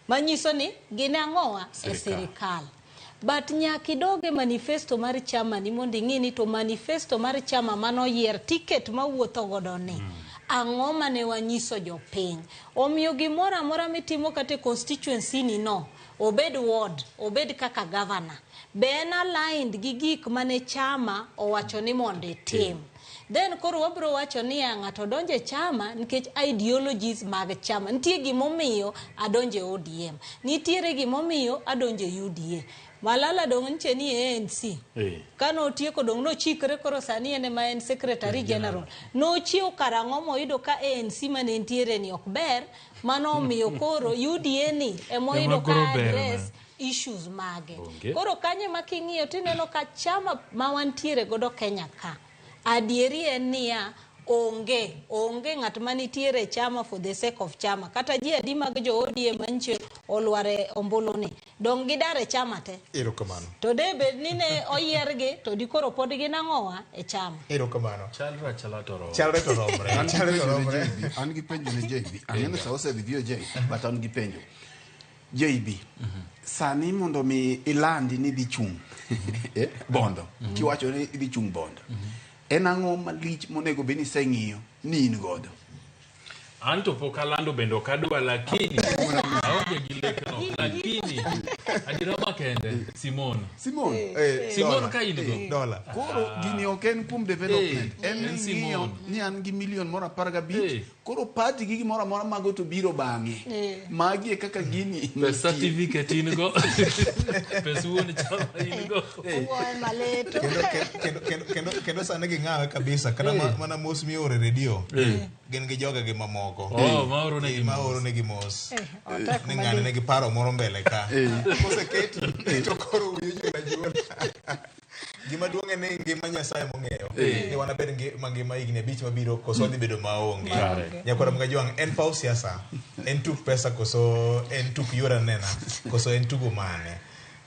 Manyiso ni gin ang'owa e sirikal. But nyaka idog e manifesto mar chama ni mondo ing'i ni to manifesto mar chama manoyier ticket mawuotho godo ni ang'o mane wanyiso jopiny. Omiyo gimoro amora mitimo kata e constituency ni no, obed ward, obed kaka governor, be en aligned gi gik mane chama owacho ni mondo itim. Then koro wabiro wacho niya ng'ato donjo e chama nikech ideologies mag chama. Nitie gimomiyo adonjo e ODM. Nitiere gimomiyo adonjo e UDA. Malala dong nche ni ANC. Kane otieko dong nochikre koro sani en ema en secretary general. Nochiew karang'o moyudo ka ANC mane nitiere ni ok ber, mano omiyo koro UDA ni emoyudo ka address issues mage. Koro kanye ma king'iyo tineno ka chama ma wantiere godo Kenya ka. Adieri en niya onge ng'at manitiere chama for the sake of chama. Kata ji adi mag jo ODM manche olware ombulu ni. Dong gidar e chama te. Erokamano. To de bed ni ne oyiergi to dikoro pod gin ang'owa e chama. Erokamano. Chalre achala to romre. Chalre to romre. Chalre to romre. An gi penjo ne JB. Ang'e ni sa osedhi VOJ, but an gi penjo. JB, sani mondo mi ilandi ni dhi chung' bondo. Kiwacho ni idhi chung' bondo. En ang'o malich monego bed ni iseng'iyo ni in godo? An to pok alando bende ok adwa lakini aonge gi lekno lakini adiera makende Simon. Simon. Simon ka in go. Dola. Koro gini ok en kuom development. En ni ng'iyo ni an gi milion moro 15. Koro party gi gimoro amora mago to biro bang'e. Magi e kaka gini. Pes certificate in go. Pes wuon chama in go. Kendo sani ging'awe kabisa kata mana mos mioro e redio. Gin gi joga gi mamoko. Maoro negi mos. Ni ng'ani nigi paro moro mbele ka. Koseketi to koro wiyo jula jula. Gima duong' en ni ngima Nyasaye mong'eyo. Ni wanabed mangima higni 5 mabiro koso wadhi bedo maonge. Nyakwara Mgajwang' en paw siasa, en tuk pesa koso en tuk yor anena koso en tugo mane.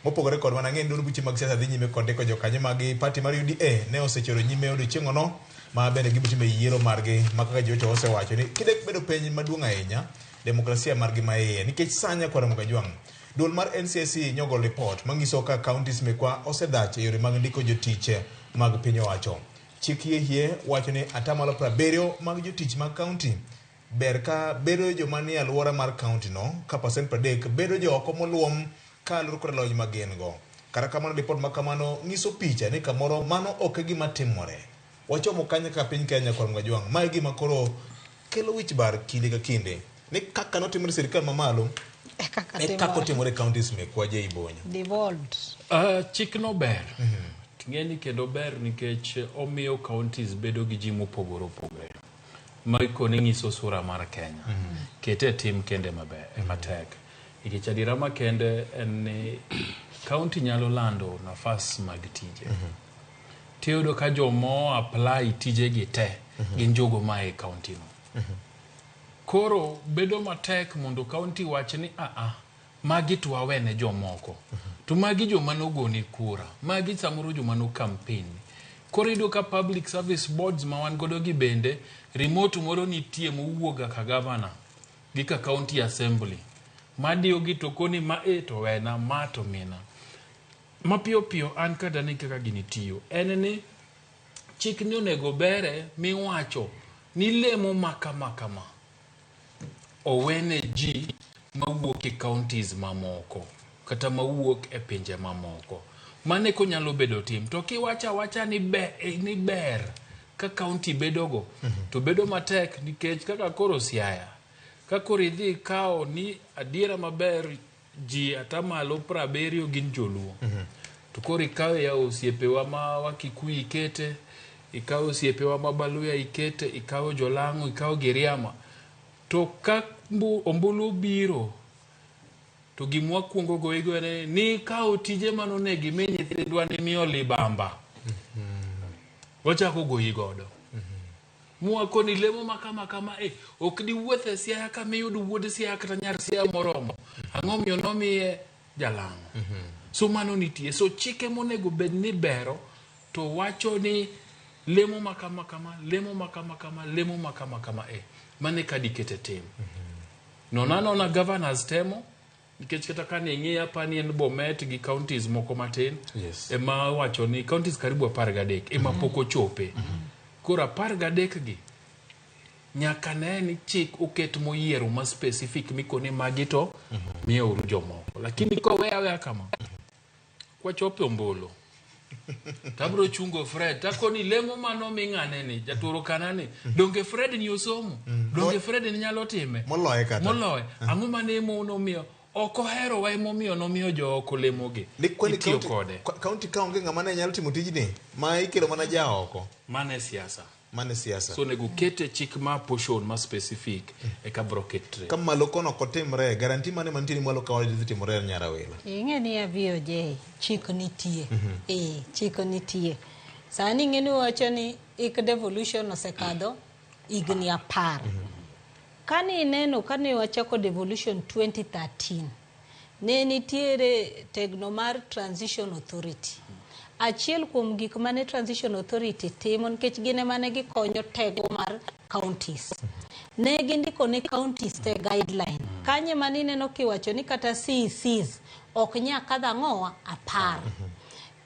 Mopogore kod mana ng'e duond buche mag siasa dhi nyime kod ndiko jokanyo mag party mar UDA ne osechoro nyime odiochieng'ono ma bende gibiro timo yiero margi ma kaka joweche osewacho ni kidek bedo penj maduong' ahinya demokrasia margi ma iye nikech sa Nyakwara Mgajwang' duol mar NCIC nyogo report manyiso ka counties mekwa osedhach e yore mag ndiko jotich mag piny owacho. Chik hie wacho ni 70% mag jotich mag county ber ka bedo joma nie alwora mar county no ka 30% bedo jo oko moluom kaluwore kod lony ma gin go. Kata kamano ripot ma kamano nyiso picha ni kamoro mano ok e gima timore. Wachomo kanye kaka piny Kenya kod Mgajwang'? Ma e gima koro kelo wich bar kinde ka kinde. Ni kaka notimore sirkal mamalo, e kaka otimore e counties mekwa Jay Bonyo. Devolved. Chikno ber. Ting'e ni kendo ber nikech omiyo counties bedo gi ji mopogore opogore. Maikone nyiso sura mar Kenya. Kete e tim kende maber, matek. Nikech adiera makende en ni county nyalo lando nafas mag tije. Tiyudo ka jomo apply tijegi te gin jogo ma e county no. Koro bedo matek mondo county wach ni a magi to wawene jomoko. To magi joma nogoni kura, magi samoro joma no campaign. Koro iyudo ka public service boards ma wan godo gi bende remote moro nitie mowuok ka governor gi ka county assembly madiyo gi to koni ma e to wena ma to mina. Mapiyo piyo an kada ni kaka gini tiyo en ni chik ni onego bere miwacho ni lemo ma kama kama owene ji mawuok e counties mamoko kata mawuok e pinje mamoko. Mano eko nyalo bedo tim. To kiwacho awacha ni ber ka county bedogo to bedo matek nikech kaka koro Siaya, ka koro idhi ikawo ni adiera maber ji atamalo 70 gin joluo. To koro ikawe ya osiepewa ma Wakikuyu ikete, ikawe osiepewa ma Baluya ikete, ikawe Jolang'o, ikawe Giriama. To ka ombulu biro to gimwa kuongo go igo en ni ikawo tije manonego imi nyithindwa ni miyo libamba. Wachako goyi godo. Mwakoni lemo ma kama kama ok diwuoth e Siaya kama iyud wuod Siaya kata nyar Siaya moromo. Ang'o miyo nomiye jalang'o? So mano nitie. So chike monego bed ni bero to wacho ni lemo ma kama kama, lemo ma kama kama, lemo ma kama kama mane ka dikete tim. Nona nona governors temo nikech kata ka ne ing'iyo apa ni en Bomet gi counties moko matin ema wacho ni counties karibu 13 ema pok ochope. Koro 13 gi nyaka ne ni chik oket moyiero ma specific mikoni magi to miyeuru jomoko. Lakini kowe aweya kama kwachopo ombulu tabro chungo Fred takoni lemo mano ming'ane ni jaturo kanani donge Fred ni osomo, donge Fred ni nyalo time moloye kata moloye. Ang'o mane monomiyo ok oherowa emomiyo nomiyo jooko lemogi itiyo kode. County ka onge ng'ama ne nyalo timo tijni ma ikelo mana jaoko. Mane siasa. Mane siasa. So onego kete chik ma portion ma specific eka bro ketre. Ka malo kono ok otimre, guarantee mane mantie ni mwalo ka dhi timore Nyarawila? Ing'e ni ya VOJ chik nitie. Chik nitie. Sani ing'e ni wacho ni ik devolution osekadho higni 10. Kane ineno kane wachako devolution 2013 ne nitiere tegno mar Transition Authority. Achiel kuom gik mane Transition Authority timo nikech gin ema ne gikonyo tego mar counties. Ne gindiko ne counties te guideline. Kanye mane ineno kiwacho ni kata CECs ok nyal kadho ang'owa 10.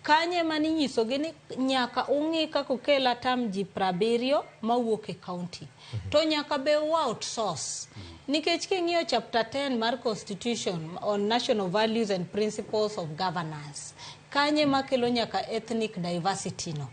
Kanye mane inyisogi ni nyaka ung'i kaka ukel atam ji 70 mawuok e county. To nyaka be u outsource. Nikech king'iyo chapter 10 mar Constitution on National Values and Principles of Governance, kanye makelo nyaka ethnic diversity no.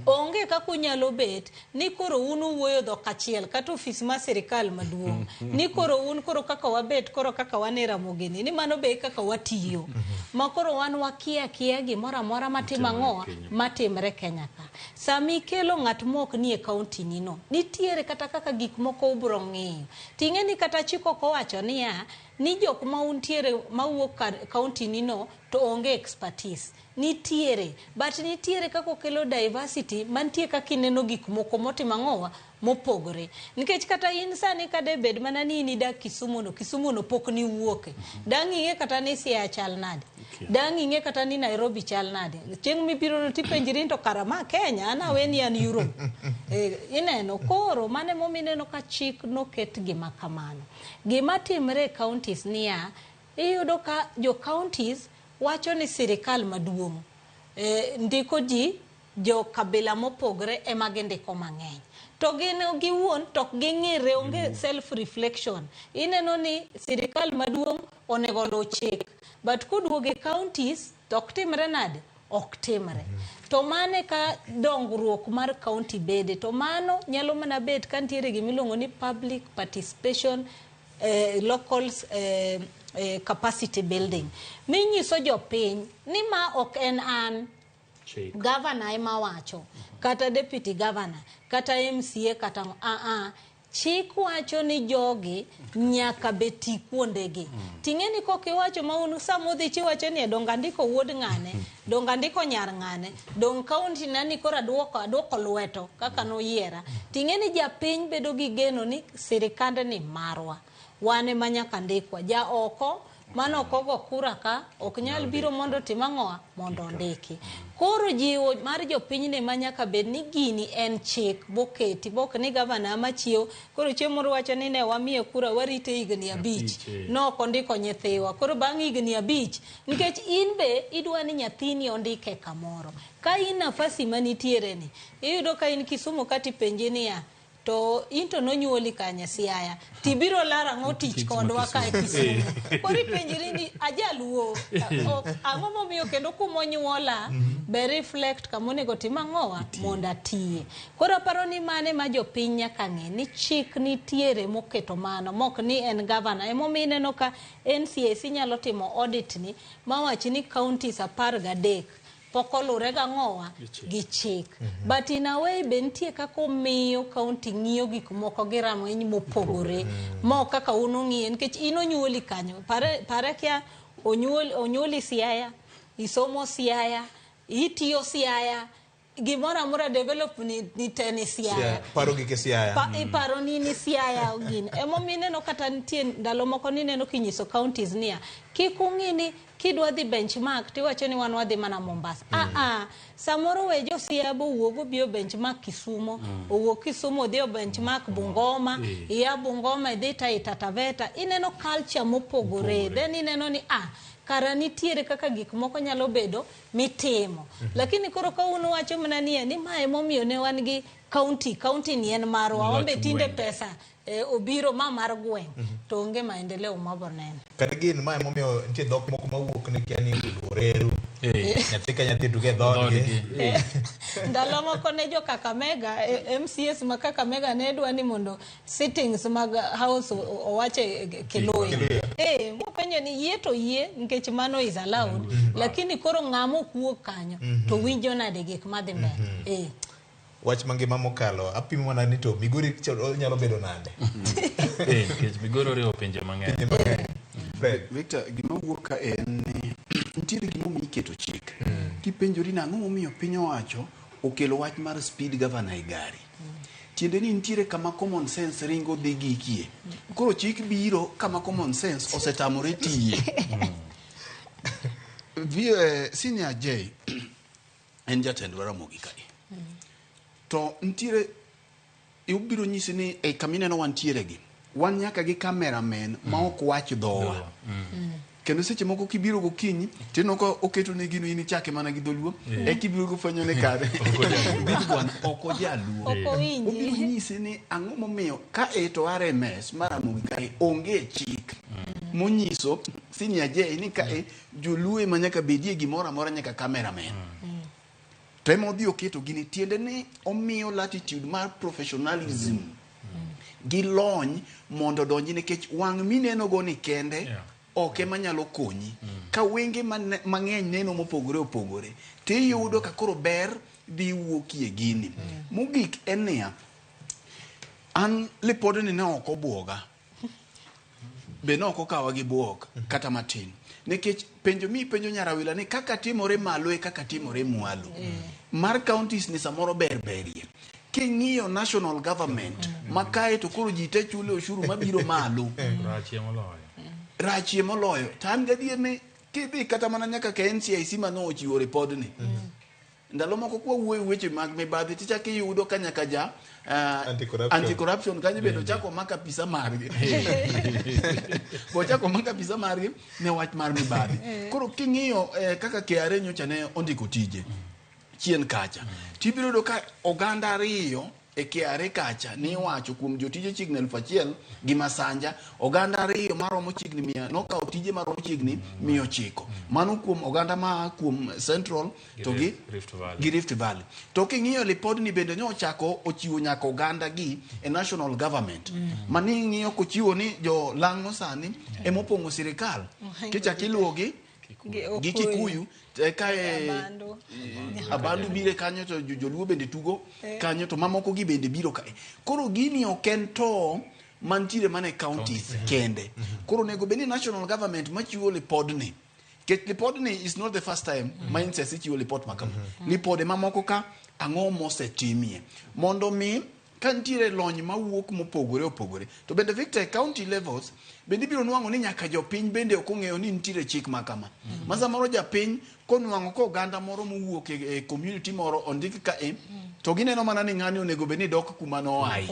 Onge kaka unyalo bet ni koro un uwuoyo dhok achiel kata ofis mar sirikal maduong' ni koro un koro kaka wabet koro kaka wan e Ramogi ni mano be kaka watiyo. Ma koro wan wakia kia gimoro amora matimo ang'owa matimre Kenya ka. Sama ikelo ng'at mok ni e county ni no, nitiere kata kaka gik moko ubro ng'iyo. Ting'e ni kata chik ok owacho niya ni jok ma untiere mawuok county ni no to onge expertise. Nitiere, but nitiere kaka okelo diversity mantie kaka ineno gik moko motimo ang'owa mopogore. Nikech kata in sani kade bed mana ni in idak Kisumu no, Kisumu no pok niwuoke. Dang' ing'e kata ni Siaya chal nade. Dang' ing'e kata ni Nairobi chal nade. Chieng' mibiro no tipenjri ni to kara ma Kenya, an awe ni an Europe. Ineno, koro mano emomiyo ineno ka chik noket gima kamano. Gima timre e counties niya, iyudo ka jo counties wacho ni sirikal maduong' ndiko ji jo kabila mopogre ema gindiko mang'eny. To gin giwuon to ok ging'ire, onge self reflection. Ineno ni sirikal maduong' onego oluw chik, but koduogo e counties to ok timre nade? ok timre. To mane ka dongruok mar county bede, to mano nyalo mana bet ka nitiere gimiluongo ni public participation, local capacity building. Minyiso jopiny ni ma ok en an governor ema wacho, kata deputy governor, kata MCA, kata chik wacho ni jogi nyaka beti kuondegi. Ting'e ni kok iwacho ma un samodhi chiwacho ni donga ndiko wuod ng'ane, donga ndiko nyar ng'ane, dong kaunti na ni koro aduoko lweto kaka noyiera. Ting'e ni japiny bedo gi geno ni sirikande ni marwa, wan ema nyaka ndikwa. Ja oko mano ok ogo kura ka ok nyal biro mondo tim ang'owa mondo ondiki. Koro jiwo mar jopiny ma nyaka bed ni gini en chik boketi bok ni gavana machiew koro chieng' moro wacho ni ne wamiye kura warite higni 5 nok ondiko nyithiwa koro bang' higni 5 nikech in be idwa ni nyathini ondike kamoro ka in nafasi manitiere ni iyudo ka in Kisumu kati penji niya to into nonyuoli kanye Siaya tibiro lara ang'o tich kodwa ka e Kisumu koro ipenjri ni ajaluo ang'o momiyo kendo kumonyuola be reflect kamonego tim ang'owa mondo atiye. Koro aparo ni mane ma jopiny nyaka ng'e ni chik nitiere moketo mano mok ni en governor. Emomiyo ineno ka NCIC nyalo timo audit ni mawach ni counties 13 pok olure gang'owa gi chik. But in a way be nitie kaka omiyo county ng'iyo gik moko gi rameny mopogore ma ok kaka un ung'iye nikech in onyuoli kanyo pare kia onyuoli Siaya, isomo Siaya, itiyo Siaya, gimoro amora develop ni te ni Siaya. Paro gike Siaya. Iparo ni Siaya gini. Emomiyo ineno kata nitie ndalo moko nineno kinyiso counties niya kik ung'i ni kidwa dhi benchmark tiwacho ni wan wadhi mana Mombasa. Samoro we jo Siaya bo wuog obi o benchmark Kisumo, owuok Kisumo odhi o benchmark Bungoma, iya Bungoma idhi Taita Taveta, ineno culture mopogore. Then ineno ni kara nitiere kaka gik moko nyalo bedo mitimo. Lakini koro ka un wacho mana ni mae emomiyo ne wan gi county ni en marwa, wambe tinde pesa obiro ma mar gweng' to onge maendeleo maboneno. Kata gin mae emomiyo nitie dhok moko mawuok ni kia ni oreru. Nyathi ka nyathi tuke dhoodgi. Ndalo moko ne jo Kakamega, MCS ma Kakamega ne dwa ni mondo sittings mag house owache Kiluya. Mopenjo ni yie to yie nikech mano is allowed. Lakini koro ng'ama ok wuog kanyo to winjo nade gik madhi mbele. Wach mangima mokalo apimo mana ni to Migori nyalo bedo nade. Nikech Migori oriwo pinje mang'eny. Victor, gima wuok ka en ni nitiere gimomiyo iketo chik. Kipenjori ni ang'o momiyo piny owacho okelo wach mar speed governor e gari. Tiende ni nitiere kama common sense ringo dhi gikie. Koro chik biro kama common sense osetamore tiye. Senior J en jatend Ramogi kae. To nitiere ibiro nyisi ni e kamineno wantiere gi wan nyaka gi cameraman ma ok wach dhowa. Kendo seche moko kibiro gokinyi tineno ka oketo ne gino in ichake mana gi dholuo e kibiro gofwenyo ne kare ok ojaluo. Obiro nyisi ni ang'o momiyo ka e to RMS mar Ramogi kae onge chik monyiso Senior J ni kae joluo ema nyaka bedie gimoro amora nyaka cameraman. To ema odhi oketo gini tiende ni omiyo latitude mar professionalism gi lony mondo odonji nikech wang' mineno go ni kende ok ema nyalo konyi. Ka wenge mang'eny neno mopogore opogore tiyudo ka koro ber dhi wuokie gini. Mogik en niya, an lipodni ne ok obuoga, be ne ok okawa gi buok kata matin. Nikech penjo mi penjo Nyarawila ni kaka timore malo e kaka timore mwalo. Mar counties ni samoro ber berie. King'iyo national government ma kae to koro ji te chulo ushuru mabiro malo. Rachie moloyo. To an gadier ni kidhi kata mana nyaka ka NCIC mane ochiwo ripodni. Ndalo moko kwa wuoyo weche mag mibadhi tichako iyudo ka nyaka ja anti-corruption kanyo bende ochako maka pisa margi. Ochako maka pisa margi ne wach mar mibadhi. Koro king'iyo kaka KRA nyocha ne ondiko tije chien kacha tibiro yudo ka oganda ariyo e KRA kacha ni iwacho kuom jotije chiegni 1000 gi masanja oganda ariyo maromo chiegni 100 nokawo tije maromo chiegni 900. Mano kuom oganda ma kuom Central to gi Rift Valley. Gi Rift Valley. To king'iyo lipodni bende ne ochako ochiwo nyaka oganda gi e national government. Mani ing'iyo kochiwo ni jo lang'o sani emopong'o sirikal. Kichak iluwo gi gi Kikuyu kae Abandu bire kanyo to joluo bende tugo kanyo to mamoko gi bende biro kae. Koro gini ok en to mantiere mana e counties kende. Koro onego bed ni national government machiwo lipodni. Nikech lipodni is not the first time ma NCIC chiwo lipot ma kama. Lipode mamoko ka ang'o mosetimie mondo mi ka nitiere lony mawuok mopogore opogore. To bende Victor, e county levels bende ibiro nwang'o ni nyaka jopiny bende ok ong'eyo ni nitiere chik ma kama. Ma samoro japiny konwang'o ka oganda moro mowuok e community moro ondik ka e to gineno mana ni ng'ani onego bed ni dok kuma noaye.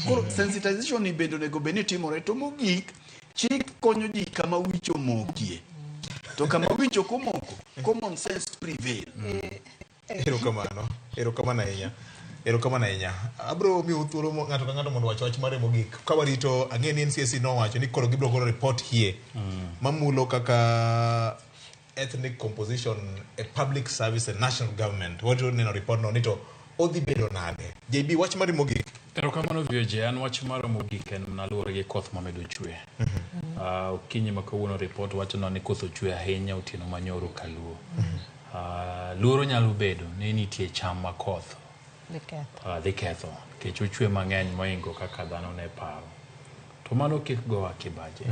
Koro sensitization ni bende onego bed ni timore. To mogik, chik konyo ji kama wich omokie. To kama wich ok omoko, common sense prevail. Erokamano. Erokamano ahinya. Erokamano ahinya. Abro miyo thuolo ng'ato ka ng'ato mondo owach wach mare mogik. Ka warito, ang'e ni NCSC nowacho ni koro gibiro golo report hie mamulo kaka ethnic composition e public service e national government. Warito neno report no ni to odhi bedo nade. JB, wach mari mogik. Erokamano VOJ, an wach mara mogik en mana luwore gi koth mamedo chwe. Okinyi ma kawuono report wacho ni koth ochwe ahinya otieno manyoro kaluo. Luoro nyalo bedo ni nitie cham ma koth dhi ketho nikech ochwe mang'eny moingo kaka dhano ne paro. To mano kik gowa kibaje.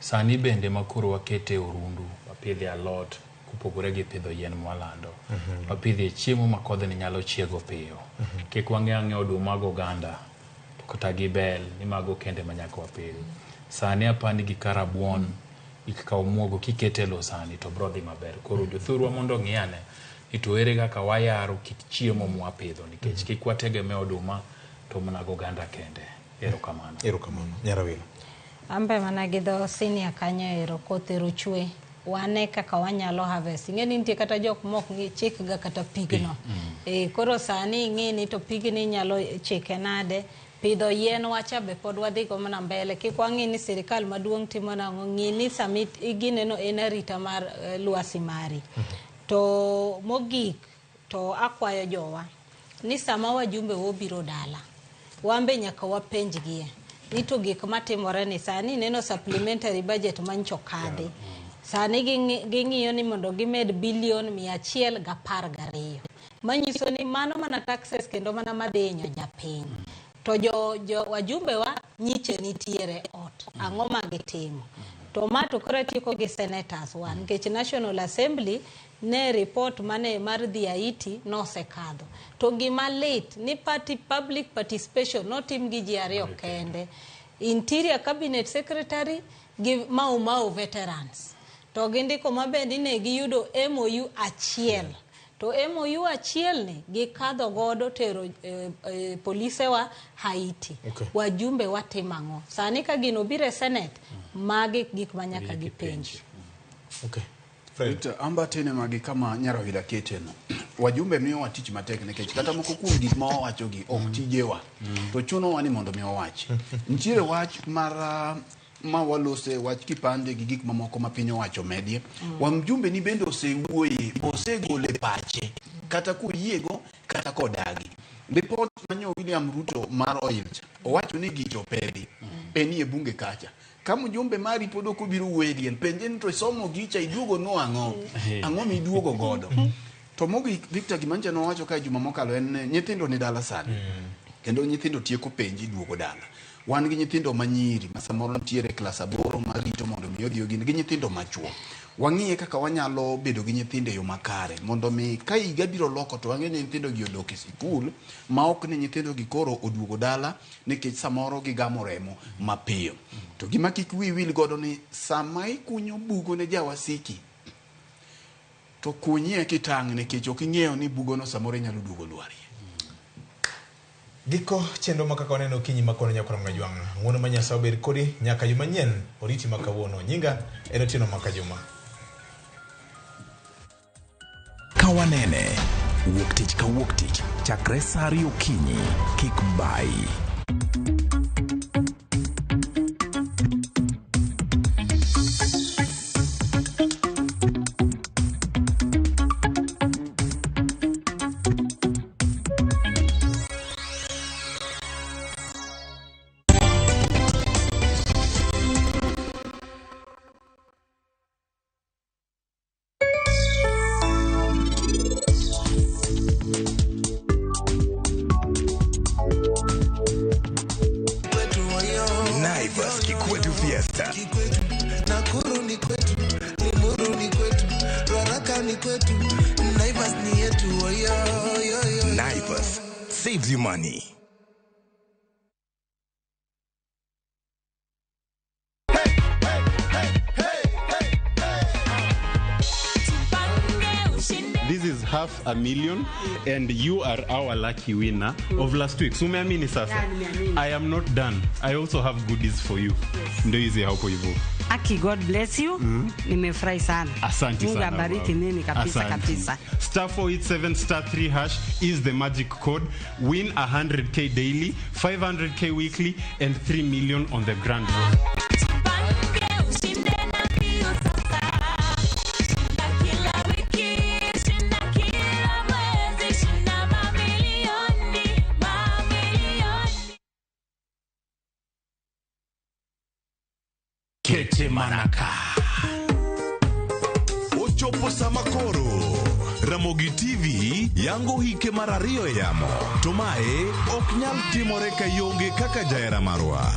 Sani bende makoro wakete orundu, wapidhe alot kopogore gi pidho yien mwalando. Wapidhe chiemo ma kodhni nyalo chiego piyo. Kik wang'e ang'e oduma gi oganda to kata gi bel ni mago kende ma nyaka wapidh. Sani apani gi karabuon kaka omuogo kikete e lowo sani to bro dhi maber. Koro jothurwa mondo ong'i ane ni to ere kaka wayaro kit chiemo mwapidho nikech kik wategemea oduma to mana gi oganda kende. Erokamano. Erokamano. Nyarawilo. Ambe mana gi dho senior kanyo ero koth ero chwe. Wane kaka wanyalo harvest. Ing'e ni nitie kata jok mok ng'i chik ga kata pigno. Koro sani ing'e ni to pigni inyalo chike nade. Pidho yien wacha be pod wadhi go mana mbele. Kik wang'i ni sirikal maduong' timo nang'o. Ng'i ni sami gineno en arita mar lwasi mari. To mogik to akwayo jowa ni sama wajumbe wobiro dala, wambe nyaka wapenjgie ni to gik matimore ni sani neno supplementary budget mancho kadhi. Sani ging'iyo ni mondo gimed bilion 112. Manyiso ni mano mana taxes kendo mana madhi hinyo japiny. To jo wajumbe wa nyiche nitiere ot. Ang'o ma gitimo? To ma to koro atieko gi senators wa nikech National Assembly ne report mane mar dhi Haiti nosekadho. To gima lit ni party public participation notim gi ji ariyo kende. Interior Cabinet Secretary gi Mau Mau veterans. To gindiko maber ni ne giyudo MOU achiel. To MOU achiel ni gikadho godo tero polisewa Haiti. Wajumbe watimo ang'o? Sani ka gino biro e Senate, magi gik ma nyaka gipenji. Victor, amba tene magi kama Nyarawila keteno. Wajumbe miyowa tich matek nikech kata moko kuom gik ma wawachogi ok tijewa. To chunowa ni mondo mi wawachi. Nitiere wach mar ma walose wach kipande gi gik mamoko ma piny owacho medie. Wamjumbe ni bende osewuoye, osegole pache kata koyiego kata kodagi. Report manyo William Ruto mar oil cha, owacho ni gicho opedhi. Enie bunge kacha. Ka mjumbe mari pod ok obiro wuoyo e liel, penje ni to isomo gicha iduogo nwang'o? Ang'o miduogo godo? To mogik Victor, gima nyocha nowacho ka juma mokalo en ni nyithindo ni dala sani. Kendo nyithindo tieko penj iduogo dala. Wan gi nyithindo manyiri ma samoro nitiere klas 8 marito mondo mi odhi ogin gi nyithindo machuo. Wang'iye kaka wanyalo bedo gi nyithindo e yo makare mondo mi ka higa biro loko to wang'e ni nyithindo gi odok e sikul ma ok ni nyithindo gi koro oduogo dala nikech samoro gigamo remo mapiyo. To gima kik wiyi wil godo ni sama ikunyo bugo ne jawasiki to kunyie kitang' nikech ok ing'eyo ni bugono samoro inyalo duogo lwarie. Giko chenro ma kaka waneno okinyi ma kono nyakwar Mgajwang'. Ng'uono ma Nyasaye obed kodi nyaka juma manyien oriti ma kawuono. Nyinga en Otieno Makajuma. Kawanene. Wuok tich ka wuok tich chakre sa ariyo okinyi. Kik bayi. Naivas Kikwetu Fiesta. Nakuru ni kwetu, Limuru ni kwetu, Ruaraka ni kwetu, Naivas ni yetu. Oyo, oyo, oyo. Naivas saves you money. This is 500,000 and you are our lucky winner of last week. So umeamini sasa? Yeah, nimeamini. I am not done. I also have goodies for you. Ndio hizi hapo hivyo. Aki, God bless you. Nimefurahi sana. Asante Mungu sana. abariki mama. nini kabisa Asante. kabisa. Star 487 star 3 hash is the magic code. Win 100k daily, 500k weekly and 3 million on the grand road. Kete manaka. Ochopo sama koro. Ramogi TV yango hike mar ariyo e yamo. To mae ok nyal timore ka ionge kaka jahera marwa.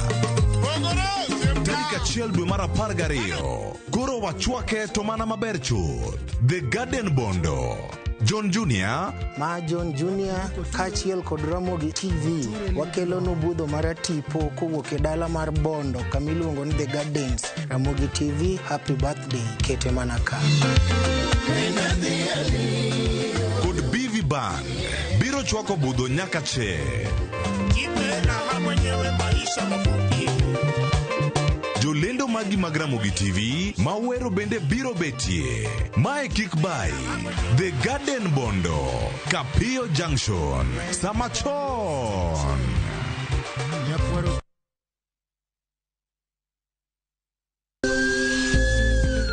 Tarik achiel dwe mar 12. Koro wachwake to mana maber chuth. The Garden Bondo. John Junior Ma John Junior kaachiel kod Ramogi TV wakelonu budho mar tipo kowuok e dala mar Bondo kama iluongo ni The Gardens. Ramogi TV, happy birthday, kete mana ka. Kod BV Band biro chwako budho nyaka che. Jolendo magi mag Ramogi TV mawero bende biro betie. Mae kik bai. The Garden Bondo, Kapio Junction, sama chon.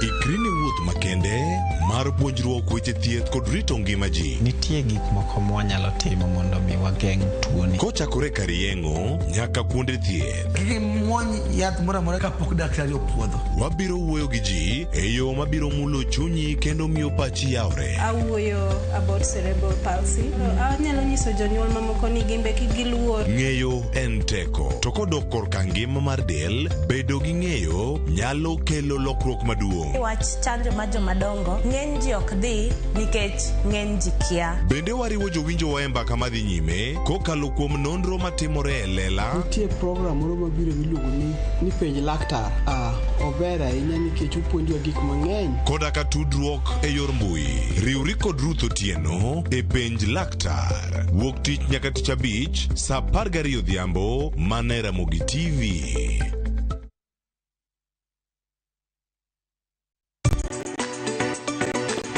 Ikri ne wuoth makende mar puonjruok weche thieth kod rito ngima ji. Nitie gik moko mwanyalo timo mondo mi wageng' tuoni. Kochakore kar yeng'o nyaka kuonde thieth. Kik imuony yath moro amora kapok daktari opuodho. Wabiro wuoyo gi ji e yo mabiro mulo chunyi kendo miyo pachi yawre. Awuoyo about cerebral palsy. Anyalo nyiso jonyuol mamoko ni gin be kik giluor. Ng'eyo en teko, to kodok korka ngima mar del, bedo gi ng'eyo nyalo kelo lokruok maduong'. Wach chanjo mar jomadongo ng'eny ji ok dhi nikech ng'eny ji kia. Bende wariwo jowinjowa e mbaka madhi nyime kokalo kuom nonro matimore e lela. Nitie program moro mabiro miluongo ni penj laktar. Ah, ober ahinya nikech opuonjowa gik mang'eny. Koda ka tudruok e yor mbui. Riwri kod Ruth Otieno e penj laktar. Wuok tich nyaka tich abich sa 12 odhiambo mana e Ramogi TV.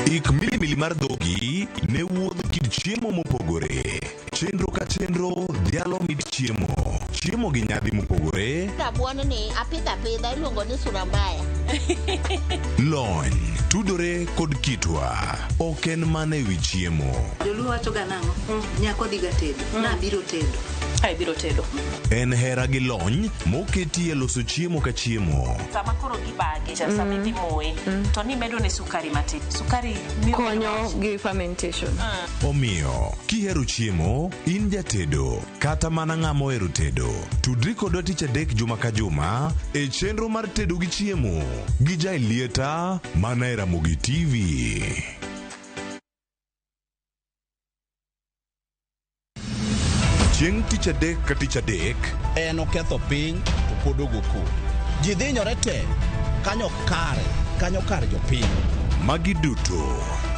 Ik milimili mar dhogi ne wuodh kit chiemo mopogore. Chenro ka chenro dhialo mit chiemo. Chiemo gi nyadhi mopogore. Rabuon ni apidho apidha iluongo ni sura mbaya. Lony tudore kod kitwa. Ok en mana ewi chiemo. Joluo wacho ga nang'o? Nyako dhiga tedo. Nabiro tedo. Ai biro tedo. En hera gi lony moketi e loso chiemo ka chiemo. Sama koro gibage cha sama idhi moye to nimedo ne sukari matin. Sukari miyo konyo gi fermentation. Omiyo, kihero chiemo, in jatedo, kata mana ng'ama ohero tedo, tudri kodwa tich adek juma ka juma e chenro mar tedo gi chiemo gi Jaelieta mana e Ramogi TV. Chieng' tich adek ka tich adek, En oketho piny to pod ogo koko. Ji dhinyore te kanyo kare, kanyo kar jopiny. Magi duto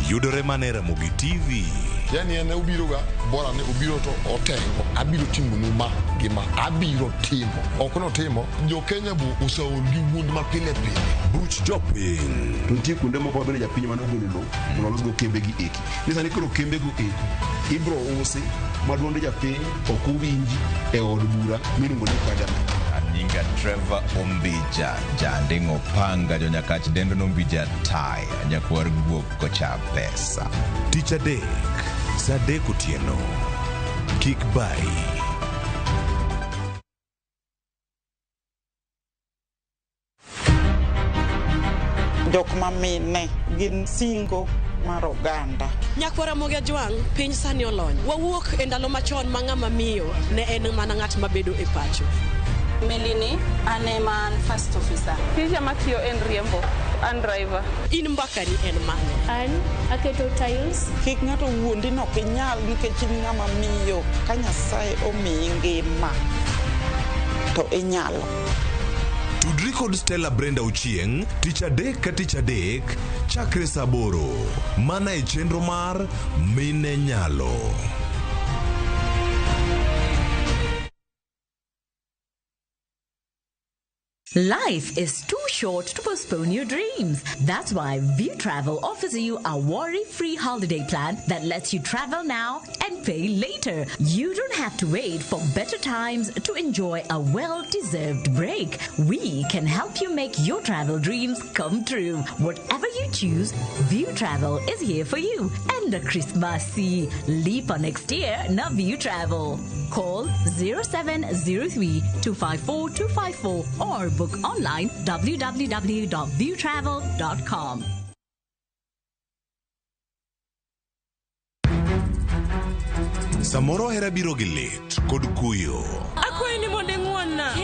yudore mana e Ramogi TV. Yani en obiroga bora ni obiro to otengo. Abiro timonu ma gi ma. Abiro timo. Ok notimo. Jo Kenya bo oseol gi wuond ma pile pile. Buch jopiny. To nitie kuonde moko mabende japiny mane ogolo lowo mondo olosgo kembegi eki. Ni sani koro kembego eki ibro usi ma duond japiny ok owinji e od bura miluongo ni parliament. Anyinga Trevor Ombija, janding'o panga jonyakach dendo nombija taya, nyakwar guok kocha pesa. Tich adek, saa 3 otieno. Kik bayi. Jok ma mine gin singo mar oganda. Nyakwar Ramogi Ajwang', piny sani olony. Wawuok e ndalo machon ma ng'ama miyo ne en mana ng'at mabedo e pacho. Melini, an ema an first officer. Tija matiyo en riembo, an driver. In mbakani en mane? An aketo tiles. Kik ng'ato wuondi ni ok inyal nikech in ng'ama miyo. Ka Nyasaye omiyi ngima to inyalo. Tudri kod Stella Brenda Ochieng' tich adek ka tich adek chakre saa 8 mana e chenro mar Mine Nyalo. Life is too short to postpone your dreams. That's why View Travel offers you a worry-free holiday plan that lets you travel now and pay later. You don't have to wait for better times to enjoy a well-deserved break. We can help you make your travel dreams come true. Whatever you choose, View Travel is here for you. And a Christmassy leap on next year, now View Travel. Call 0703 254 254 or book online www.viewtravel.com. Samoro hera biro gi lit kod kuyo. Akwayi ni mondo ing'won-na.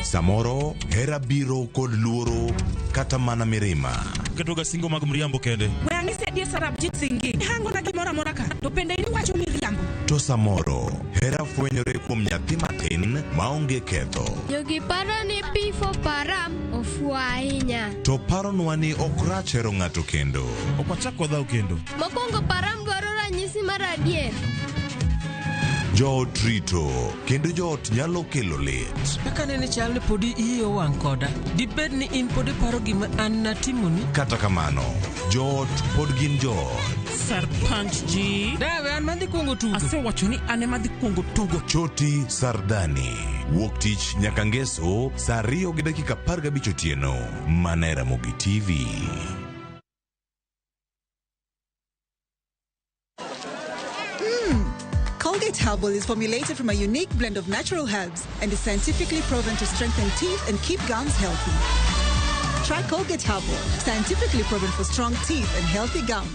Samoro hera biro kod luoro kata mana mirima. Ketoga singo mag mriambo kende. We ang'isi adier Sarabjit Singh. Ihangona gimoro amora ka, to bende iwacho miriambo. To samoro hera fwenyore kuom nyathi matin maonge ketho. Jogi paro ni P4 Param ofuwo ahinya. To paronwa ni ok rach hero ng'ato kendo. Ok wachak wadhaw kendo. Mokwongo Param dwaro ranyisi mar adier. Joot rito kendo joot nyalo kelo lit. Kaka nene chal ni podi iyi owang' koda. Dibed ni in pod iparo gima an natimoni? Kata kamano, joot pod gin joot. Sarpanch ji. Dawe an madhi kuongo tugo. Asewacho ni an ema adhi kuongo tugo. Choti Sardani. Wuok tich nyaka ngeso saa 2:15 otieno. Mana e Ramogi TV. Colgate Herbal is formulated from a unique blend of natural herbs and is scientifically proven to strengthen teeth and keep gums healthy. Try Colgate Herbal, scientifically proven for strong teeth and healthy gums.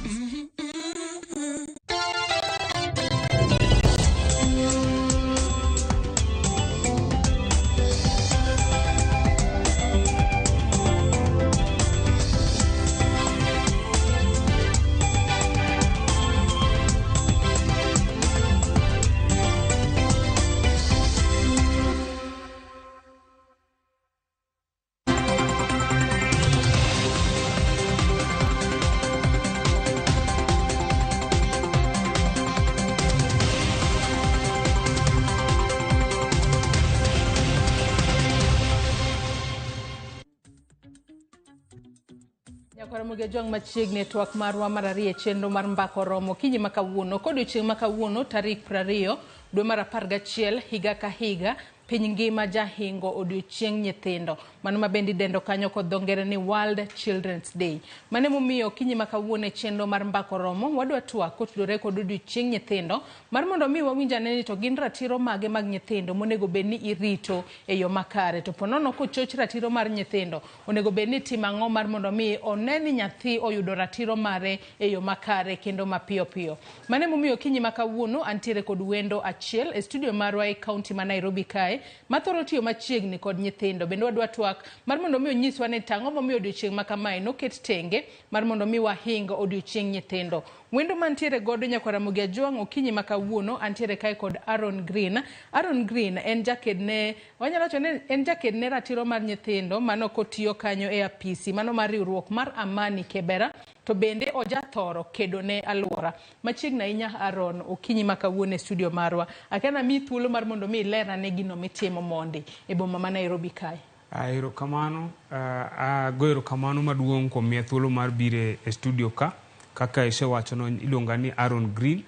Nyakwar Ramogi Ajwang' machiegni e twak marwa mar ariyo e chenro mar Mbaka Oromo okinyi ma kawuono kod odiochieng' ma kawuono tarik 20 dwe mar 11 higa ka higa piny ngima jahingo odiochieng' nyithindo mano ma bende idendo kanyo kod dho ngere ni World Children's Day. Mano emomiyo okinyi ma kawuono e chenro mar Mbaka Oromo wadwa twak kotudore kod odiochieng' nyithindo mar mondo mi wawinj ane ni to gin ratiro mage mag nyithindo monego bed ni irito e yo makare to ponono kochoch ratiro mar nyithindo onego bed ni timo ang'o mar mondo mi one ni nyathi oyudo ratiro mare e yo makare kendo mapiyo piyo. Mano emomiyo okinyi ma kawuono antiere kod wendo achiel e studio marwa e kaunti ma Nairobi kae mathoro tiyo machiegni kod nyithindo bende wadwa twak mar mondo mi onyiswa ni tang'o momiyo odiochieng' ma kamae noket tenge mar mondo mi wahing odiochieng' nyithindo. Wendo mantiere godo Nyakwar Ramogi Ajwang' okinyi ma kawuono antiere kae kod Aaron Green. Aaron Green en jakedne, wanyalo wacho ni en jakedne ratiro mar nyithindo mano kotiyo kanyo e apisi mano mar riwruok mar Amani Kibera. To bende ojathoro kedo ne alwora. Machiegni ahinya Aaron, okinyi ma kawuono e studio marwa. Akia namiyi thuolo mar mondo mi iler ane gino mitimo mondi e boma ma Nairobi kae. Erokamano, ago erokamano maduong' kuom miya thuolo mar biro e studio ka. Kaka isewachono iluonga ni Aaron Green.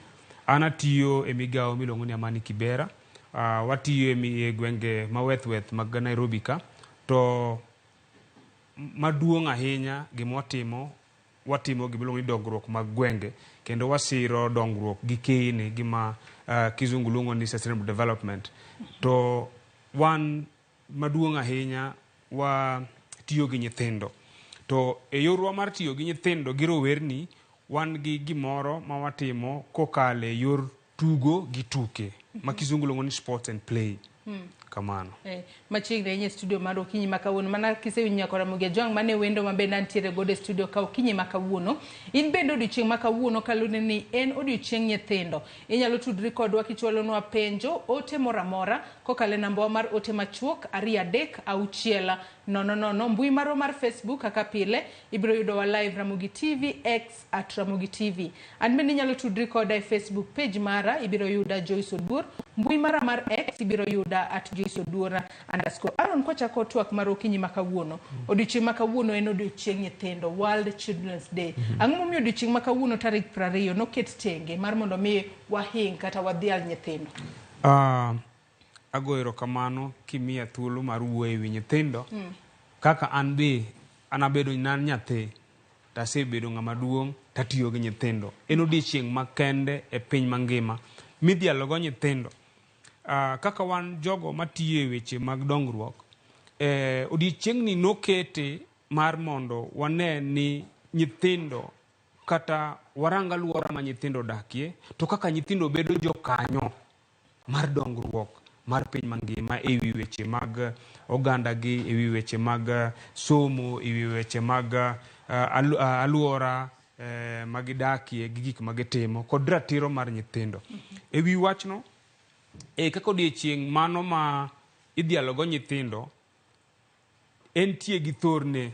An atiyo e migawo miluongo ni Amani Kibera. Watiyo e gwenge ma weth weth mag Nairobi ka. To maduong' ahinya gima watimo, watimo gima iluongo ni dongruok mag gwenge kendo wasiro dongruok gi keyni gima kizungu luongo ni sustainable development. To wan maduong' ahinya watiyo gi nyithindo. To e yorwa mar tiyo gi nyithindo gi rowerni, wan gi gimoro ma watimo kokalo e yor tugo gi tuke ma kizungu luongo ni sports and play. Kamano. Machiegni ahinya e studio mar okinyi ma kawuono mana kisewinjo nyako Ramogi Ajwang' mane wendo ma bende antiere godo e studio ka okinyi ma kawuono. In bende odiochieng' ma kawuono kaluwore ni en odiochieng' nyithindo. Inyalo tudri kodwa kichwalonwa penjo, ote moro amora kokalo e nambawa mar ote machuok 2 3 6 0 0. Mbui marwa mar Facebook kaka pile ibiro yudowa live Ramogi TV, X at Ramogi TV. An bende inyalo tudri koda e Facebook page mara ibiro yuda Joyce Oduor. Mbui mara mar X ibiro yuda at Joyce Oduor underscore. Aaron kwachako twak mar okinyi ma kawuono. Odiochieng' ma kawuono en odiochieng' nyithindo, World Children's Day. Ang'o momiyo odiochieng' ma kawuono tarik 20 noket tenge mar mondo mi wahing kata wadhial nyithindo? Ago erokamano kimiya thuolo mar wuoyo ewi nyithindo. Kaka an be an abedo nan nyathi tasebedo ng'ama duong' tatiyo gi nyithindo. En odiochieng' makende e piny mangima midhialo go nyithindo. Kaka wan jogo matiyo e weche mag dongruok, odiochieng'ni nokete mar mondo wane ni nyithindo kata warang alwora ma nyithindo odakie, to kaka nyithindo bedo jokanyo mar dongruok mar piny mangima e wi weche mag oganda gi, e wi weche mag somo, e wi weche mag alwora magidakie gi gik magitimo kod ratiro mar nyithindo. E wi wachno, e kaka odiochieng' mano ma idhialo go nyithindo, entie gi thorne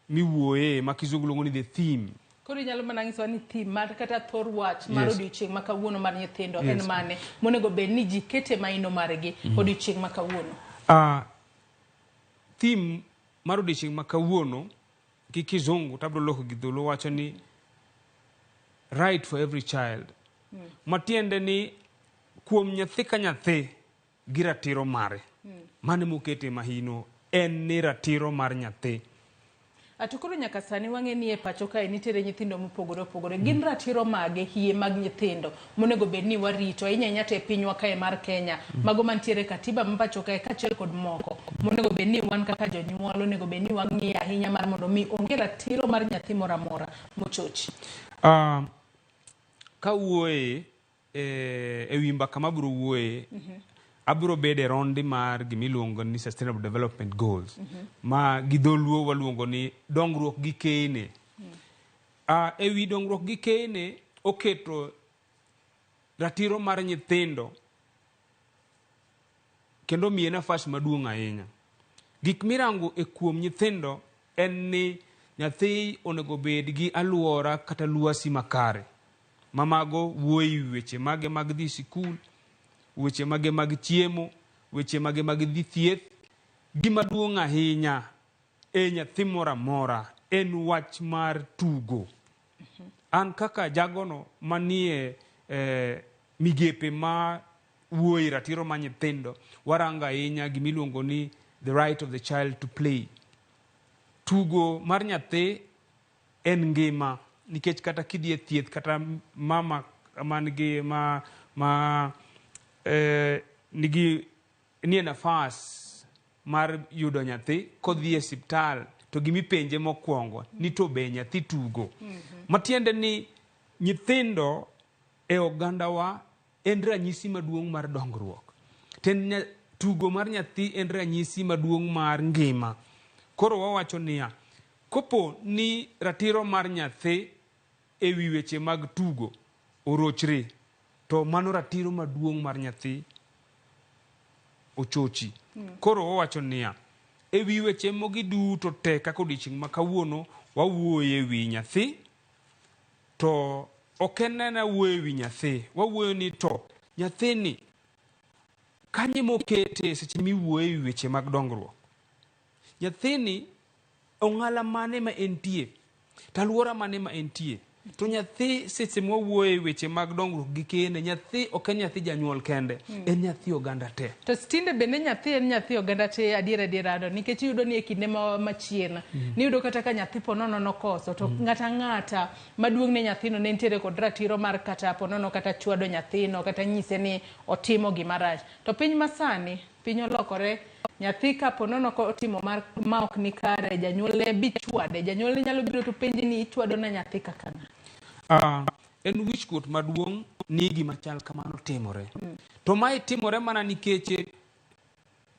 miwuoye ma kizungu luongo ni the theme. Koro inyalo mana nyisowa ni theme mar kata thor wach mar odiochieng' ma kawuono mar nyithindo en mane monego bed ni ji kete maino margi odiochieng' ma kawuono? Theme mar odiochieng' ma kawuono gi kizungu to abiro loko gi dholuo wacho ni right for every child. Matiende ni kuom nyathi ka nyathi gi ratiro mare. Mano mokete mahino en ni ratiro mar nyathi. To koro nyaka sani wang'e ni e pacho kae nitiere nyithindo mopogore opogore. Gin ratiro mage hie mag nyithindo monego bed ni warito ahinya ahinya to e pinywa kae mar Kenya. Mago mantiere e katiba ma pacho kae kaachiel kod moko. Monego bed ni wan kaka jonyuol onego bed ni wang'iyo ahinya mar mondo mi onge ratiro mar nyathi moro amora mochochi. Kawuoye e wi mbaka mabiro wuoye, abiro bedo e rondi mar gimiluongo ni Sustainable Development Goals, ma gi dholuo waluongo ni dongruok gi kene. E wi dongruok gi kene oketo ratiro mar nyithindo kendo miye nafas maduong' ahinya. Gik mirango e kuom nyithindo en ni nyathi onego bed gi alwora kata lwasi makare. Ma mago wuoyo e wi weche mage mag dhi sikul, weche mage mag chiemo, weche mage mag dhi thieth. Gima duong' ahinya e nyathi moro amora en wach mar tugo. An kaka jagono manie migepe ma wuoye ratiro mar nyithindo, warango ahinya gimiluongo ni the right of the child to play. Tugo mar nyathi en ngima nikech kata kidhi e thieth kata mama man gi ma nigi nie nafas mar yudo nyathi kodhi e siptal to gimipenje mokwongo ni to be nyathi tugo. Matiende ni nyithindo e ogandawa en ranyisi maduong' mar dongruok. To tugo mar nyathi en ranyisi maduong' mar ngima. Koro wawacho niya, kopo ni ratiro mar nyathi e wi weche mag tugo orochre, to mano ratiro maduong' mar nyathi ochochi. Koro wawacho niya, e wi weche mogi duto te kaka odiochieng' ma kawuono wawuoyo e wi nyathi To ok en ena wuoyo ewi nyathi, wawuoyo ni to nyathini kanye mokete seche miwuoyo ewi weche mag dongruok. Nyathini ong'ala mane ma entie, to aluora mane ma entie. To nyathi seche mwawuoyo e weche mag dongruok gi kende, nyathi ok en nyathi janyuol kende, en nyathi oganda te. To tinde bende nyathi en nyathi oganda te adier adier Ado, nikech iyudo ni e kinde ma machien niyudo kata ka nyathi ponono nokoso to ng'ata ang'ata maduong' ne nyathino ne nitiere kod ratiro mar kata ponono kata chwado nyathino kata nyise ni otimo gima rach. To piny masani piny olokore nyathi ka ponono otimo mar ma ok ni kare janyuolne bi chwade janyuolne nyalo biro to penji ni ichwado na nyathi kaka ng'a. En wichkuot maduong' ni gima chal kamano timore. To mae timore mana nikech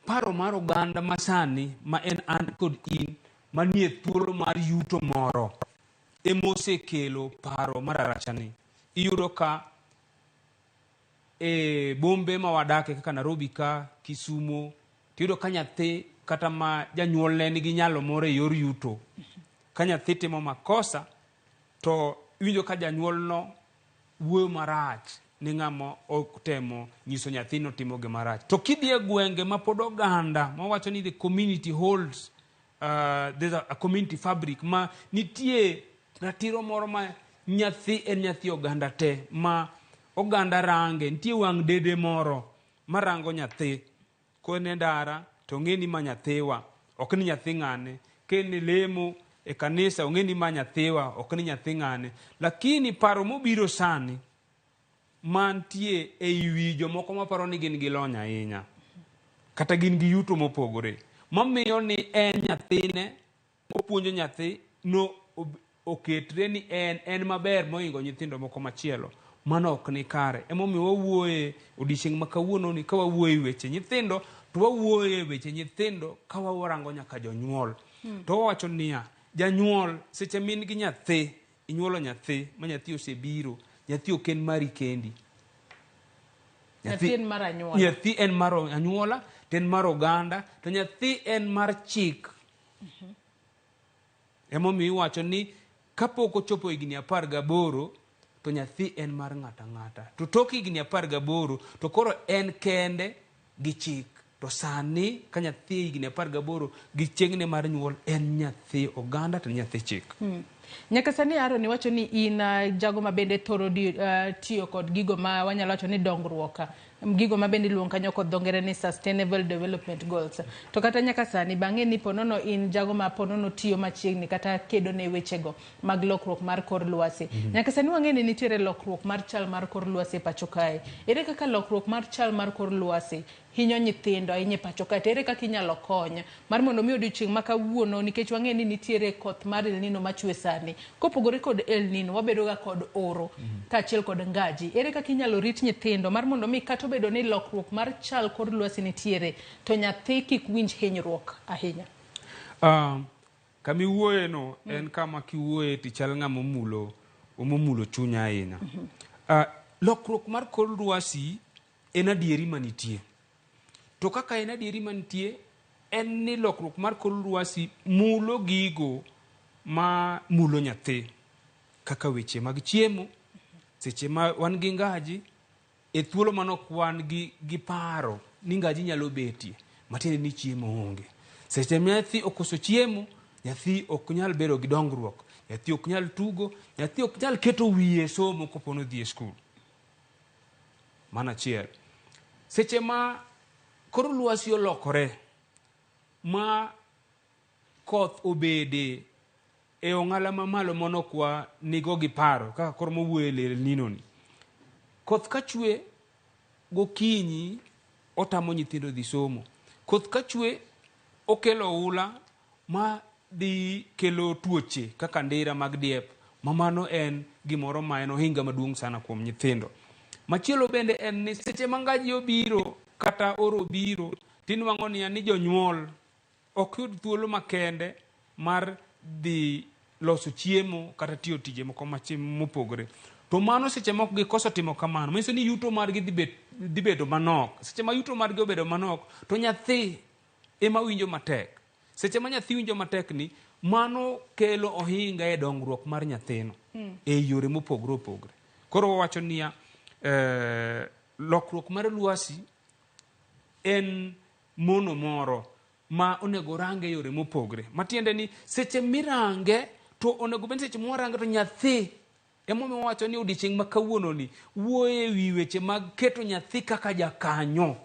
paro mar oganda masani ma en an kod in manie thuolo mar yuto moro emosekelo paro mar arachani. Iyudo ka e bombe ma wadake kaka Nairobi ka, Kisumo, tiyudo ka nyathi kata ma janyuolne nigi nyalo moro e yor yuto, ka nyathi timo makosa to iwinjo ka janyuolno wuoyo marach ni ng'ama otemo nyiso nyathi ni otimo gima rach. To kidhi e gwenge ma pod oganda mawacho ni the community holds there's a community fabric ma nitie ratiro moro ma nyathi en nyathi oganda te ma oganda range nitie wang' dede moro marango nyathi ko en e ndara to ong'e ni ma nyathiwa ok ni nyathi ng'ane ka en e lemo e kanisa ong'e ni ma nyathiwa ok ni nyathi ng'ane lakini paro mobiro sani mantie ei wi jomoko maparo ni gin gi lony ahinya kata gin gi yuto mopogore mamiyo ni en nyathine opuonjo nyathi no oketre ni en maber mohingo nyithindo moko machielo mano ok ni kare. Emomiyo wawuoye odiochieng' ma kawuono ni ka wawuoye weche nyithindo to wawuoye weche nyithindo ka warango nyaka jonyuol. To wawacho niya, janyuol seche min gi nyathi, inyuolo nyathi ma nyathi osebiro, nyathi ok en mari kendi. Nyathi en mar anyuola. Nyathi en mar anyuola, to en mar oganda, to nyathi en mar chik. Emomiyo iwacho ni kapok ochopo higni 18 to nyathi en mar ng'ato ang'ata. To tok higni 18 to koro en kende gi chik. To sani ka nyathi higni 18 gi chieng'ne mar nyuol en nyathi oganda to nyathi chik. Nyaka sani Aaron iwacho ni in jago ma bende thoro tiyo kod gigo ma wanyalo wacho ni dongruok, gigo ma bende iluongo kanyo kod dho ngere ni Sustainable Development Goals. To kata nyaka sani bang'e ni ponono in jago ma ponono tiyo machiegni kata kedo ne wechego mag lokruok mar kor lwasi. Nyaka sani wang'e ni nitiere lokruok mar chal mar kor lwasi e pacho kae. Ere kaka lokruok mar chal mar kor lwasi hinyo nyithindo ahinya e pacho kae? To ere kaka inyalo kony mar mondo mi odiochieng' ma kawuono, nikech wang'e ni nitiere koth mar El Nino machwe sani. Kopogore kod El Nino, wabedo ga kod oro kaachiel kod ngaji. Ere kaka inyalo rit nyithindo mar mondo mi kata obedo ni lokruok mar chal kor lwasi nitiere, to nyathi kik winj hinyruok ahinya? Kama iwuoye no en kama kiwuoye to ichal ng'ama omulo chunya ahinya. Lokruok mar kor lwasi en adieri manitie. To kaka en adieri manitie, en ni lokruok mar kor lwasi mulo gigo ma mulo nyathi. Kaka weche mag chiemo, seche ma wan gi ngaji, e thuolo manok wan gi paro ni ngaji nyalo betie, matiende ni chiemo onge. Seche ma nyathi okoso chiemo, nyathi ok nyal bedo gi dongruok, nyathi ok nyal tugo, nyathi ok nyal keto wiye e somo kopo nodhi e skul. Mano achiel. Seche ma kor lwasi olokore ma koth obede e ong'ala mamalo manok wa nigo gi paro kaka koro mowuoyo e El Nino ni. Koth ka chwe gokinyi otamo nyithindo dhi somo. Koth ka chwe okelo oula ma dhi kelo tuoche kaka ndira mag diep, ma mano en gimoro ma en ohinga maduong' sana kuom nyithindo. Machielo bende en ni seche ma ngaji obiro kata oro obiro tinwang'o niya ni jonyuol ok yud thuolo makende mar dhi loso chiemo kata tiyo tije moko mopogore. To mano seche moko gikoso timo kamano, manyiso ni yuto margi dhi bedo manok. Seche ma yuto margi obedo manok, to nyathi ema winjo matek. Seche ma nyathi winjo matek ni, mano kelo ohinga e dongruok mar nyathino. e yore mopogore opogore. Koro wawacho niya, lokruok mar lwasi en mono moro ma onego range e yore mopogre. Matiende ni seche mirange to onego bed ni seche mwarange to nyathi emomiyo wawacho ni odiochieng' ma kawuononi wuoyo e wi weche mag keto nyathi kaka jakanyo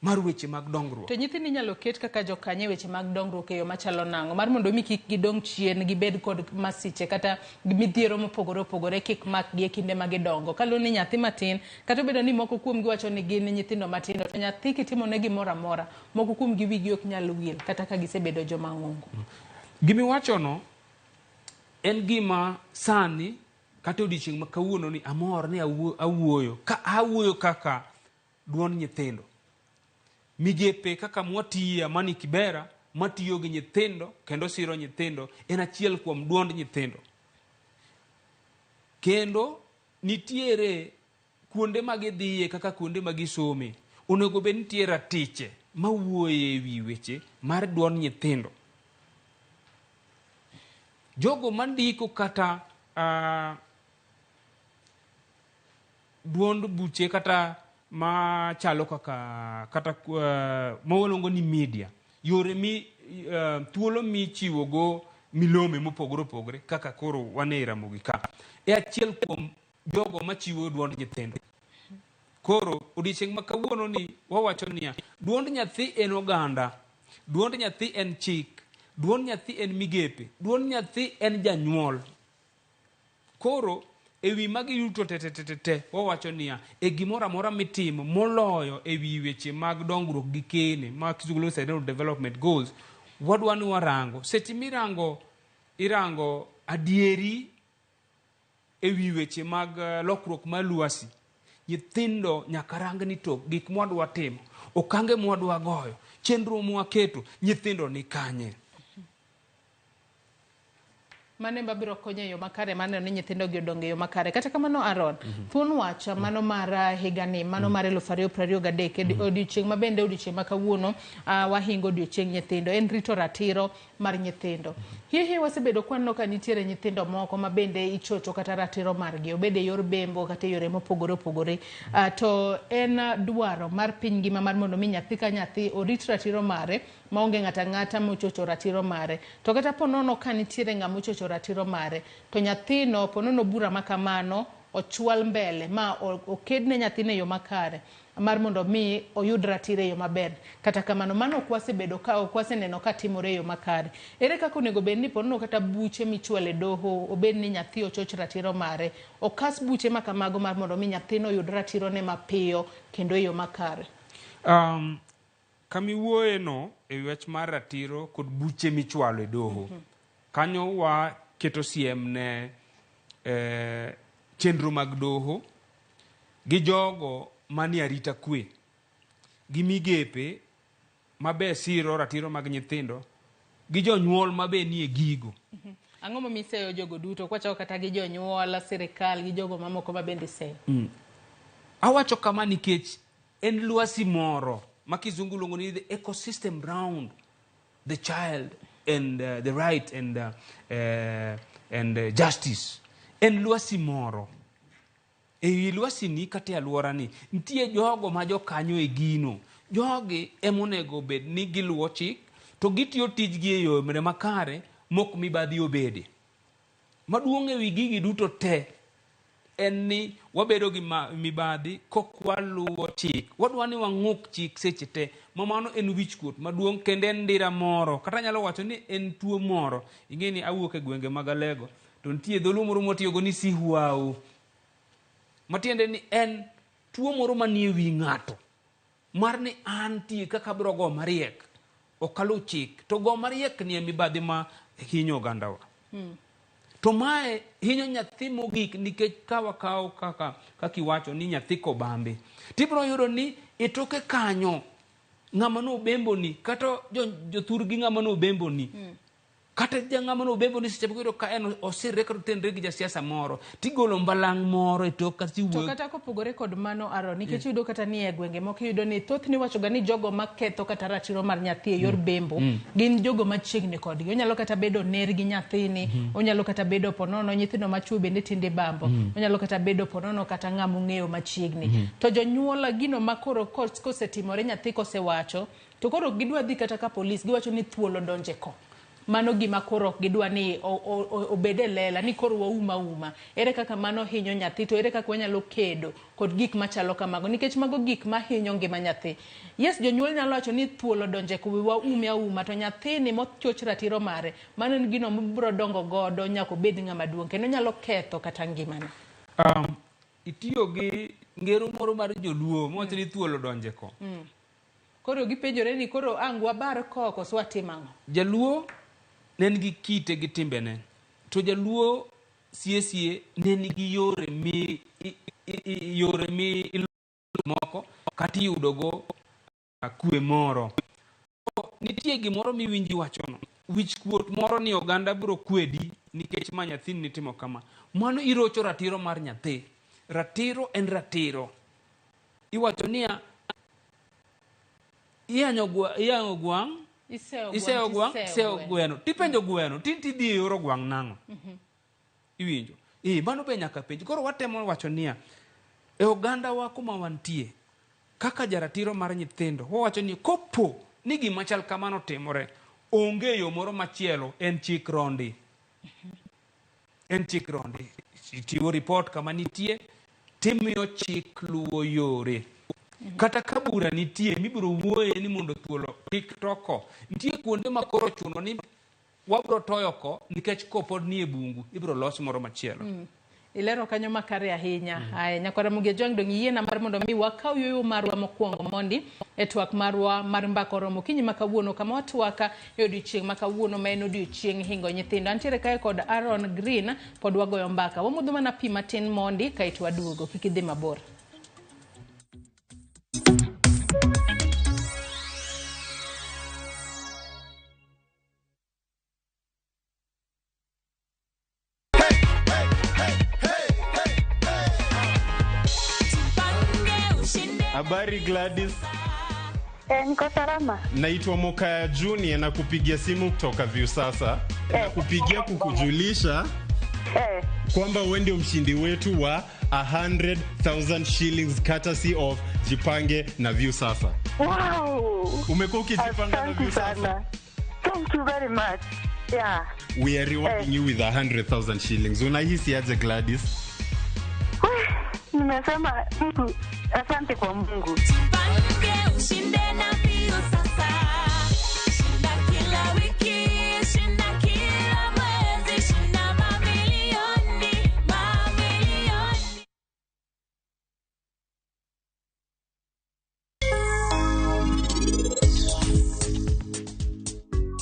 mar weche mag dongruok. To nyithindo inyalo ket kaka jokanyo e weche mag dongruok e yo machalo nang'o? Mar mondo mi kik gidong' chien, gibed kod masiche kata midhiero mopogore opogore kik makgi e kinde ma gidongo. Kaluwore ni nyathi matin, kata obedo ni moko kuomgi wacho ni gin nyithindo matindo, to nyathi kitimone gimoro amora, moko kuomgi wigi ok nyal wil kata ka gisebedo joma ng'ongo. Gimiwachono en gima sani kata odiochieng' ma kawuono ni amor ni awuoyo. Ka awuoyo kaka duond nyithindo. Migepe kaka mwatiye Amani Kibera matiyo gi nyithindo kendo siro nyithindo en achiel kuom duond nyithindo. Kendo nitiere kuonde ma gidhiye kaka kuonde ma gisome. Onego bed nitie ratiche mawuoye e wi weche mar duond nyithindo. Jogo mandiko kata duond buche kata machalo kaka kata ma waluongo ni media, yore mi thuolo michiwogo milome mopogore opogore kaka koro wan e Ramogi ka e achiel kuom jogo machiwo duond nyithindo. Koro odiochieng' ma kawuono ni wawacho niya, duond nyathi en oganda, duond nyathi en chik, duond nyathi en migepe, duond nyathi en janyuol. Koro e wi magi duto te te te te wawacho niya, e gimoro amora mitimo moloyo e wi weche mag dongruok gi kene ma kizungu luongo Sustainable Development Goals, wadwa ni warango. Seche mirango irango adieri e wi weche mag lokruok mar lwasi, nyithindo nyaka rang ni to gik mwadwa timo, okange mwadwa goyo, chenro mwaketo, nyithindo ni kanye? Mano ema biro konyo e yo makare mar neno ni nyithindo gi odongo e yo makare. Kata kamano Aaron, thuon wach mano mar higani, mano mar 2023, odiochieng' ma bende odiochieng' ma kawuono wahingo odiochieng' nyithindo, en rito ratiro mar nyithindo. Hie hie wasebedo kwaneno ka nitiere nyithindo moko ma bende ichocho kata ratiro margi, obed e yor bembo kata e yore mopogore opogore. To en dwaro mar piny ngima mar mondo mi nyathi ka nyathi orit ratiro mare maonge ng'ato ang'ata mochocho ratiro mare. To kata ponono ka nitiere ng'ama ochocho ratiro mare, to nyathino ponono bura ma kamano ochwal mbele ma okedne nyathino e yo makare mar mondo mi oyud ratiro e yo maber. Kata kamano mano ok wasebedo ka ok waseneno ka timore e yo makare. Ere kaka onego bed ni ponono kata buche michwalo e doho obed ni nyathi ochoch ratiro mare, okas buche ma kamago mar mondo mi nyathino oyud ratirone mapiyo kendo e yo makare? Kamiwuoye no e wach mar ratiro kod buche michwalo e doho, kanyo waketo siem ne chenro mag doho gi jogo manie arita kwe gi migepe mabe siro ratiro mag nyithindo gi jonyuol mabe nie gigo. Ang'o momiyo iseyo jogo duto? Kwachako kata gi jonyuol, sirikal gi jogo mamoko ma bende iseyo. Awacho kama nikech en lwasi moro ma kizungu luongo ni the ecosystem round the child and the right and justice. En lwasi moro. E lwasi ni kata e alwora ni nitie jogo ma jokanyo e gino. Jogi emonego bed ni giluwo chik to gitiyo tijgi e yore makare mok mibadhi obede. Maduong' e wi gigi duto te en ni wabedo gi mibadhi kok waluwo chik. Wadwa ni wang'uk chik seche te, ma mano en wichkuot maduong' kendo en ndira moro. Kata anyalo wacho ni en tuo moro. Ing'e ni awuok e gwenge mag Alego, to nitie dholuo moro mwatiyogo ni sihuau. Matiende ni en tuo moro manie wi ng'ato. Mar ni antie kaka abiro go mariek, ok aluw chik. To go mariek ni e mibadhi ma hinyo ogandawa. To mae hinyo nyathi mogik nikech ka wakawo kaka iwacho ni nyathi kobambe, tibiro yudo ni e toke kanyo ng'ama nobemboni kata jothurgi ng'ama nobemboni. Kata jang'ama nobembo ni seche moko iyudo ka en osirre kata otenre gi jasiasa moro, tigolo mbalang' moro e tok kata To iwuoyo. kata kopogore kod mano Aaron, nikech iyudo kata ni e gwenge moko iyudo ni thothne iwacho ga ni jogo maketho kata ratiro mar nyathi e yor bembo gin jogo machiegni kodgi. Onyalo kata bedo ner gi nyathini, onyalo kata bedo ponono nyithindo machuo bende tinde bambo, onyalo kata bedo ponono kata ng'ama ong'eyo machiegni. To jonyuol gino ma koro kosetimore nyathi kosewacho, to koro ok gidwa dhi kata ka polis, giwacho ni thuol odonje ko. Mano gima koro ok gidwa ni obed e lela ni koro wauma uma. Ere kaka mano hinyo nyathi to ere kaka wanyalo kedo kod gik machalo kamago nikech mago gik mahinyo ngima nyathi. Yes, jonyuol nyalo wacho ni thuol odonje ko waume auma to nyathini mochoch ratiro mare mano en gino mobiro dongo godo nyaka obed ng'ama duong' kendo nyalo ketho kata ngimane. Itiyo gi ngero moro mar joluo mawacho ni thuol odonje ko. Koro gipenjore ni koro ang' wabar ko koso watim ang'o? Jaluo ne nigi kite gi timbene, to jaluo sie ne nigi yore mi yore mi moko kata iyudogo kwe moro. To nitie gimoro miwinji wachono, wich kuot moro ni oganda biro kwedi nikech ma nyathini nitimo kama. Mano irocho ratiro mar nyathi. Ratiro en ratiro. Iwacho niya, iyanyo gwang', iseyo gwang', iseyo gweno. Tipenjo gweno, tidhi e yor ogwang' nang'o? Iwinjo? Mano be nyaka penj. Koro watemo wacho niya, e oganda wa kuma wantie, kaka jaratiro mar nyithindo, wawacho ni kopo ni gima chal kamano timore, onge yo moro machielo, en chik rondi. En chik rondi. Chiwo report kama nitie, timiyo chik luwo yore. Kata ka bura nitie mibiro wuoye ni mondo thuolo kik toko. Nitie kuonde ma koro ochuno ni wabiro toyo ko nikech ko pod nie bungu, ibiro los moro machielo. Ilero kanyo makare ahinya. Aya, nyakwara Mugia Jwang' dong' yiena mar mondo mi wakaw yueyo marwa mokwongo mondi e twak marwa mar mbaka oromo okinyi ma kawuono kama watwaka e odiochieng' ma kawuono ma en odiochieng' hingo nyithindo. Antiere kae kod Aaron Green pod wagoyo mbaka. Wamodho mana pi matin mondi kaeto waduogo. Kik idhi mabor. Habari Gladys. Niko salama. Naitwa Mokaya Junior na kupigia simu kutoka Viusasa. Nakupigia kukujulisha kwamba wewe ndio mshindi wetu wa 100,000 shillings courtesy of Jipange na Viusasa. Wow. Umekuwa ukijipanga na Asante Viusasa? sana. Thank you very much. Yeah. We are rewarding you with 100,000 shillings. Unahisi aje Gladys? Nimesema Mungu, asante kwa Mungu. Ushinde na Viusasa. Shinda kila wiki, shinda kila mwezi, shinda mamilioni, mamilioni.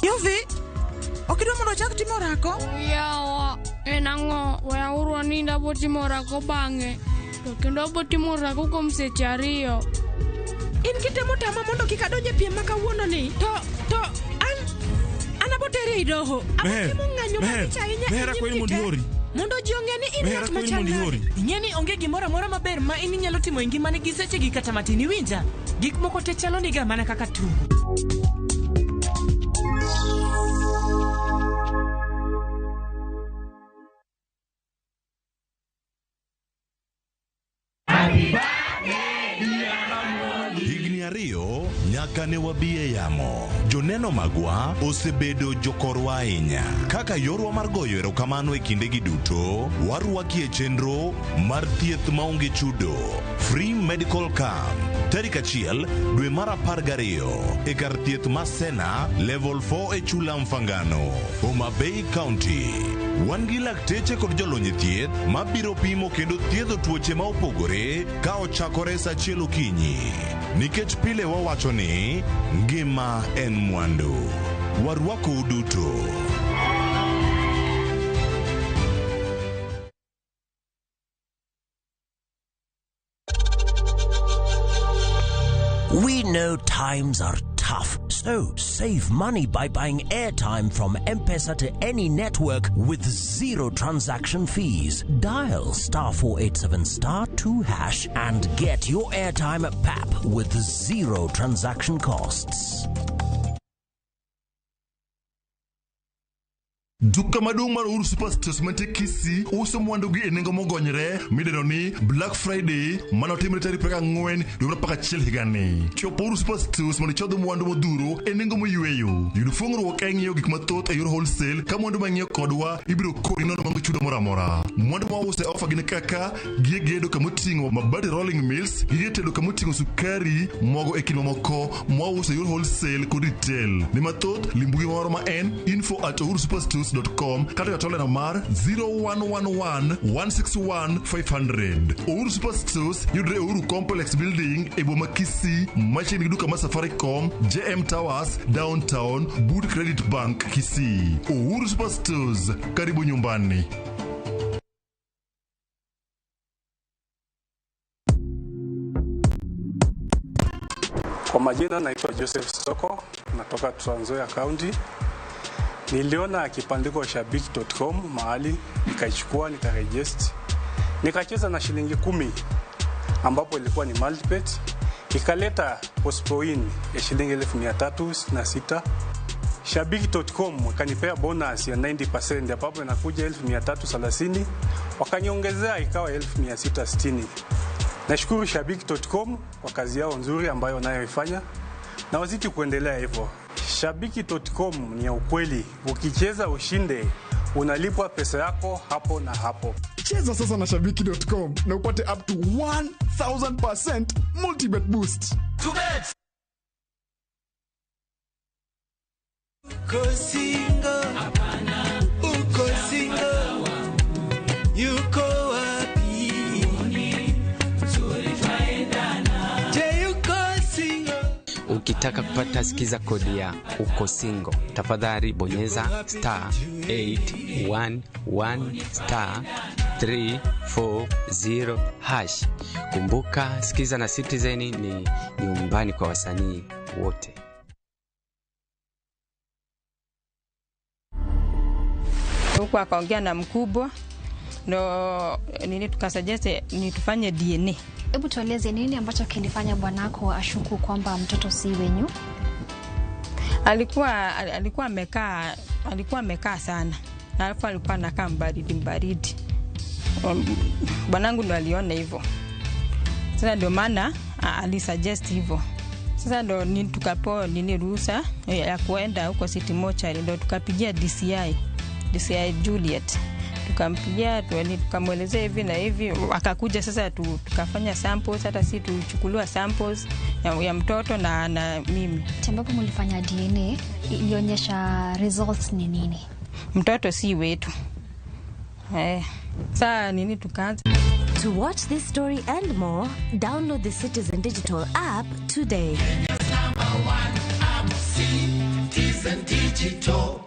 Yuvi, ok idwa mondo ochak timo orako? Yawa, en ang'o? Weuru anind abo timo orako bang'e. To kendo abo timo orako kuom seche 2. In kitemo tama mondo kik adonj e piem ma kawuono ni, to an abo teri ei doho. Abo timo ng'anyo malich ahinya e Meher nyim akwayi ji mondo te. iori. Mondo ji ong'e ni in Meher ng'at akwayi machal mondo nade. iori. Ing'e ni onge gimoro amora maber ma in inyalo timo e ngimani gi sechegi kata matin iwinja. Gik moko te chalo niga mana kaka tugo. Higni 2 nyaka ne wabi e yamo. Joneno magwa osebedo jokorwa ahinya. Kaka yorwa mar goyo erokamano e kindegi duto, warwaki e chenro mar thieth maonge chudo. Free Medical Camp. Tarik 1 dwe mar 12 e kar thieth ma Sena Level 4 e Chula Mfangano, Homa Bay County. Wan gi lakteche kod jolony e thieth mabiro pimo kendo thiedho tuoche ma opogore ka ochakore sa 1 okinyi. Nikech pile wawacho ni ngima en mwandu. Warwakou duto. We know times are tough. tough. So save money by buying airtime from M-Pesa to any network with zero transaction fees. Dial star 487 star 2 hash and get your airtime at PAP with zero transaction costs. Duka maduong' mar Uhuru Superstores mantie Kisii uso mwandu gi e nengo mogonyore midendo ni Black Friday manotimre tarik 24 dwe mar 11 higani. Chop Uhuru Superstores mondo ichodh mwandu modhuro e nengo moyweyo. Yud fuong'ruok e ng'iewo gik mathoth e yor wholesale ka mwandu ma ing'iewo kodwa ibiro koni nono maonge chudo moro amora. Mwandu ma wauso e ofa gin kaka gige gedo kamoting'o mabati rolling mills, gige tedo kamoting'o sukari, mogo e kind mamoko mwauso e yor wholesale kod retail. Ne mathoth lim mbui moro ma en info@uhurusuperstores.com kata jatolena mar 0111 161 500. Uhuru Superstores yudre e Uhuru Complex Building e boma Kisii machiegni gi duka mar Safaricom, JM Towers, Downtown, but Credit Bank Kisii. Uhuru Superstores, karibu nyumbani. Kwa majina naitwa Joseph Soko, natoka Trans Nzoia County. Niliona kibandiko shabiki.com mahali, nikaichukua nikaregister, nikacheza na shilingi 10 ambapo ilikuwa ni multibet, ikaleta postpoin ya shilingi 366,000. Shabiki.com ikanipea bonus ya 90% ambapo inakuja 330,000, wakaniongezea ikawa 660,000. Nashukuru Shabiki.com kwa kazi yao nzuri ambayo wanayoifanya na wazidi kuendelea hivyo. Shabiki.com ni ya ukweli, ukicheza ushinde, unalipwa pesa yako hapo na hapo. Cheza sasa na shabiki.com na upate up to 1000% multibet boost. Uko single, uko single, yuko wapi? Je, uko single? Ukitaka kupata sikiza kodi ya uko single, tafadhali bonyeza star 811 star 340 hash. Kumbuka, sikiza na Citizen ni nyumbani kwa wasanii wote. Huku akaongea na mkubwa ndo nini tukasuggest ni tufanye DNA. Hebu tueleze nini ambacho kilifanya bwanako ashuku kwamba mtoto si wenyu? Alikuwa amekaa sana. Na alafu alikuwa anakaa mbaridi. Bwanangu ndo aliona hivyo. Sasa ndio maana alisuggest hivyo. Sasa ndo nini tukapewa nini ruhusa ya kuenda huko City Mortuary, ndo tukapigia DCI Juliet. Tukampigia tukamwelezea hivi na hivi, akakuja sasa tukafanya samples, hata si tuchukuliwa samples ya mtoto na mimi. Ambapo mlifanya DNA ilionyesha results ni nini? Mtoto si wetu. Sasa nini tukaanza. To watch this story and more, download the Citizen Digital app today. Kenya's number one app, Citizen Digital.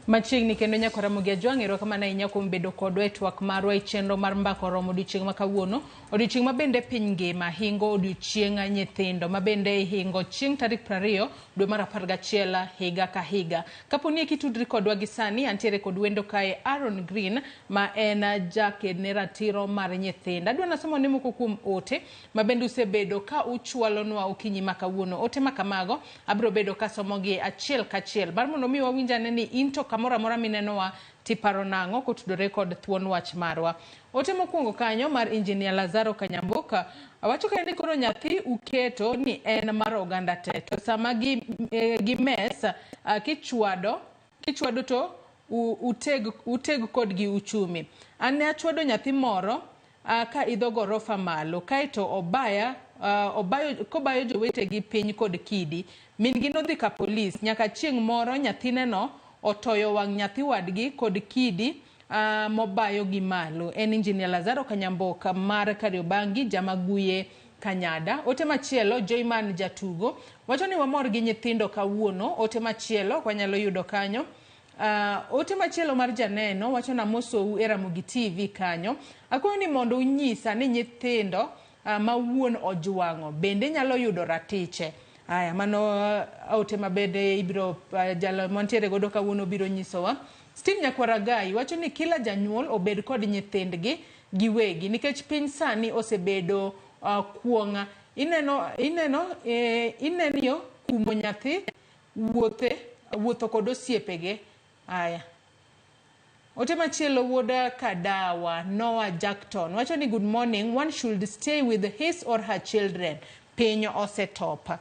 Machiegni kendo nyako Ramogi Ajwang', erokamano ahinya kuom bedo kodwa e twak marwa e chenro mar Mbaka Oromo odiochieng' ma kawuono. Odiochieng' ma bende piny ngima hingo odiochieng' nyithindo, ma bende hingo chieng' tarik 20 dwe mar 11 higa ka higa. Kapo ni kitudri kodwa gi sani, antiere kod wendo kae Aaron Green ma en jaked ne ratiro mar nyithindo. Adwa nasomo ne moko kuom ote ma bende usebedo ka uchwalonwa okinyi ma kawuono. Ote ma kamago abiro bedo kasomogi achiel kachiel mar mondo mi wawinjane ni into kamoro amora minenowa tiparo nang'o kotudore kod thuon wach marwa. Ote mokwongo kanyo mar Engineer Lazaro Kanyamboka awacho kae ni koro nyathi uketo ni en mar oganda te, to sama gi mes kichwado to uteg kodgi uchumi. An ne achwado nyathi moro ka idho gorofa malo kaeto obaya kobayo jowetegi piny kod kidi. Min gi nodhi ka polis nyaka chieng' moro nyathineno otoyo wang' nyathi wadgi kod kidi mobayo gi malo. En Engineer Lazaro Kanyamboka mar Kariobangi, Jamaguye, Kanyada. Ote machielo Joyman Jatugo wacho ni wamor gi nyithindo kawuono. Ote machielo wanyalo yudo kanyo. Ote machielo mar janeno wacho na mosou e Ramogi TV kanyo. Akwayo ni mondo unyisa ni nyithindo ma wuon ojwang'o bende nyalo yudo ratiche. Aya, mano ote ma bende ibiro jalo mantiere godo kawuono biro nyisowa. Steve Nyakwaragai wacho ni kila janyuol obed kod nyithindgi giwegi nikech piny sani osebedo kuong'a. Ineno kumo nyathi wuotho kod osiepege. Aya. Ote machielo wuod Kadawa, Noah Jackton wacho ni good morning, one should stay with his or her children. Piny osetop.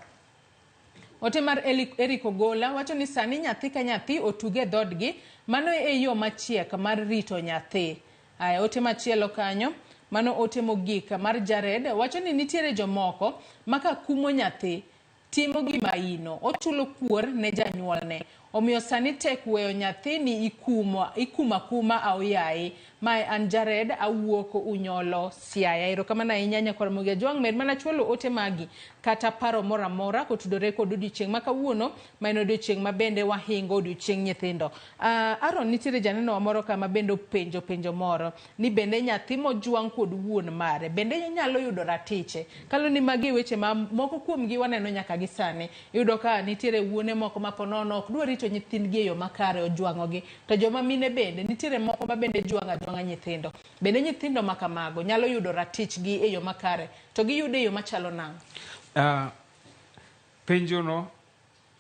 Ote mar Eric Ogola wacho ni sani nyathi ka nyathi otuge dhodgi, mano e yo machiek mar rito nyathi. Aya, ote machielo kanyo, mano ote mogik mar Jared wacho ni nitiere jomoko ma ka kumo nyathi timo gima ino, ochulo kuor ne janyuolne. Omiyo sani tek weyo nyathi ni ikuma kuma aoyaye. Mae an Jared awuok Unyolo Siaya. Erokamano ahinya nyakwar Ramogi Ajwang', med mana chwalo ote magi kata paro moro amora kotudore kod odiochieng' ma kawuono, ma en odiochieng' ma bende wahingo odiochieng' nyithindo. Aaron, nitiere janeno wa moro ka ma bende openjo penjo moro ni bende nyathi mojwang' kod wuon mare bende nyalo yudo ratiche. Kaluwore ni magi weche ma moko kuomgi waneno nyaka gi sani. Iyudo ka nitiere wuone moko ma ponono ok dwa rito nyithindgi e yo makare, ojwang'ogi. To joma mine bende nitiere moko ma bende jwang'o ajwang'a nyithindo. Bende nyithindo ma kamago nyalo yudo ratichgi e yo makare, to giyudo e yo machalo nang'o? Penjono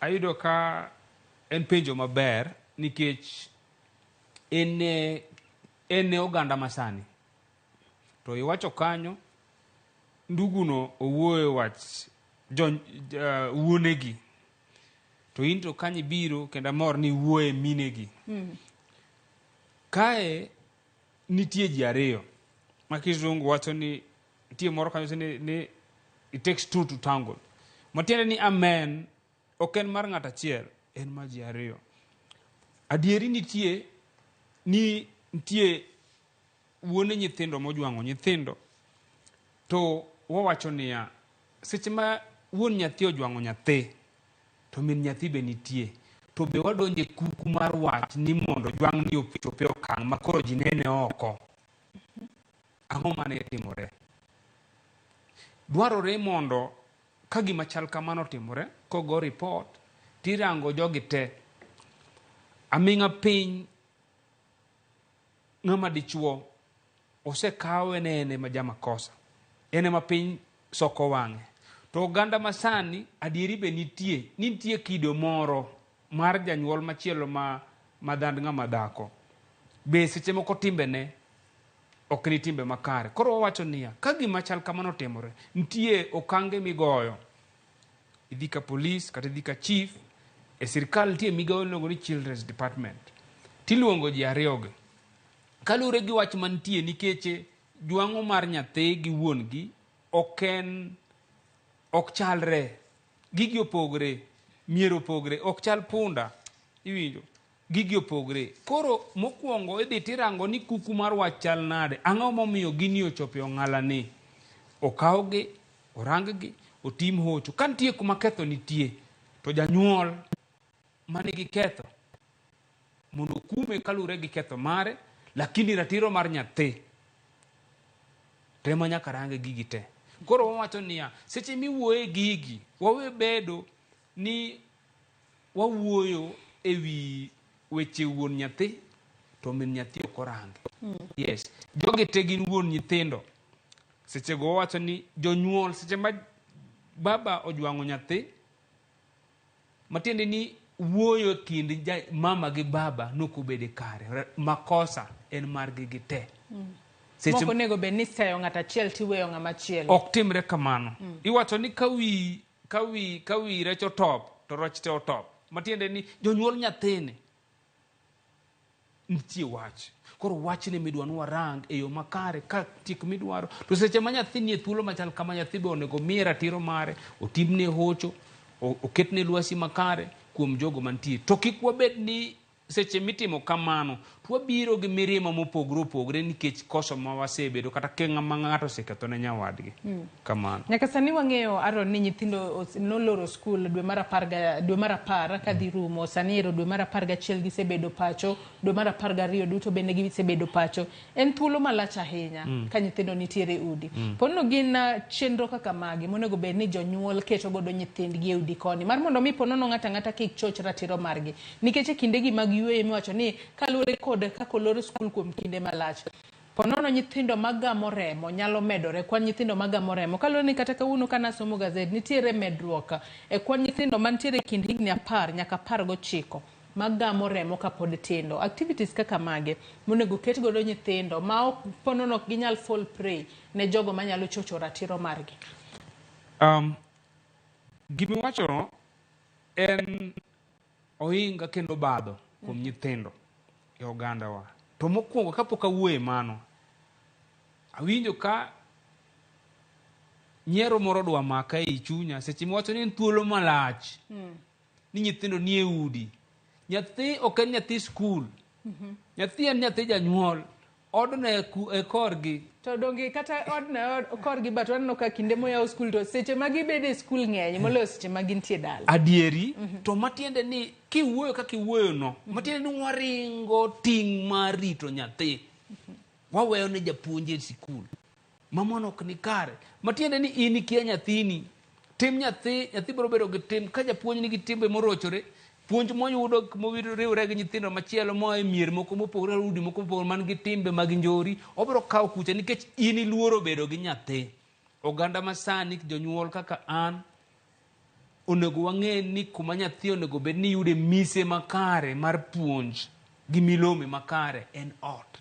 ayudo ka en penjo maber nikech en e oganda masani. To iwacho kanyo nduguno owuoyo wach wuonegi. To in to kanyo ibiro kendo amor ni iwuoye minegi. Kae nitie ji ariyo ma kizungu wacho ni nitie moro kanyo ni it takes two to tango. Matiende ni amen ok en mar ng'ato achiel, en mar ji ariyo. Adieri nitie ni nitie wuone nyithindo mojwang'o nyithindo, to wawacho niya, seche ma wuon nyathi ojwang'o nyathi, to min nyathi be nitie. To be wadonje kuku mar wach ni mondo jwang'ni ochop e okang' ma koro ji nene oko. Ang'o mane timore? Dwarore mondo ka gima chal kamano otimore, kogo report, tirango jogi te. Aming'a piny ng'ama dichuo osekawe ne en ema jamakosa. En ema piny soko wang'e. To oganda masani adieri be nitie, ni nitie kido moro mar janyuol machielo ma dhand ng'ama dhako. Be seche moko timbene ok ni timbe makare. Koro wawacho niya, ka gima chal kamano otimore, nitie okange migoyo. Idhi ka polis kata idhi ka chief, e sirkal nitie migawo miluongo ni Children's Department. Tiluongo ji ariyogi. Kaluwore gi wach mantie nikech jwang'o mar nyathi gi wuon gi ok chalre. Gigi opogre, mier opogre, ok chal punda. Iwinjo? Gigi opogre. Koro mokwongo idhi tirango ni kuku mar wach chal nade. Ang'o momiyo gini ochopo e ong'ala ni? Okawgi, orang-gi, otim hocho. Ka nitie kuma ketho nitie, to janyuol manigi ketho mondo okume kaluwore gi ketho mare, lakini ratiro mar nyathi to ema nyaka range gigi te. Koro wawacho niya, seche miwuoye gigi, wawe bedo ni wawuoyo e wi weche wuon nyathi to min nyathi ok orange. Yes, jogi te gin wuon nyithindo. Seche go wawacho ni jonyuol, seche ma baba ojwang'o nyathi, matiende ni wuoyo kind mama gi baba nokobede kare. Makosa en margi gi te. Seche Moko onego bed ni seyo ng'ato achiel tiweyo ng'ama chielo. Ok timre kamano. Iwacho ni ka wi rech otop, to rech te otop. Matiende ni jonyuol nyathini nitie wach. Koro wachni midwa ni warang e yo makare ka tik midwaro. To seche ma nyathi nie thuolo machal kama, nyathi be onego miye ratiro mare, otimne hocho, oketne lwasi makare kuom jogo mantie. To kik wabed ni Seche mitimo kamano to wabiro gi mirima mopogore opogore nikech koso ma wasebedo kata kenga ma ng'ato oseketho ne nyawadgi. Kamano. Nyaka sani wang'eyo Aaron ni nyithindo noloro skul dwe mar apar ga, dwe mar apar kadhi rumo. Sani ero dwe mar 11 gisebedo pacho, dwe mar 12 duto bende gisebedo pacho. En thuolo malach ahinya ka nyithindo nitiere e udi. Pono gin chenro kaka magi monego bed ni jonyuol keto godo nyithindgi e udi koni mar mondo mi ponono ng'ato ang'ata kik choch ratiro margi. Nikech e kindegi mag yueyo miwacho ni kaluwore kod kaka olor skul kuom kinde malach, ponono nyithindo magamo remo nyalo medore, kwan nyithindo magamo remo. Kaluwore ni kata kawuono ka nasomo gazet, nitiere medruok e kwan nyithindo mantiere e kind higni 10 nyaka 19 magamo remo kapod tindo. Activities kaka mage monego ket godo nyithindo ma ok ponono ok ginyal fall prey ne jogo manyalo chocho ratiro margi. Gimiwachono en ohinga kendo obadho kuom nyithindo e ogandawa. To mokwongo kapok awuoye mano, awinjo ka nyiero moro dwa maka ei chunya seche miwacho ni en thuolo malach ni nyithindo nie udi. Nyathi ok en nyathi skul. Nyathi en nyathi janyuol. Odno e korgi. To donge kata odno korgi, but waneno ka kinde moyaw skul to seche ma gibedo e skul ng'eny moloyo seche ma gintie dala. Adieri, to matiende ni kiwuoyo kaka iwuoyo no, matiende ni waringo ting' mar rito nyathi. Waweyo ne japuonj e sikul. Ma mano ok ni kare. Matiende ni in ikia nyathini. Tim nyathi, nyathi biro bedo gi tim. Ka japuonj nigi timbe morochore, puonj moyudo moriwre gi nyithindo machielo moa e mier moko mopogore, udi moko mopogore man gi timbe mag njori, obiro kawo kucha nikech in iluoro bedo gi nyathi. Oganda masani jonyuol kaka an, onego wang'e ni kuma nyathi onego bed ni yude mise makare mar puonj gi milome makare en ot.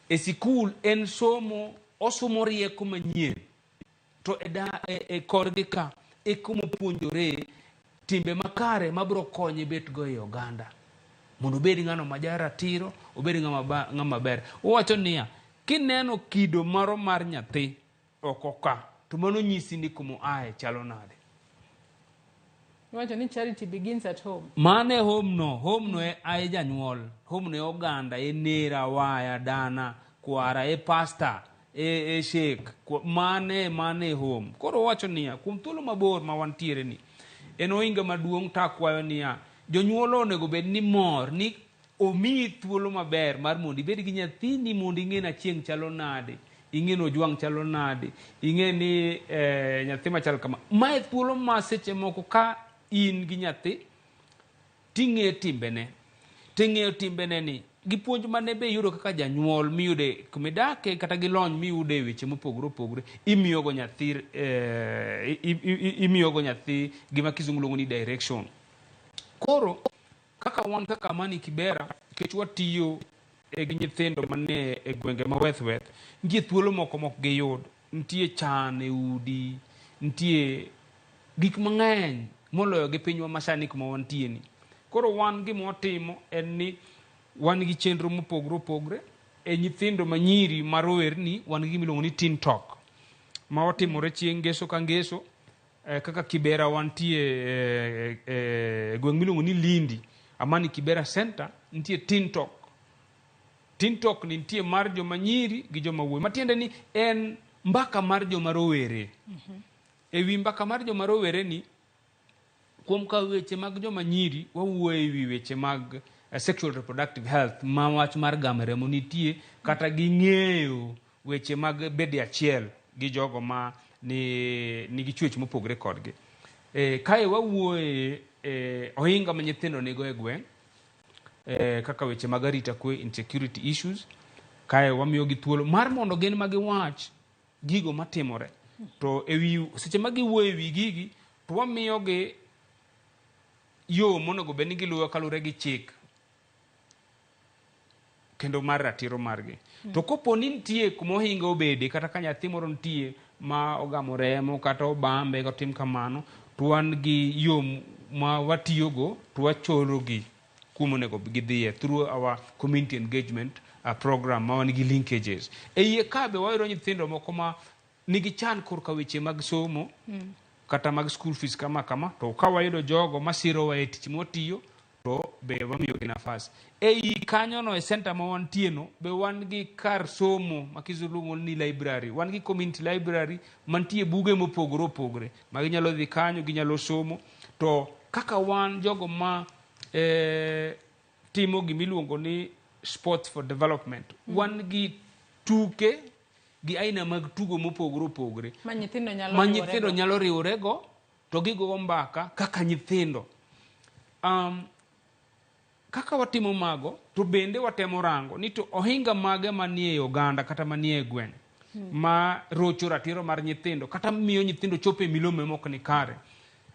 E sikul en somo, osomo rieko manyien. To e korgi ka, e kuma opuonjore timbe makare mabiro konye bet go e oganda. Mondo obed ng'ano ma jaratiro, obed ng'ama ber. Owacho niya, kineno kido moro mar nyathi oko ka, to mano nyisi ni kuma oaye chalo nade. Iwacho ni charity begins at home. Mane home no, home no e ae janyuol, home no e oganda, e nera, waya, dana, kwara, e pastor, e sheik, mane home. Koro owacho niya, kuom thuolo mabor ma wantiere ni, en ohinga maduong' to akwayo niya, jonyuol onego bed ni mor ni omiyi thuolo maber mar mondo ibed gi nyathini mondo ing'e ni achieng' chalo nade, ing'e ni ojwang' chalo nade, ing'e ni nyathi machal kama. Mae thuolo ma seche moko ka in gi nyathi ting'e timbene, ting'eyo timbene ni gi puonj mane be iyudo kaka janyuol miyude kumidake kata gi lony miyude e weche mopogore opogore, imiyogo nyathi, imiyogo nyathi gima kizungu luongo ni direction. Koro kaka wan kaka Amani Kibera, nikech watiyo gi nyithindo manie e gwenge ma weth weth, nitie thuolo moko mok giyud, nitie chan e udi, nitie gik mang'eny moloyo gi pinywa masani kuma wantie ni. Koro wan gima watimo en ni wan gi chenro mopogore opogore e nyithindo manyiri ma rowerni, wan gi gima iluongo ni Teen Talk ma otimore chieng' ngeso ka ngeso. Kaka Kibera wantie gweng' miluongo ni Lindi, Amani Kibera Center, nitie Teen Talk. Teen Talk ni nitie mar joma nyiri gi joma wuoyi, matiende ni en mbaka mar joma rowere. E wi mbaka mar joma rowere ni, kuom kawo weche mag joma nyiri, wawuoyo e wi weche mag sexual reproductive health, ma wach mar gamo remo nitie, kata ging'eyo weche mag bedo achiel gi jogo ma nigi chwech mopogore kodgi. Kae wawuoye ohinga ma nyithindo nigo e gweng', kaka weche mag arita kwe, insecurity issues. Kae wamiyogi thuolo mar mondo gin ma giwach gigo matimore. To ewi seche ma giwuoyo ewi gigi, to wamiyogi yo monego bed ni giluwo kaluwore gi chik kendo mar ratiro margi. To kopo ni nitie kuma ohinga obede, kata ka nyathi moro nitie ma ogamo remo kata obambe kata otim kamano, to wan gi yo ma watiyogo to wachorogi kuma onego gidhiye through our community engagement program ma wan gi linkages. E iye ka be wayudo nyithindo moko ma nigi chan korka weche mag somo kata mag school fees kama kama, to ka wayudo jogo masirowa e tich mwatiyo, To be wamiyogi nafas. Ei kanyono e center ma wantieno be wan gi kar somo ma kizungu luongo ni library. Wan gi community library mantie buge mopogore opogore ma ginyalo dhi kanyo ginyalo somo. To kaka wan jogo ma timo gimiluongo ni sports for development, wan gi tuke gi aina mag tugo mopogore opogore ma nyithindo nyalo ma riworego. Nyithindo nyalo riworego to gigogo mbaka kaka nyithindo. Kaka watimo mago to bende watemo rango ni to ohinga mage manie oganda kata manie gweng' ma rocho ratiro mar nyithindo kata miyo nyithindo chopo e milome mok ni kare.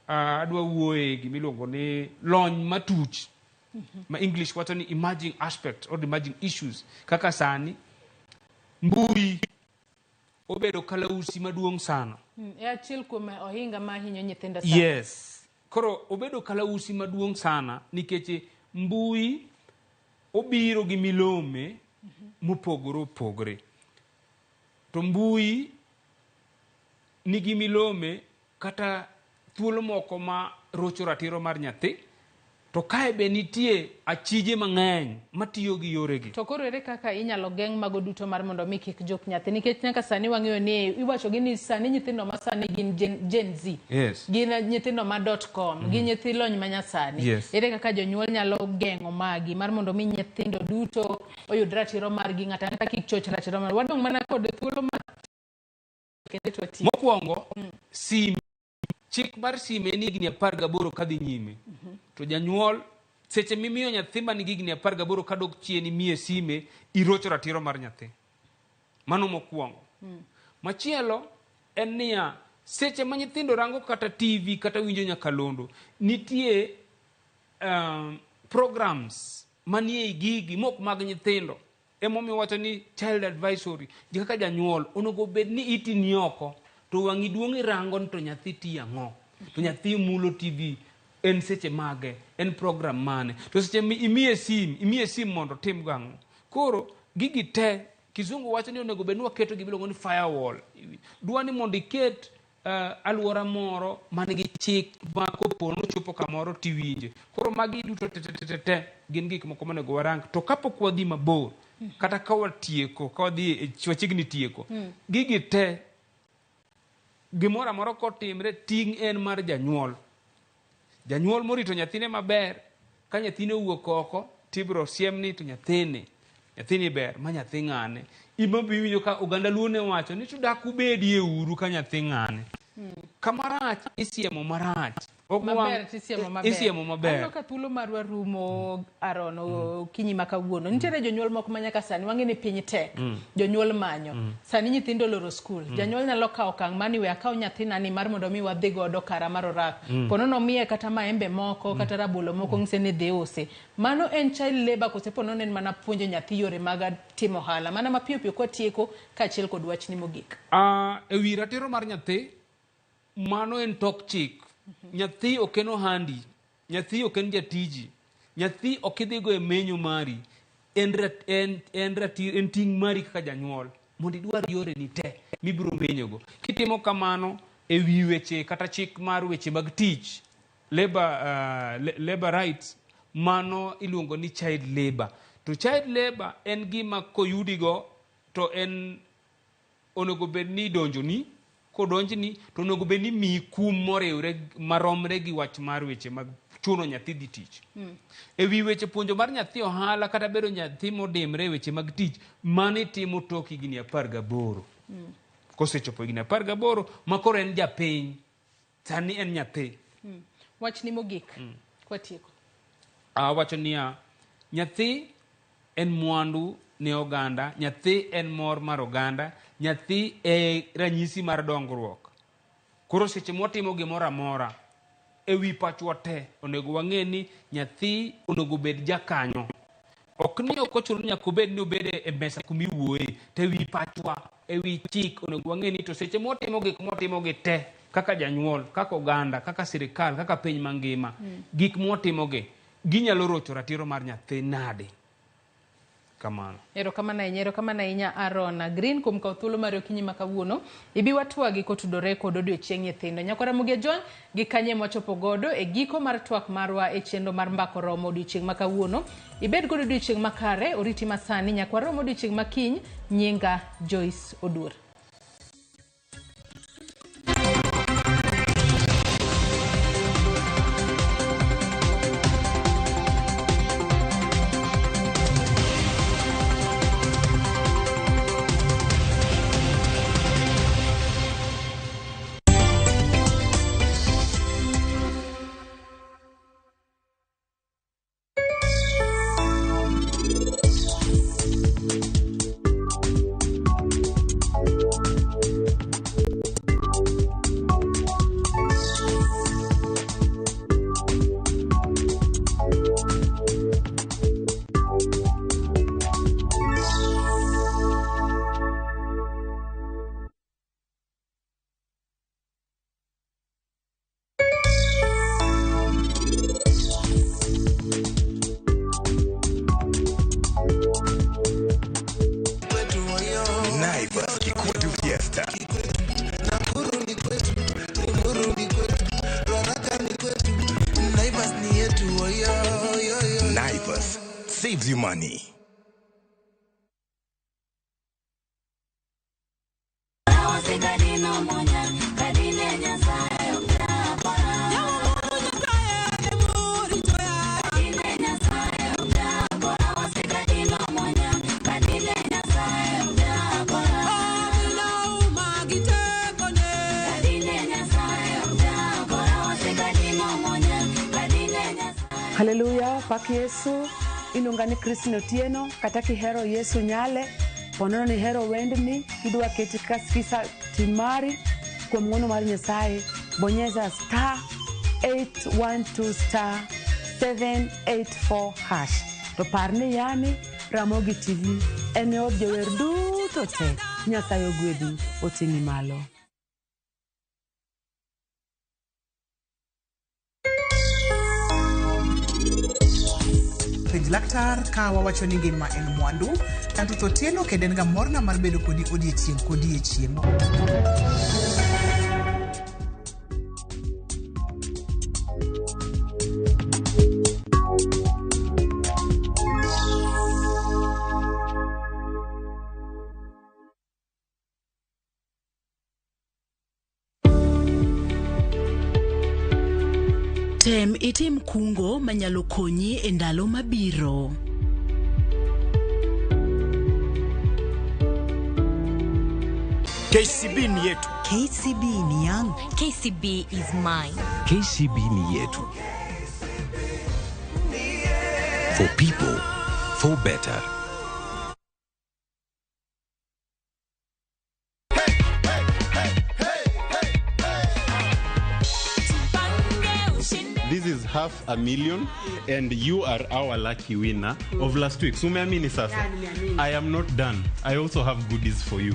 Adwa wuoye gimiluongo ni lony matuch ma English wacho ni emerging aspects or emerging issues, kaka sani mbui obedo kalausi maduong' sana. E achiel kuom ohinga ma hinyo nyithindo sani. Yes. Koro obedo kalausi maduong' sana nikech mbui obiro gi milome mopogore opogore. To mbui nigi milome kata thuolo moko ma rocho ratiro mar nyathi. To kae be nitie achije mang'eny matiyo gi yoregi. To koro ere kaka inyalo geng' mago duto mar mondo mi kik jok nyathi? Nikech nyaka sani wang'eyo ni iwacho gi ni sani nyithindo ma sani gin Gen Z. Gin nyithindo ma .com, gin nyithi lony ma nyasani. Ere kaka jonyuol nyalo geng'o magi mar mondo mi nyithindo duto oyud ratiro margi, ng'ato ang'ata kik choch ratiro margi. Wadong' mana kod thuolo ma kende to watiek. Mokwongo, sim chik mar sime en higni 18 kadhi nyime. To janyuol seche mimiyo nyathi man gi higni 18 kadok chien imiye sime, irocho ratiro mar nyathi. Mano mokwongo. Machielo en niya, seche ma nyithindo rango kata TV kata winjo nyakalondo, nitie programs manie i gigi mok mag nyithindo. Emomiyo wacho ni child advisory, ji kaka janyuol onego bed ni iti ni oko to wang'i duong' irango ni to nyathi tiyo ang'o, to nyathi mulo TV en seche mage, en program mane, to seche mi imiye sim, imiye sim mondo otim go ang'o. Koro gigi te kizungu wacho ni onego bed ni waketo gima iluongo ni firewall. Dwa ni mondo iket aluora moro man gi chik ma kopo nochopo kamoro tiwinje. Koro magi duto te te te te gin gik moko monego warang. To kapok wadhi mabor, kata ka watieko, ka wadhi e wachiegni tieko, gigi te gimoro amora kotimre ting' en mar janyuol. Janyuol morito nyathine maber, ka nyathine owuok oko tibiro siem ni to nyathini, nyathini ber, ma nyathi ng'ane. Ima bi winjo ka oganda luo ne wacho ni to dak ubedie uru ka nyathi ng'ane. Kama rach isiemo marach. Ok Maber tisiemo maber. Isiemo maber. Aneno ka thuolo marwa rumo Aaron okinyi ma kawuono. Nitiere jonyuol moko ma nyaka sani wang'e ni piny tek. Jonyuol manyo. Sani nyithindo oloro skul. Janyuol nyalo kawo okang' mani we akaw nyathina ni mar mondo mi wadhi godo kara mar orak. Ponono miye kata maembe moko kata rabolo moko ng'ise ni dhi usi. Mano en child labor kose ponono en mana puonjo nyathi yore mag timo ohala. Mana mapiyo piyo kwatieko kaachiel kod wachni mogik. E wi ratiro mar nyathi, mano en tok chik. Nyathi ok en ohandi, nyathi ok en jatiji, nyathi ok idhigo e menyo mari, en ting' mari kaka janyuol mondo idwar yoreni te mibiro menyogo. Kitimo kamano e wi weche kata chik mar weche mag tich, labor rights, mano iluongo ni child labor. To child labor en gima koyudigo to en onego bed ni idonjoni, kodonjni to onego bed ni miyi kum moriwre maromre gi wach mar weche mag chuno nyathi dhi tich. E wi weche puonjo mar nyathi ohala kata bedo nyathi modimre e weche mag tich, mano itimo tok higni 18. Kosechopo higni 18 ma koro en japiny, sani en nyathi. Wachni mogik kwatieko. Awacho niya, nyathi en mwandu ne oganda, nyathi en mor mar oganda, nyathi e ranyisi mar dongruok. Koro seche mwatimo gimoro amora e wi pachwa te, onego wang'e ni nyathi onego bed jakanyo. Ok ni ok ochuno ni nyaka obed ni obed e mesa kuma iwuoye, to e wi pachwa, e wi chik onego wang'e ni to seche mwatimo gik mwatimogi te kaka janyuol, kaka oganda, kaka sirikal, kaka piny mangima, gik mwatimogi ginyalo rocho ratiro mar nyathi nade? Kamano. Erokamano ahinya, erokamano ahinya Aaron Green kuom kawo thuolo mari okinyi ma kawuono. Ibi watwagi kotudore kod odiochieng' nyithindo. Nyakwa Ramogi Ajwang' gi kanye mwachopo godo e giko mar twak marwa e chenro mar Mbako Romo odiochieng' ma kawuono. Ibed godo odiochieng' makare, oriti masani nyaka warom odiochieng' ma kiny. Nyinga Joyce Oduor. Naivas Kikwetu Fiesta. Naivas saves you money. Haleluya, pak Yesu. Iluonga ni Christine Otieno, kata kihero Yesu nyale, ponono ni ihero wendni, kidwa keti ka tim mari kuom ng'wono mar Nyasaye, bonyeza star 812 star 784 hash. To par ni yani Ramogi TV en e od jower duto te. Nyasaye ogwedhi, oting'i malo. Penj laktar ka wawacho ni ngima en mwandu. Tanto Otieno kendo en ga morna mar bedo kodi odiechieng' kodiechieng'. Tem itim kungo manyalo konyi e ndalo mabiro. KCB ni yetu. KCB ni yangu. KCB is mine. KCB ni yetu. For people, for better. This is 500,000 and you are our lucky winner of last week. So umeamini sasa? Yeah, nimeamini. I am not done. I also have goodies for you.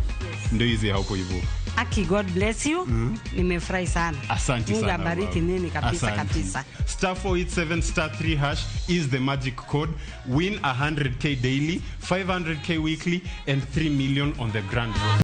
Ndio hizi hapo hivyo. Aki, God bless you. Nimefurahi sana. Asante Mungu sana. abariki mama. nini kabisa Asante. kabisa. Star 487 star 3 hash is the magic code. Win 100K daily, 500K weekly and 3 million on the grand draw.